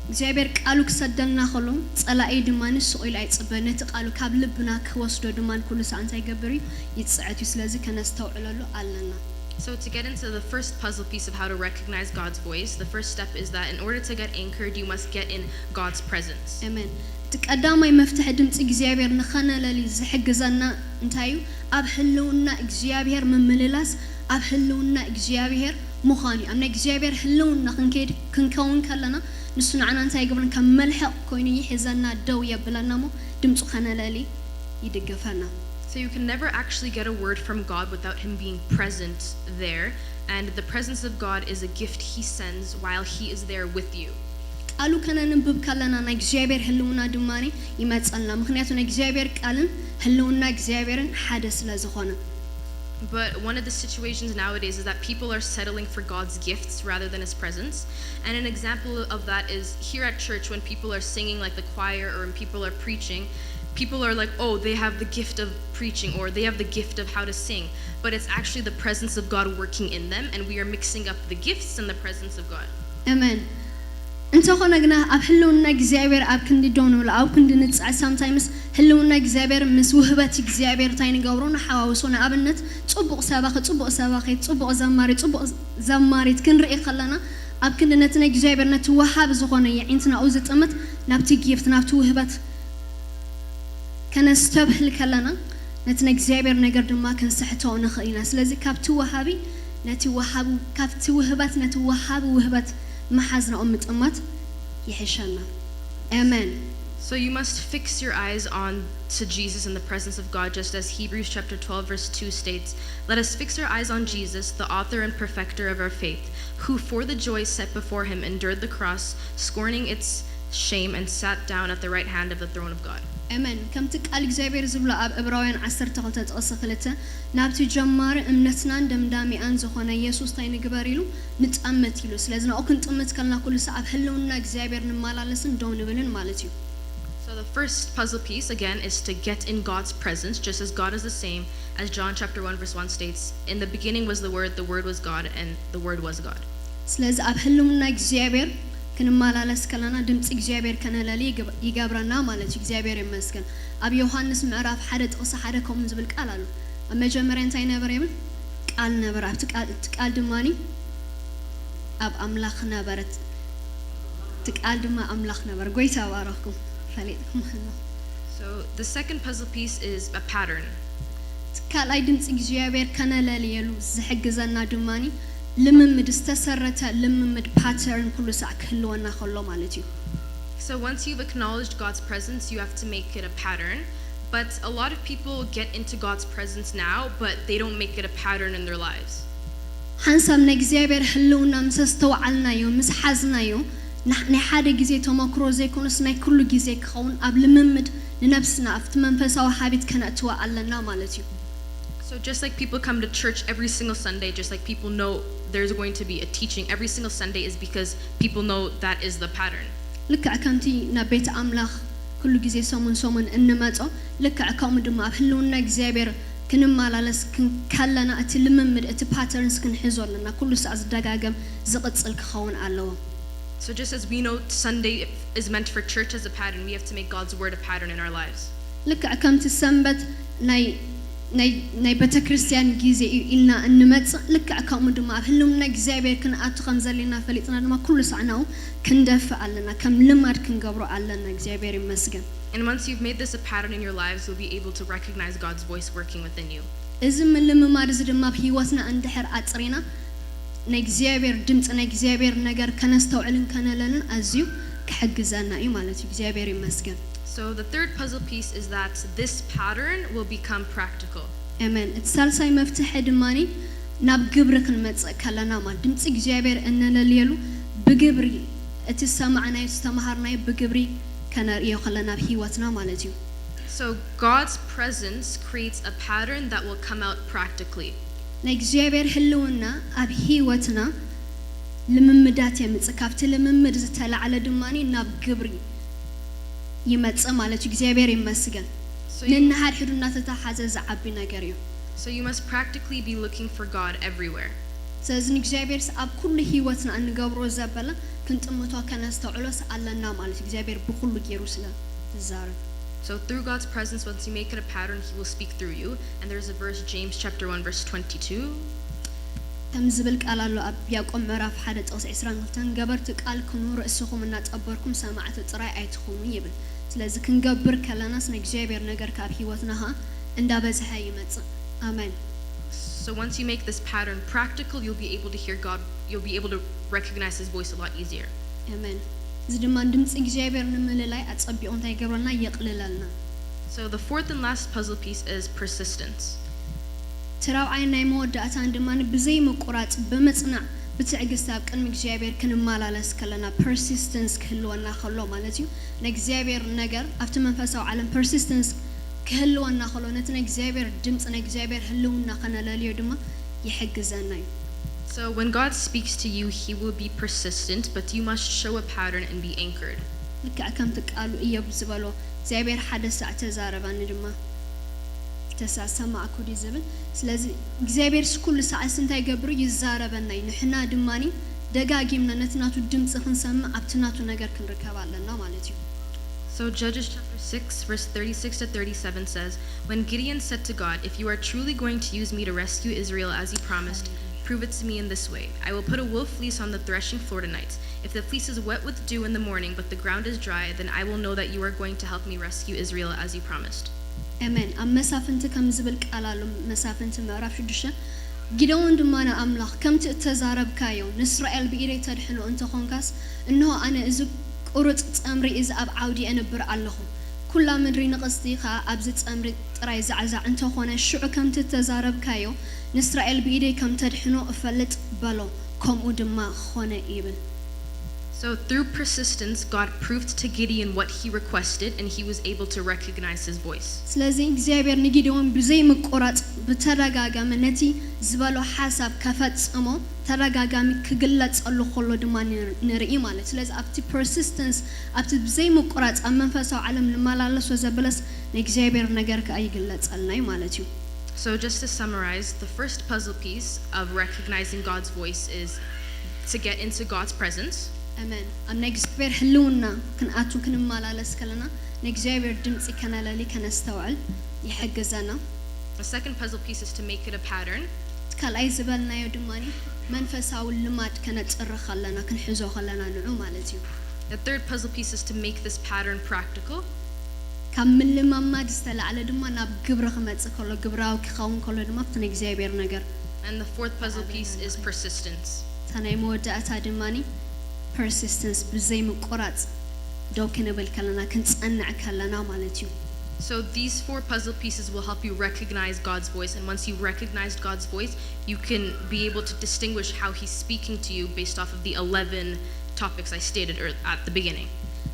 እግዚኣብሔር ቃሉ ክሰደልና ከሎ ጸላኢ ድማ ንስቕ ኢሉ ኣይጽበ፣ ነቲ ቃሉ ካብ ልብና ክወስዶ ድማ ኩሉ ሰዓት እንታይ ይገብር እዩ? ይጽዕት እዩ። ስለዚ ከነስተውዕለሉ ኣለና። So to get into the first puzzle piece of how to recognize God's voice, the first step is that in order to get anchored, you must get in God's presence. ኣሜን። እቲ ቀዳማይ መፍትሒ ድምፂ እግዚኣብሔር ንኸነለሊ ዝሕግዘና እንታይ እዩ? ኣብ ህልውና እግዚኣብሔር ምምልላስ፣ ኣብ ህልውና እግዚኣብሔር ምዃን እዩ። ኣብ ናይ እግዚኣብሔር ህልውና ክንከይድ ክንከውን ከለና ንሱ ንዓና እንታይ ይገብረን? ከም መልሕቕ ኮይኑ ይሕዘና፣ ደው የብለና፣ እሞ ድምፁ ከነለሊ ይድግፈና። So you can never actually get a word from God without Him being present there. And the presence of God is a gift He sends while He is there with you. ቃሉ ከነንብብ ከለና ናይ እግዚኣብሔር ህልውና ድማ ይመፀልና። ምክንያቱ ናይ እግዚኣብሔር ቃልን ህልውና እግዚኣብሔርን ሓደ ስለ ዝኾነ። But one of the situations nowadays is that people are settling for God's gifts rather than His presence. And an example of that is here at church when people are singing, like the choir, or when people are preaching, people are like, "Oh, they have the gift of preaching," or, "They have the gift of how to sing." But it's actually the presence of God working in them, and we are mixing up the gifts and the presence of God. ኣሜን። እንተኾነ ግና ኣብ ህልውና እግዚኣብሔር ኣብ ክንዲ ደው ንብል፣ ኣብ ክንዲ ንጽዕት፣ ሳምታይምስ ህልውና እግዚኣብሔር ምስ ውህበት እግዚኣብሔር እንታይ ንገብሮ? ንሓዋውሶ። ንኣብነት ጽቡቕ ሰባኺ፣ ጽቡቕ ሰባኺት፣ ጽቡቕ ዘማሪ፣ ጽቡቕ ዘማሪት ክንርኢ ከለና ኣብ ክንዲ ነቲ ናይ እግዚኣብሔር ነቲ ወሃቢ ዝኾነ የዒንትና ኣብኡ ዝጥምት ናብቲ ጊፍት ናብቲ ውህበት ከነስተብህል ከለና ነቲ ናይ እግዚኣብሔር ነገር ድማ ክንስሕቶ ንኽእል ኢና። ስለዚ ካብቲ ወሃቢ ነቲ ወሃቢ ካብቲ ውህበት ነቲ ወሃቢ ውህበት ምሓዝ ናብኡ ምጥማት ይሕሸና። ኣሜን። So you must fix your eyes on to Jesus in the presence of God, just as Hebrews chapter twelve verse two states, "Let us fix our eyes on Jesus, the author and perfecter of our faith, who for the joy set before him endured the cross, scorning its shame, and sat down at the right hand of the throne of God." ኣሜን። ከምቲ ቃል እግዚኣብሔር ዝብሎ ኣብ ዕብራውያን ዓሰርተ ክልተ ጥቕሲ ክልተ፣ ናብቲ ጀማሪ እምነትናን ደምዳሚኣን ዝኾነ የሱስ እንታይ ንግበር ኢሉ? ንጠምት ኢሉ። ስለዚ ናብኡ ክንጥምት ከለና ኩሉ ሰዓት ኣብ ህልውና እግዚኣብሔር ንመላለስን ደው ንብልን ማለት እዩ። So the first puzzle piece again is to get in God's presence, just as God is the same as John chapter one verse one states, "In the beginning was the Word, the Word was God, and the Word was God." ስለዚ ኣብ ህልውና እግዚኣብሔር ክንመላለስ ከለና ድምፂ እግዚኣብሔር ከነለሊ ይግብ- ይገብረና ማለት እዩ። እግዚኣብሔር ይመስገን። ኣብ ዮሃንስ ምዕራፍ ሓደ ጥቕሲ ሓደ ከምኡ ዝብል ቃል ኣሎ። ኣብ መጀመርያ እንታይ ነበር ይብል? ቃል ነበር። ኣብቲ ቃል እቲ ቃል ድማ ኣብ ኣምላኽ ነበረት፣ እቲ ቃል ድማ ኣምላኽ ነበር። ጎይታ ባረኽኩም። ፈሊጥኩም ኣለኹም። So the second puzzle piece is a pattern. እቲ ካልኣይ ድምፂ እግዚኣብሔር ከነለልየሉ ዝሕግዘና ድማ ልምምድ፣ ዝተሰረተ ልምምድ፣ ፓተርን ኩሉ ሳዕ ክህልወና ከሎ ማለት እዩ። So once you've acknowledged God's presence, you have to make it a pattern. But a lot of people get into God's presence now, but they don't make it a pattern in their lives. ሓንሳብ ናይ እግዚኣብሔር ህልውና ምስ ኣስተውዓልናዮ፣ ምስ ሓዝናዮ፣ ና- ናይ ሓደ ግዜ ተመክሮ ዘይኮነስ ናይ ኩሉ ግዜ ክኸውን ኣብ ልምምድ ንነብስና ኣብቲ መንፈሳዊ ሃቢት ከነእትዋ ኣለና ማለት እዩ። So just like people come to church every single Sunday, just like people know there's going to be a teaching every single Sunday, is because people know that is the pattern. ልክዕ ከምቲ ናብ ቤት ኣምላኽ ኩሉ ግዜ ሰሙን ሰሙን እንመጾ፣ ልክዕ ከምኡ ድማ ኣብ ህልውና እግዚኣብሔር ክንመላለስ ክን- ከለና እቲ ልምምድ፣ እቲ ፓተርንስ ክንሕዞ ኣለና። ኩሉ ሳዕ ዝደጋገም ዝቕጽል ክኸውን ኣለዎ። So just as we know Sunday is meant for church as a pattern, we have to make God's word a pattern in our lives. ልክዕ ከምቲ ሰንበት ናይ ናይ ናይ ቤተ ክርስቲያን ግዜ እዩ ኢልና እንመጽእ፣ ልክዕ ከምኡ ድማ ኣብ ህልውና እግዚኣብሔር ክንኣቱ ከም ዘለና ፈሊጥና ድማ ኩሉ ሳዕ ናብኡ ክንደፍእ ኣለና። ከም ልማድ ክንገብሮ ኣለና። እግዚኣብሔር ይመስገን። And once you've made this a pattern in your lives, you'll be able to recognize God's voice working within you. እዚ ምልምማድ እዚ ድማ ኣብ ህይወትና እንድሕር ኣጽሪና ናይ እግዚኣብሔር ድምፂ፣ ናይ እግዚኣብሔር ነገር ከነስተውዕልን ከነለልን ኣዝዩ ክሕግዘና እዩ ማለት እዩ። እግዚኣብሔር ይመስገን። So the third puzzle piece is that this pattern will become practical. ኣሜን። እቲ ሳልሳይ መፍትሒ ድማ ናብ ግብሪ ክንመፅእ ከለና ማለት ድምፂ እግዚኣብሔር እነለልየሉ ብግብሪ እቲ ዝሰማዕናዮ ዝተምሃርናዮ ብግብሪ ከነርእዮ ከለና ኣብ ህይወትና ማለት እዩ። So God's presence creates a pattern that will come out practically. ናይ እግዚኣብሔር ህልውና ኣብ ህይወትና ልምምዳት የምፅእ። ካብቲ ልምምድ ዝተላዕለ ድማ ናብ ግብሪ ይመፅእ ማለት እዩ። እግዚኣብሔር ይመስገን። So ነንሓድሕዱ እናተተሓዘ ዝዓቢ ነገር እዩ። So you must practically be looking for God everywhere. ስለዚ ንእግዚኣብሔር ኣብ ኩሉ ህይወትና እንገብሮ ዘበለ ክንጥምቶ ከነስተውዕሎስ ኣለና ማለት እዩ። እግዚኣብሔር ብኩሉ ገይሩ ስለ ዝዛረብ። So through God's presence, once you make it a pattern, He will speak through you. And there's a verse, James chapter one, verse twenty-two. ከም ዝብል ቃል ኣሎ ኣብ ያዕቆብ ምዕራፍ ሓደ ጥቕሲ ዕስራን ክልተን፣ ገበርቲ ቃል ኩኑ፣ ርእስኹም እናጠበርኩም ሰማዕቲ ጥራይ ኣይትኹኑ ይብል። ስለዚ ክንገብር ከለናስ ናይ እግዚኣብሔር ነገር ካብ ህይወትና ኸዓ እንዳበዝሐ ይመጽእ። ኣሜን። So once you make this pattern practical, you'll be able to hear God. You'll be able to recognize His voice a lot easier. ኣሜን። እዚ ድማ ድምፂ እግዚኣብሔር ንምልላይ ኣጸቢቑ እንታይ ይገብረልና? የቕልለልና። So the fourth and last puzzle piece is persistence. እቲ ራብዓይ ናይ መወዳእታን ድማ ብዘይ ምቁራጽ ብምጽናዕ ብትዕግስቲ ኣብ ቅድሚ እግዚኣብሔር ክንመላለስ ከለና፣ ፐርሲስተንስ ክህልወና ከሎ ማለት እዩ። ናይ እግዚኣብሔር ነገር ኣብቲ መንፈሳዊ ዓለም ፐርሲስተንስ ክህልወና ከሎ፣ ነቲ ናይ እግዚኣብሔር ድምፂ፣ ናይ እግዚኣብሔር ህልውና ከነለልዮ ድማ ይሕግዘና እዩ። So when God speaks to you, He will be persistent, but you must show a pattern and be anchored. ልክዕ ከምቲ ቃሉ እዮብ ዝበሎ፣ እግዚኣብሔር ሓደ ሳዕ ተዛረባኒ ድማ ተሳ ሰማዕኩ ድዩ ዝብል። ስለዚ እግዚኣብሔር ኩሉ ሰዓት እንታይ ይገብር? ይዛረበና እዩ። ንሕና ድማ ደጋጊምና ነቲ ናቱ ድምፂ ክንሰምዕ ኣብቲ ናቱ ነገር ክንርከብ ኣለና ማለት እዩ። So Judges chapter six, verse thirty-six to thirty-seven says, When Gideon said to God, "If you are truly going to use me to rescue Israel as you promised, prove it to me in this way. I will put a wool fleece on the threshing floor tonight. If the fleece is wet with dew in the morning, but the ground is dry, then I will know that you are going to help me rescue Israel as you promised." ኣሜን። ኣብ መሳፍንቲ ከም ዝብል ቃል ኣሎ፣ መሳፍንቲ ምዕራፍ ሽዱሽተ፣ ጊደዎን ድማ ንኣምላኽ፣ "ከምቲ እተዛረብካዮ ንእስራኤል ብኢደይ ተድሕኖ እንተኾንካስ፣ እንሆ ኣነ እዚ ቁሩጽ ጸምሪ እዚ ኣብ ዓውዲ ኣነብር ኣለኹ፣ ኩላ ምድሪ ንቕጽቲ ኸኣ ኣብዚ ጸምሪ ጥራይ ዛዕዛዕ እንተኾነ፣ ሽዑ ከምቲ እተዛረብካዮ ንእስራኤል ብኢደይ ከም ተድሕኖ እፈልጥ" በሎ። ከምኡ ድማ ኾነ ይብል። So through persistence, God proved to Gideon what he requested, and he was able to recognize his voice. ስለዚ እግዚኣብሔር ንጊደዎን ብዘይ ምቁራጽ ብተደጋጋሚ ነቲ ዝበሎ ሓሳብ ከፈጽሞ ተደጋጋሚ ክግለጸሉ ከሎ ድማ ንር- ንርኢ ማለት። ስለዚ ኣብቲ ፐርሲስተንስ፣ ኣብቲ ብዘይ ምቁራጽ ኣብ መንፈሳዊ ዓለም ንመላለሶ ዘበለስ ንእግዚኣብሔር ነገር ከኣ ይግለጸልና እዩ ማለት እዩ። So just to summarize, the first puzzle piece of recognizing God's voice is to get into God's presence. ኣሜን። ኣብ ናይ እግዚኣብሔር ህልውና ክንኣቱ ክንመላለስ ከለና ንእግዚኣብሔር ድምፂ ከነለሊ ከነስተውዕል ይሕግዘና። The second puzzle piece is to make it a pattern. እቲ ካልኣይ ዝበልናዮ ድማ መንፈሳዊ ልማድ ከነጥሪ ከለና ክንሕዞ ከለና ንዑ ማለት እዩ። The third puzzle piece is to make this pattern practical. ካብ ምልማማድ ዝተላዕለ ድማ ናብ ግብሪ ክመፅእ ከሎ፣ ግብራዊ ክኸውን ከሎ ድማ ኣብቲ ናይ እግዚኣብሔር ነገር። And the fourth puzzle piece is persistence. እታ ናይ መወዳእታ ድማ ፐርሲስተንስ፣ ብዘይ ምቁራፅ ደው ክንብል ከለና፣ ክንፀንዕ ከለና ማለት እዩ። So these four puzzle pieces will help you recognize God's voice. And once you've recognized God's voice, you can be able to distinguish how he's speaking to you based off of the eleven topics I stated ear- at the beginning.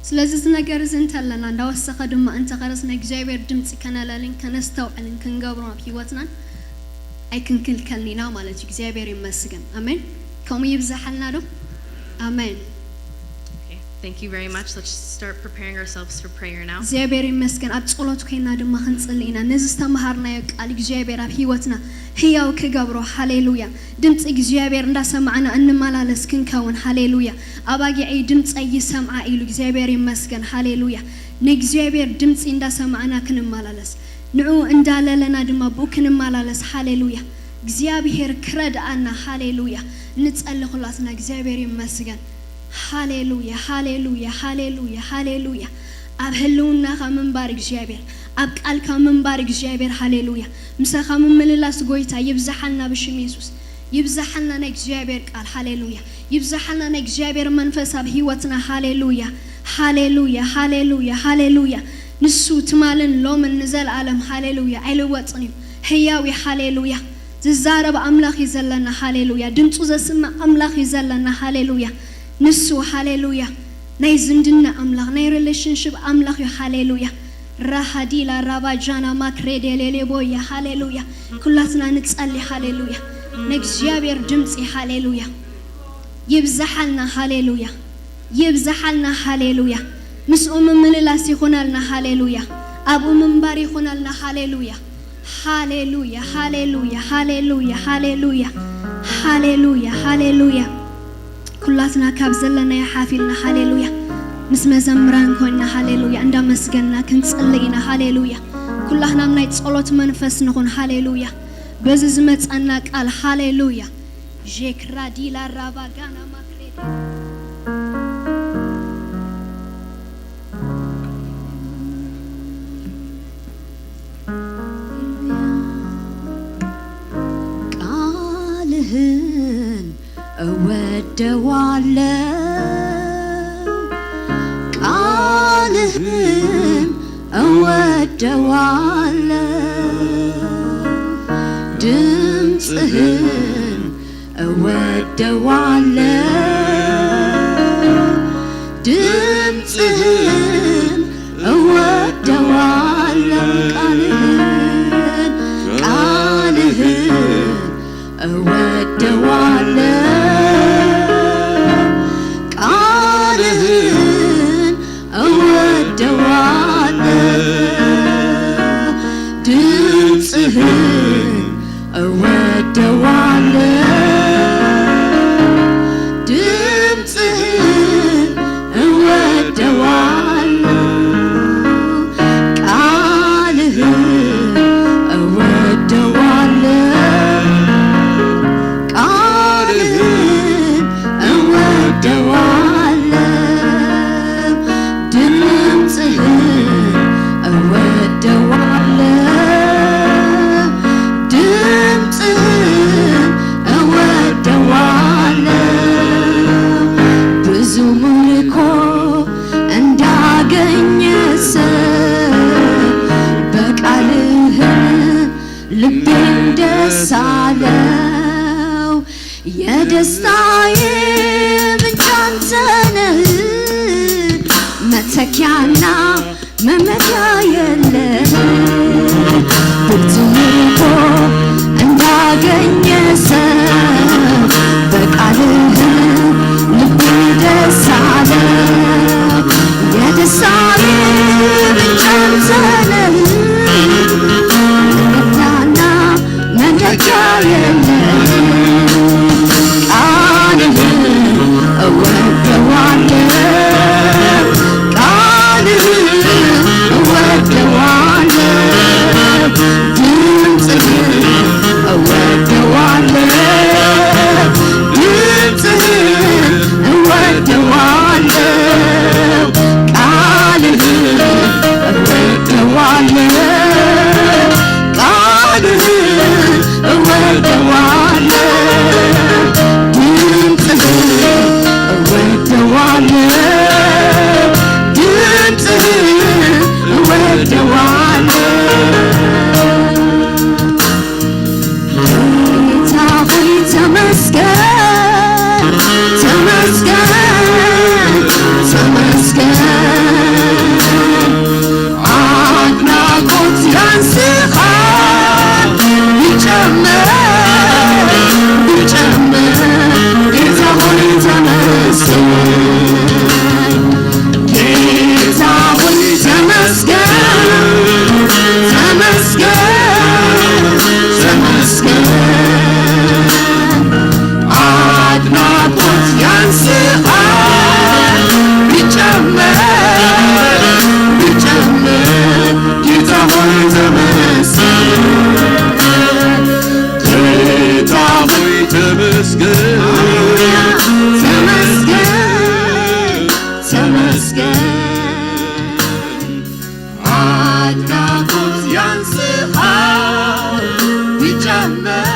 ስለዚ እዚ ነገር እዚ እንተለና እንዳወሰኸ ድማ እንተኸረስ ናይ እግዚኣብሔር ድምፂ ከነለልን ከነስተውዕልን ክንገብሮ ኣብ ህይወትናን ኣይክንክልከልን ኢና ማለት እዩ። እግዚኣብሔር ይመስገን። ኣሜን። ከምኡ ይብዝሓልና ዶ? ኣሜን። Okay, thank you very much. Let's start preparing ourselves for prayer now. እግዚኣብሔር ይመስገን። ኣብ ጸሎት ኮይና ድማ ክንጽሊ ኢና። ነዚ ዝተምሃርናዮ ቃል እግዚኣብሔር ኣብ ህይወትና ህያው ክገብሮ። ሃሌሉያ። ድምፂ እግዚኣብሔር እንዳሰማዕና እንመላለስ ክንከውን። ሃሌሉያ። ኣባጊዐይ ድምፀይ ይሰምዓ ኢሉ እግዚኣብሔር ይመስገን። ሃሌሉያ። ንእግዚኣብሔር ድምፂ እንዳሰማዕና ክንመላለስ፣ ንዕኡ እንዳለለና ድማ ብኡ ክንመላለስ። ሃሌሉያ። እግዚኣብሔር ክረድኣና። ሃሌሉያ። ንጸሊ ኩላትና። እግዚኣብሔር ይመስገን። ሃሌሉያ፣ ሃሌሉያ፣ ሃሌሉያ፣ ሃሌሉያ። ኣብ ህልውናኻ ምንባር እግዚኣብሔር፣ ኣብ ቃልካ ምንባር እግዚኣብሔር። ሃሌሉያ። ምሳኻ ምምልላስ ጎይታ ይብዝሓልና ብሽም የሱስ። ይብዛሓልና ናይ እግዚኣብሔር ቃል። ሃሌሉያ። ይብዛሓልና ናይ እግዚኣብሔር መንፈስ ኣብ ህይወትና። ሃሌሉያ፣ ሃሌሉያ፣ ሃሌሉያ፣ ሃሌሉያ። ንሱ ትማልን ሎምን ንዘለኣለም፣ ሃሌሉያ፣ ኣይልወጥን እዩ። ህያው እዩ። ሃሌሉያ። ዝዛረብ ኣምላኽ እዩ ዘለና። ሃሌሉያ። ድምፁ ዘስምዕ ኣምላኽ እዩ ዘለና። ሃሌሉያ። ንሱ፣ ሃሌሉያ፣ ናይ ዝምድና ኣምላኽ፣ ናይ ሪሌሽንሽፕ ኣምላኽ እዩ። ሃሌሉያ። ራሃዲላ ራባጃና ማክሬዴ ሌሌቦያ። ሃሌሉያ። ኩላትና ንጸሊ። ሃሌሉያ። ንእግዚኣብሔር ድምፂ። ሃሌሉያ። ይብዛሓልና። ሃሌሉያ። ይብዛሓልና። ሃሌሉያ። ምስኡ ምምልላስ ይኹነልና። ሃሌሉያ። ኣብኡ ምንባር ይኹነልና። ሃሌሉያ። ሃሌሉያ፣ ሃሌሉያ፣ ሃሌሉያ፣ ሃሌሉያ፣ ሃሌሉያ፣ ሃሌሉያ። ኩላትና ካብ ዘለናዮ ሓፍ ኢልና ሃሌሉያ፣ ምስ መዘምራን ኮይና ሃሌሉያ እንዳመስገንና ክንጽሊ ኢና። ሃሌሉያ። ኩላትና ኣብ ናይ ጸሎት መንፈስ ንኹን። ሃሌሉያ። በዚ ዝመጸና ቃል ሃሌሉያ። ዤክራዲላ ራባጋና ማክሬ ቃልህን እወደዋለሁ፣ ቃልህን እወደዋለሁ፣ ድምፅህን እወደዋለሁ፣ ድምፅህን እወደዋለሁ፣ ቃልህን፣ ቃልህን እወደዋለሁ፣ ቃልህን እወደዋለሁ፣ ድምፅህን እወደዋለሁ፣ ድምፅህን እወደዋለሁ፣ ቃልህን እወደዋለሁ፣ ቃልህን እወደዋለሁ፣ ድምፅህን እወደዋለሁ፣ ድምፅህን እወደዋለሁ። ብዙ ምርኮ እንዳገኘ ሰው በቃልህ ልቤን ደስ አለው። የደስታዬ ምንጭ አንተ ነህ፣ መተኪያና መመኪያ የለህ። ብርቱ ምርኮ እንዳገኘ ሰው በቃልህ ልቤ ደስ አለ። የደስታዬ ምንጭ አንተ ነህ፣ መመኪያና መመኪያ የለህ። ቃልህን እወደዋለሁ፣ ቃልህን እወደዋለሁ፣ ድምፅህን እወደዋለሁ፣ ድምፅህን እወደዋለሁ፣ ቃልህን እወደዋለሁ፣ ቃልህን እወደዋለሁ፣ ድምፅህን እወደዋለሁ፣ ድምፅህን እወደዋለሁ። ጌታ ሆይ ተመስገን፣ ተመስገን፣ ተመስገን። አድናቆት ያንስሃል ቢጨምር፣ ቢጨምር። ጌታ ሆይ ተመስገን፣ ጌታ ሆይ ተመስገን፣ ተመስገን፣ ተመስገን። አድናቆት ያንስሃል ቢጨምር፣ ቢጨምር። ጌታ ሆይ ተመስገን፣ ጌታ ሆይ ተመስገን፣ ተመስገን፣ ተመስገን። አድናቆት ያንስሃል ቢጨምር፣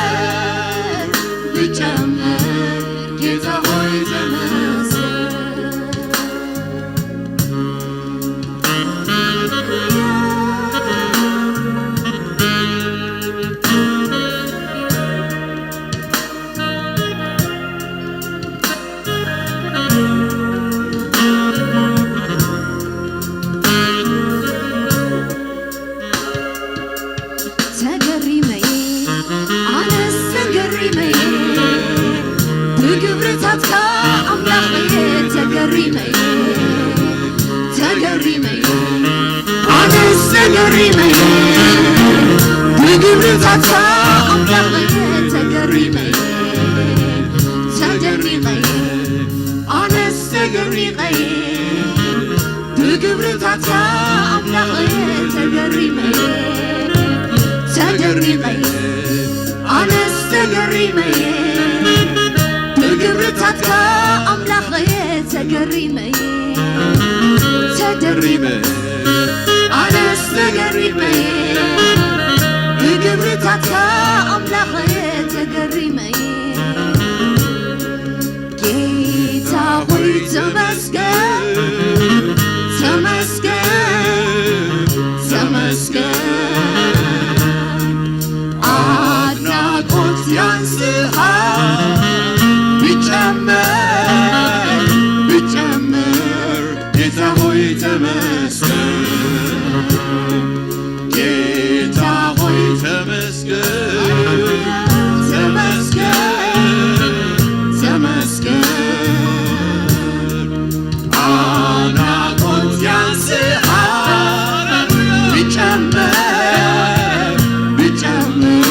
ብግብርታትካ ኣምላኽ እየ ተገሪመ እየ፣ ተገሪመ እየ፣ ኣነስ ተገሪመ እየ። ብግብርታትካ ኣምላኽ እየ ተገሪመ እየ፣ ተደኒቐ እየ፣ ኣነስ ተገሪቐ እየ። ብግብርታትካ ኣምላኽ እየ ተገሪመ እየ፣ ተገሪመ እየ፣ ኣነስ ተገሪመ እየ። ብግብርታትካ ኣምላኽ እየ ተገሪመ እየ፣ ተገሪመ እየ፣ ኣነስ ተገሪመ እየ። ብግብርታትካ ኣምላኽ እየ ተገሪመ እየ። ጌታ ሆይ ተመስገን፣ ተመስገን፣ ተመስገን። ኣድናቆት ያንስኻ ቢጨምር፣ ቢጨምር ጌታ ሆይ ተመስገን፣ ጌታ ሆይ ተመስገን፣ ተመስገን፣ ተመስገን። ኣድናቆት ያንስኻ ቢጨምር፣ ቢጨምር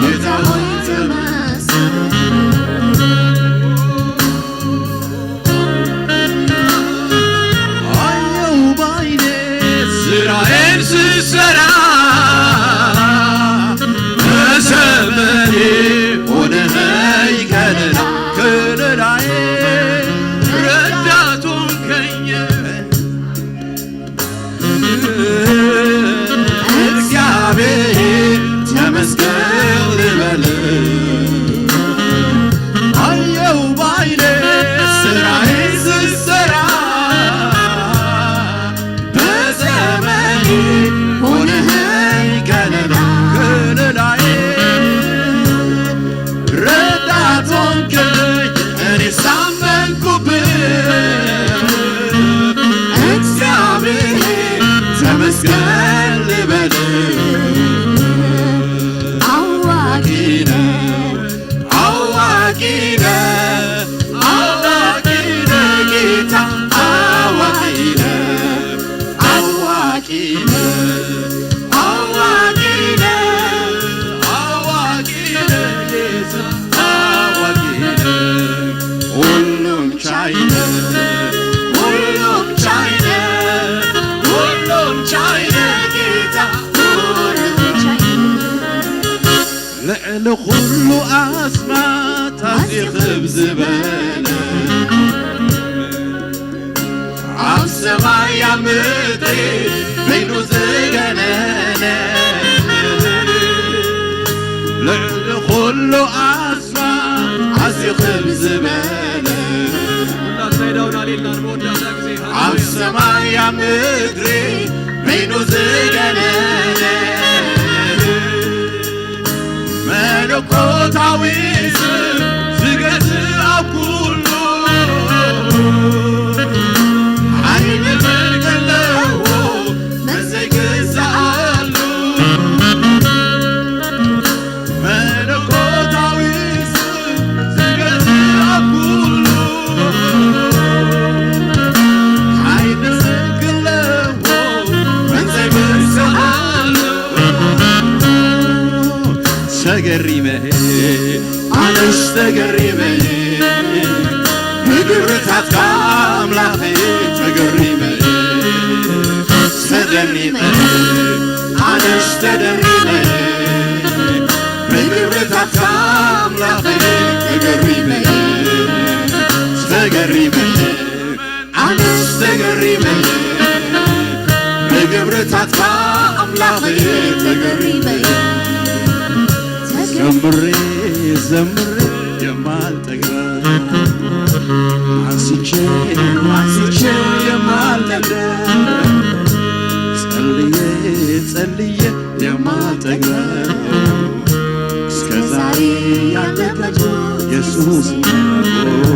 ጌታ ሆይ ተመስገን። ኣየው ባይነ ስራኤል ስሰራ በዘመኔ ሆነኸኝ ከለላ፣ ከለላዬ ረዳት ሆንከኝ። እግዚአብሔር ተመስገን ልበል። አየው ባይኔ ስራዬን ስሰራ በዘመኔ ሆነኸኝ ከለላ፣ ከለላዬ ረዳት ሆንከኝ እኔ ሳመንኩብህ። እግዚአብሔር ተመስገን ልበል። አዋቂ ነህ፣ አዋቂ ነህ፣ አዋቂ ነህ ጌታ፣ አዋቂ ነህ፣ አዋቂ ነህ፣ አዋቂ ነህ፣ አዋቂ ነህ ጌታ፣ አዋቂ ነህ። ሁሉም ቻይ ነህ፣ ሁሉም ቻይ ነህ፣ ሁሉም ቻይ ነህ ጌታ፣ ሁሉም ቻይ ነህ። ልዕሊ ኩሉ ኣስማት ኣዝዩ ክብ ዝበለ፣ ኣብ ሰማይ ኣብ ምድሪ በይኑ ዝገነነ፣ ልዕሊ ኩሉ ኣስማት ኣዝዩ ክብ ዝበለ፣ ኣብ ሰማይ ኣብ ምድሪ በይኑ ዝገነነ፣ መለኮታዊ ስም ዝገዝእ ኣብ ኩሉ፣ ሓይሊ መልክ ኣለዎ መን ዘይግዛኣሉ። መለኮታዊ ስም ዝገዝእ ኣብ ኩሉ፣ ሓይሊ መልክ ኣለዎ መን ዘይግዛኣሉ። ተገሪመ ኣነስ ተገሪመ ብግብርታትካ ኣምላኸይ ተገሪመ ተደኒቐ ኣነስ ተደኒቐ ብግብርታትካ ኣምላኸይ ተገሪመ ተገሪመ ኣነስ ተገሪመ ብግብርታትካ ኣምላኽ ተገሪመ። ዘምሬ ዘምሬ የማልጠግብ፣ ኣንስቼ ኣንስቼ የማልጠግብ፣ ጸልዬ ጸልዬ የማልጠግብ፣ እስከ ዛሬ ያለበት ኢየሱስ ነው።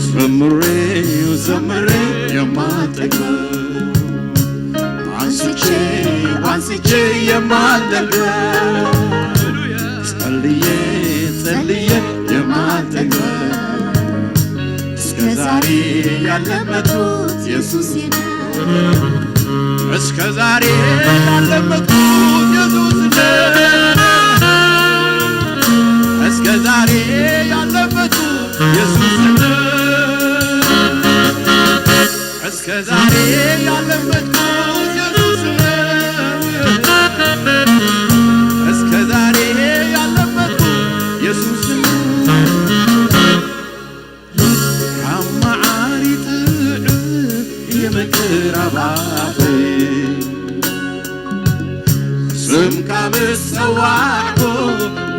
ዘምሬ ዘምሬ የማልጠግብ፣ አንስቼ አንስቼ የማልጠግብ፣ ጸልዬ ያለመድኩት ኢየሱስ ነው። እስከ ዛሬ ያለመድኩት ኢየሱስ ነው። እስከ ዛሬ ያለመድኩት ኢየሱስ ነው። እስከ ዛሬ ያለመድኩት ኢየሱስ ነው። እስከ ዛሬ ያለመድኩት ኢየሱስ ነው። ካብ መዓር ይጥዕም የምቅራብ ኣፈይ፣ ስምካ ምስ ጸዋዕኩ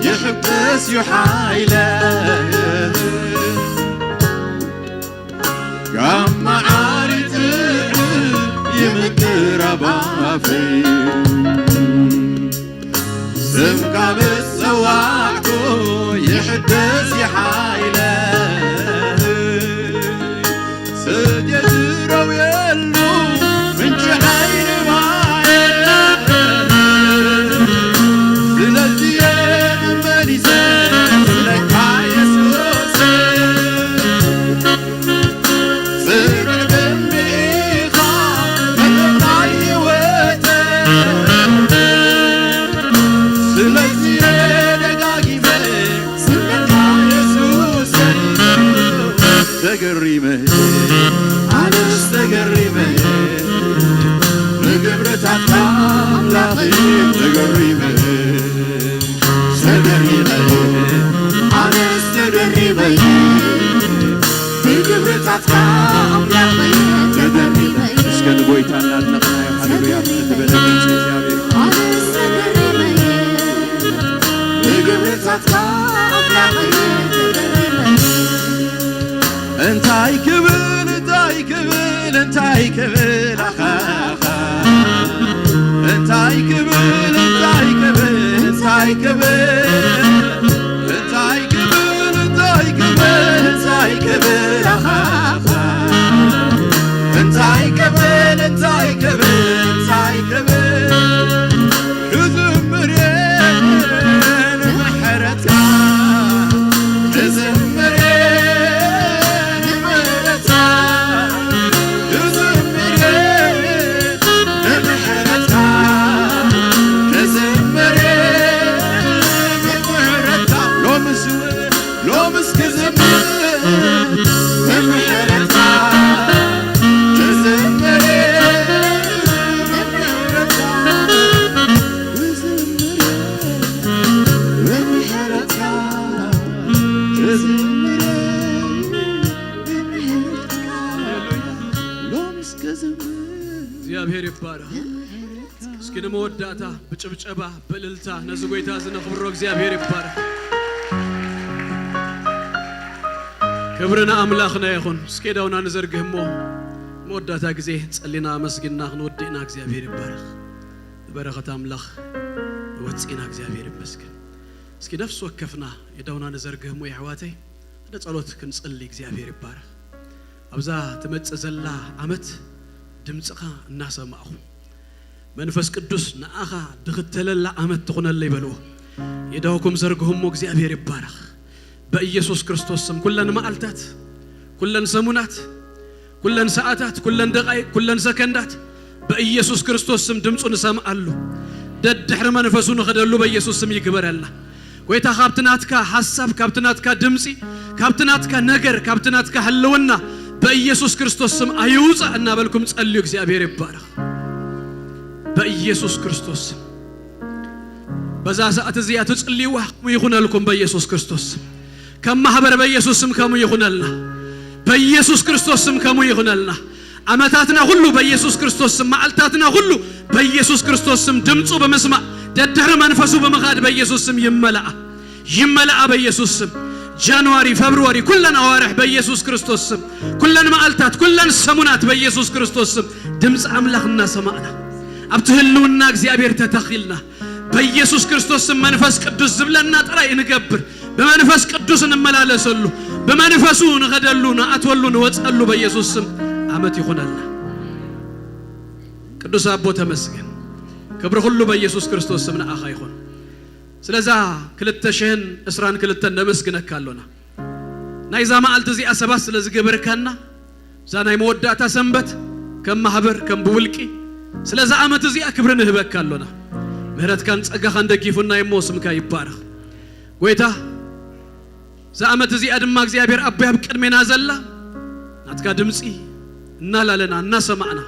ይሕደስ እዩ ሓይለይ። ካብ መዓር ይጥዕም የምቅራብ ኣፈይ፣ ስምካ ምስ ጸዋዕኩ ይሕደስ እዩ ሓይለይ። ሰትየ ዝረውየሉ ምንጪ ሓይሊ ማይ፣ ስለዚ እየ መሊሰ ክብለካ የሱሰይ። ጽኑዕ ግንቢ ኢኻ መጠን ናይ ህይወተይ። ስለዚ ደጋጊመ ስምካ የሱሰይ። ተገሪመ፣ ኣነስ ተገሪመ፣ ብግብርታትካ ኣምላኸይ ተገሪመ። ተገሪመ፣ ኣነስ ተገሪመ፣ ብግብርታትካ ኣምላኸይ ተገሪመ። እስከ ንጎይታ እናድነቕናዮ፣ ሃሌሉያ፣ ብትበለ ድምፂ እግዚኣብሔር። ኣነስ ተገሪመ፣ ብግብርታትካ ኣምላኸይ ተገሪመ። እንታይ ክብል፣ እንታይ ክብል፣ እንታይ ክብል፣ ኣኻኻ። እንታይ ክብል፣ እንታይ ክብል፣ እንታይ ክብል፣ እንታይ ክብል፣ እንታይ ክብል፣ እንታይ ክብል፣ ኣኻኻ። እንታይ ክብል፣ እንታይ ክብል፣ እንታይ ክብል፣ ክዝምር እየ ንምሕረትካ፣ ክዝምር እየ ንምሕረትካ፣ ክዝምር እየ ንምሕረትካ፣ ክዝምር እየ ንምሕረትካ። ሎምስ፣ ሎምስ ክዝምር ንምሕረትካ፣ ክዝምር እየ ንምሕረትካ። እግዚኣብሔር ይባረኽ። እስኪ ንመወዳእታ ብጭብጨባ ብእልልታ ነዚ ጎይታ እዚ ነኽብሮ። እግዚኣብሔር ይባረኽ። ክብሪ ንኣምላኽና ይኹን። እስኪ እዳውና ንዘርግህ እሞ መወዳእታ ግዜ ጸሊና ኣመስጊንና ክንወድእና። እግዚኣብሔር ይባረኽ። ንበረኸት ኣምላኽ ንወጽእና። እግዚኣብሔር ይመስገን። እስኪ ነፍሲ ወከፍና የዳውና ንዘርግህ እሞ የሕዋተይ፣ ሓደ ጸሎት ክንጽሊ። እግዚኣብሔር ይባረኽ። ኣብዛ ትመጽእ ዘላ ዓመት ድምጽኻ እናሰማዕኹ፣ መንፈስ ቅዱስ ንኣኻ ድኽተለላ ዓመት ትኹነለይ በልዎ። የዳውኩም ዘርግሁ እሞ እግዚኣብሔር ይባረኽ። በኢየሱስ ክርስቶስ ስም ኩለን መዓልታት፣ ኩለን ሰሙናት፣ ኩለን ሰዓታት፣ ኩለን ደቓይቕ፣ ኩለን ሰከንዳት በኢየሱስ ክርስቶስ ስም ድምፁ ንሰምዓሉ። ደድሕሪ መንፈሱ ንኸደሉ በኢየሱስ ስም ይግበረልና። ጎይታ፣ ካብቲ ናትካ ሓሳብ፣ ካብቲ ናትካ ድምፂ፣ ካብቲ ናትካ ነገር፣ ካብቲ ናትካ ህልውና በኢየሱስ ክርስቶስ ስም ኣይውፃእ እናበልኩም ጸልዩ። እግዚኣብሔር ይባረኽ። በኢየሱስ ክርስቶስ ስም በዛ ሰዓት እዚኣ ትጽልይዋ ከምኡ ይኹነልኩም በኢየሱስ ክርስቶስ ስም። ከም ማህበር በኢየሱስ ስም ከምኡ ይኹነልና። በኢየሱስ ክርስቶስ ስም ከምኡ ይኹነልና። ዓመታትና ሁሉ በኢየሱስ ክርስቶስ ስም፣ መዓልታትና ሁሉ በኢየሱስ ክርስቶስ ስም ድምፁ ብምስማዕ፣ ደድሕሪ መንፈሱ ብምኻድ በኢየሱስ ስም ይመላኣ፣ ይመላኣ በኢየሱስ ስም። ጃንዋሪ፣ ፈብርዋሪ፣ ኩለን ኣዋርሕ በኢየሱስ ክርስቶስ ስም፣ ኩለን መዓልታት፣ ኩለን ሰሙናት በኢየሱስ ክርስቶስ ስም ድምፂ ኣምላኽ እናሰማዕና፣ ኣብቲ ህልውና እግዚኣብሔር ተተኺልና፣ በኢየሱስ ክርስቶስ ስም መንፈስ ቅዱስ ዝብለና ጥራይ እንገብር። ብመንፈስ ቅዱስ እንመላለሰሉ፣ ብመንፈሱ ንኸደሉ፣ ንኣትወሉ፣ ንወፀሉ በኢየሱስ ስም ዓመት ይኹነልና። ቅዱስ ኣቦ ተመስገን። ክብሪ ኩሉ በኢየሱስ ክርስቶስ ስም ንኣኻ ይኹን። ስለዛ ክልተ ሽሕን ዕስራን ክልተን ነመስግነካ ኣሎና። ናይዛ መዓልቲ እዚኣ ሰባት ስለ ዝገበርካና፣ እዛ ናይ መወዳእታ ሰንበት ከም ማህበር ከም ብውልቂ ስለዛ ዓመት እዚኣ ክብሪ ንህበካ ኣሎና። ምህረትካን ጸጋኻን ደጊፉና እሞ ስምካ ይባረኽ ጎይታ። እዛ ዓመት እዚኣ ድማ እግዚኣብሔር ኣቦይ ኣብ ቅድሜና ዘላ ናትካ ድምፂ እናላለና እናሰማዕና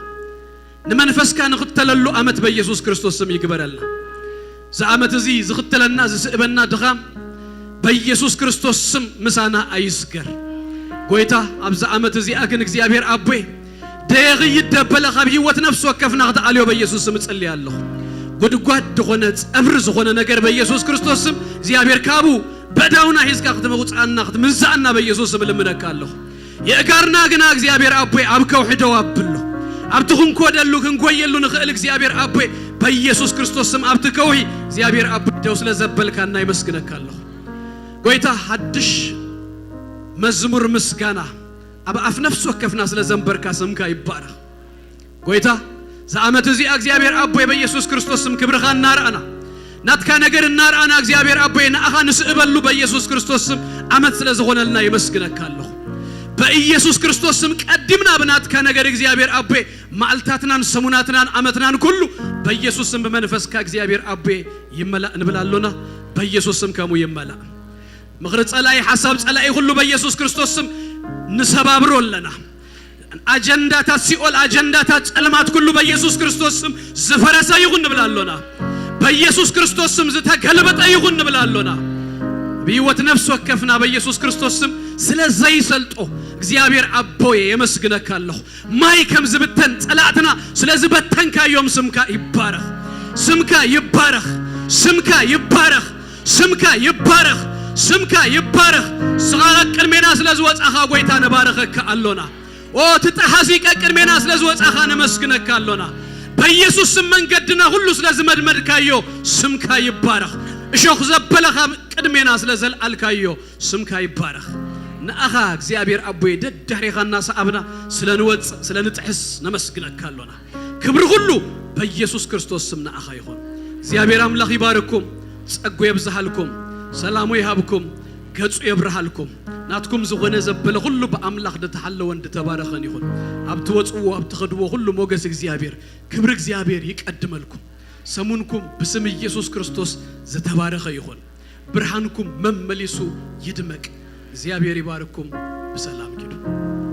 ንመንፈስካ ንኽተለሉ ዓመት በኢየሱስ ክርስቶስ ስም ይግበረልና። እዚ ዓመት እዚ ዝኽተለና ዝስእበና ድኻም በኢየሱስ ክርስቶስ ስም ምሳና ኣይስገር። ጎይታ፣ ኣብዚ ዓመት እዚኣ ግን እግዚኣብሔር ኣቦይ ደየኽይድ ደበለ ካብ ህይወት ነፍሲ ወከፍና ክትኣልዮ በኢየሱስ ስም እጽሊ ኣለኹ። ጉድጓድ ዝኾነ ጸብሪ ዝኾነ ነገር በኢየሱስ ክርስቶስ ስም እግዚኣብሔር ካብኡ በዳውና ሒዝካ ክትመውፅኣና ክትምንዛኣና በኢየሱስ ስም ልምነካ ኣለኹ። የእጋርና ግና እግዚኣብሔር ኣቦይ ኣብ ከውሒ ደው ኣብሎ። ኣብቲ ክንኮደሉ ክንጎየሉ ንኽእል እግዚኣብሔር ኣቦይ በኢየሱስ ክርስቶስ ስም ኣብቲ ከውሒ እግዚኣብሔር ኣቦይ ደው ስለ ዘበልካና ይመስግነካ ኣለኹ። ጎይታ፣ ሓድሽ መዝሙር ምስጋና ኣብ ኣፍ ነፍሲ ወከፍና ስለ ዘንበርካ ስምካ ይባረኽ። ጎይታ፣ ዝዓመት እዚኣ እግዚኣብሔር ኣቦይ በኢየሱስ ክርስቶስ ስም ክብርኻ እናርኣና ናትካ ነገር እናርኣና እግዚኣብሔር ኣቦይ ንኣኻ ንስእበሉ በኢየሱስ ክርስቶስ ስም ዓመት ስለ ዝኾነልና ይመስግነካ ኣለኹ። በኢየሱስ ክርስቶስ ስም ቀዲምና ብናትካ ነገር እግዚኣብሔር ኣቦይ መዓልታትናን ሰሙናትናን ዓመትናን ኩሉ በኢየሱስ ስም ብመንፈስካ እግዚኣብሔር ኣቦይ ይመላእ ንብል ኣሎና። በኢየሱስ ስም ከምኡ ይመላእ። ምኽሪ ጸላኢ ሓሳብ ጸላኢ ኩሉ በኢየሱስ ክርስቶስ ስም ንሰባብሮ ኣለና። ኣጀንዳታት ሲኦል ኣጀንዳታት ጸልማት ኩሉ በኢየሱስ ክርስቶስ ስም ዝፈረሰ ይኹን ንብል ኣሎና። በኢየሱስ ክርስቶስ ስም ዝተገልበጠ ይኹን ንብል ኣሎና። ብህይወት ነፍሲ ወከፍና በኢየሱስ ክርስቶስ ስም ስለ ዘይሰልጦ እግዚኣብሔር ኣቦየ የመስግነካ ኣለኹ። ማይ ከም ዝብተን ጸላእትና ስለ ዝበተንካዮም ስምካ ይባረኽ። ስምካ ይባረኽ። ስምካ ይባረኽ። ስምካ ይባረኽ። ስምካ ይባረኽ። ስኻ ቅድሜና ስለ ዝወጻኻ ጎይታ ነባረኸካ ኣሎና። ኦ ትጥሓሲ ቀቅድሜና ስለ ዝወጻኻ ነመስግነካ ኣሎና። በኢየሱስ ስም መንገድና ሁሉ ስለ ዝመድመድካዮ ስምካ ይባረኽ። እሾኽ ዘበለ ካብ ቅድሜና ስለ ዘልዓልካዮ ስምካ ይባረኽ። ንኣኻ እግዚኣብሔር ኣቦይ ደዳሪኻና ሰዓብና ስለ ንወጽእ ስለ ንጥሕስ ነመስግነካ ኣሎና። ክብሪ ኩሉ በኢየሱስ ክርስቶስ ስም ንኣኻ ይኹን። እግዚኣብሔር ኣምላኽ ይባርኩም፣ ጸጉ የብዝሃልኩም፣ ሰላሙ ይሃብኩም፣ ገጹ የብርሃልኩም። ናትኩም ዝኾነ ዘበለ ኩሉ ብኣምላኽ ዝተሓለወን ዝተባረኸን ይኹን። ኣብ ትወጽዎ ኣብ ትኸድዎ ኩሉ ሞገስ እግዚኣብሔር ክብሪ እግዚኣብሔር ይቀድመልኩም። ሰሙንኩም ብስም ኢየሱስ ክርስቶስ ዝተባረኸ ይኹን። ብርሃንኩም መመሊሱ ይድመቅ። እግዚኣብሔር ይባርኩም። ብሰላም ኪዱ።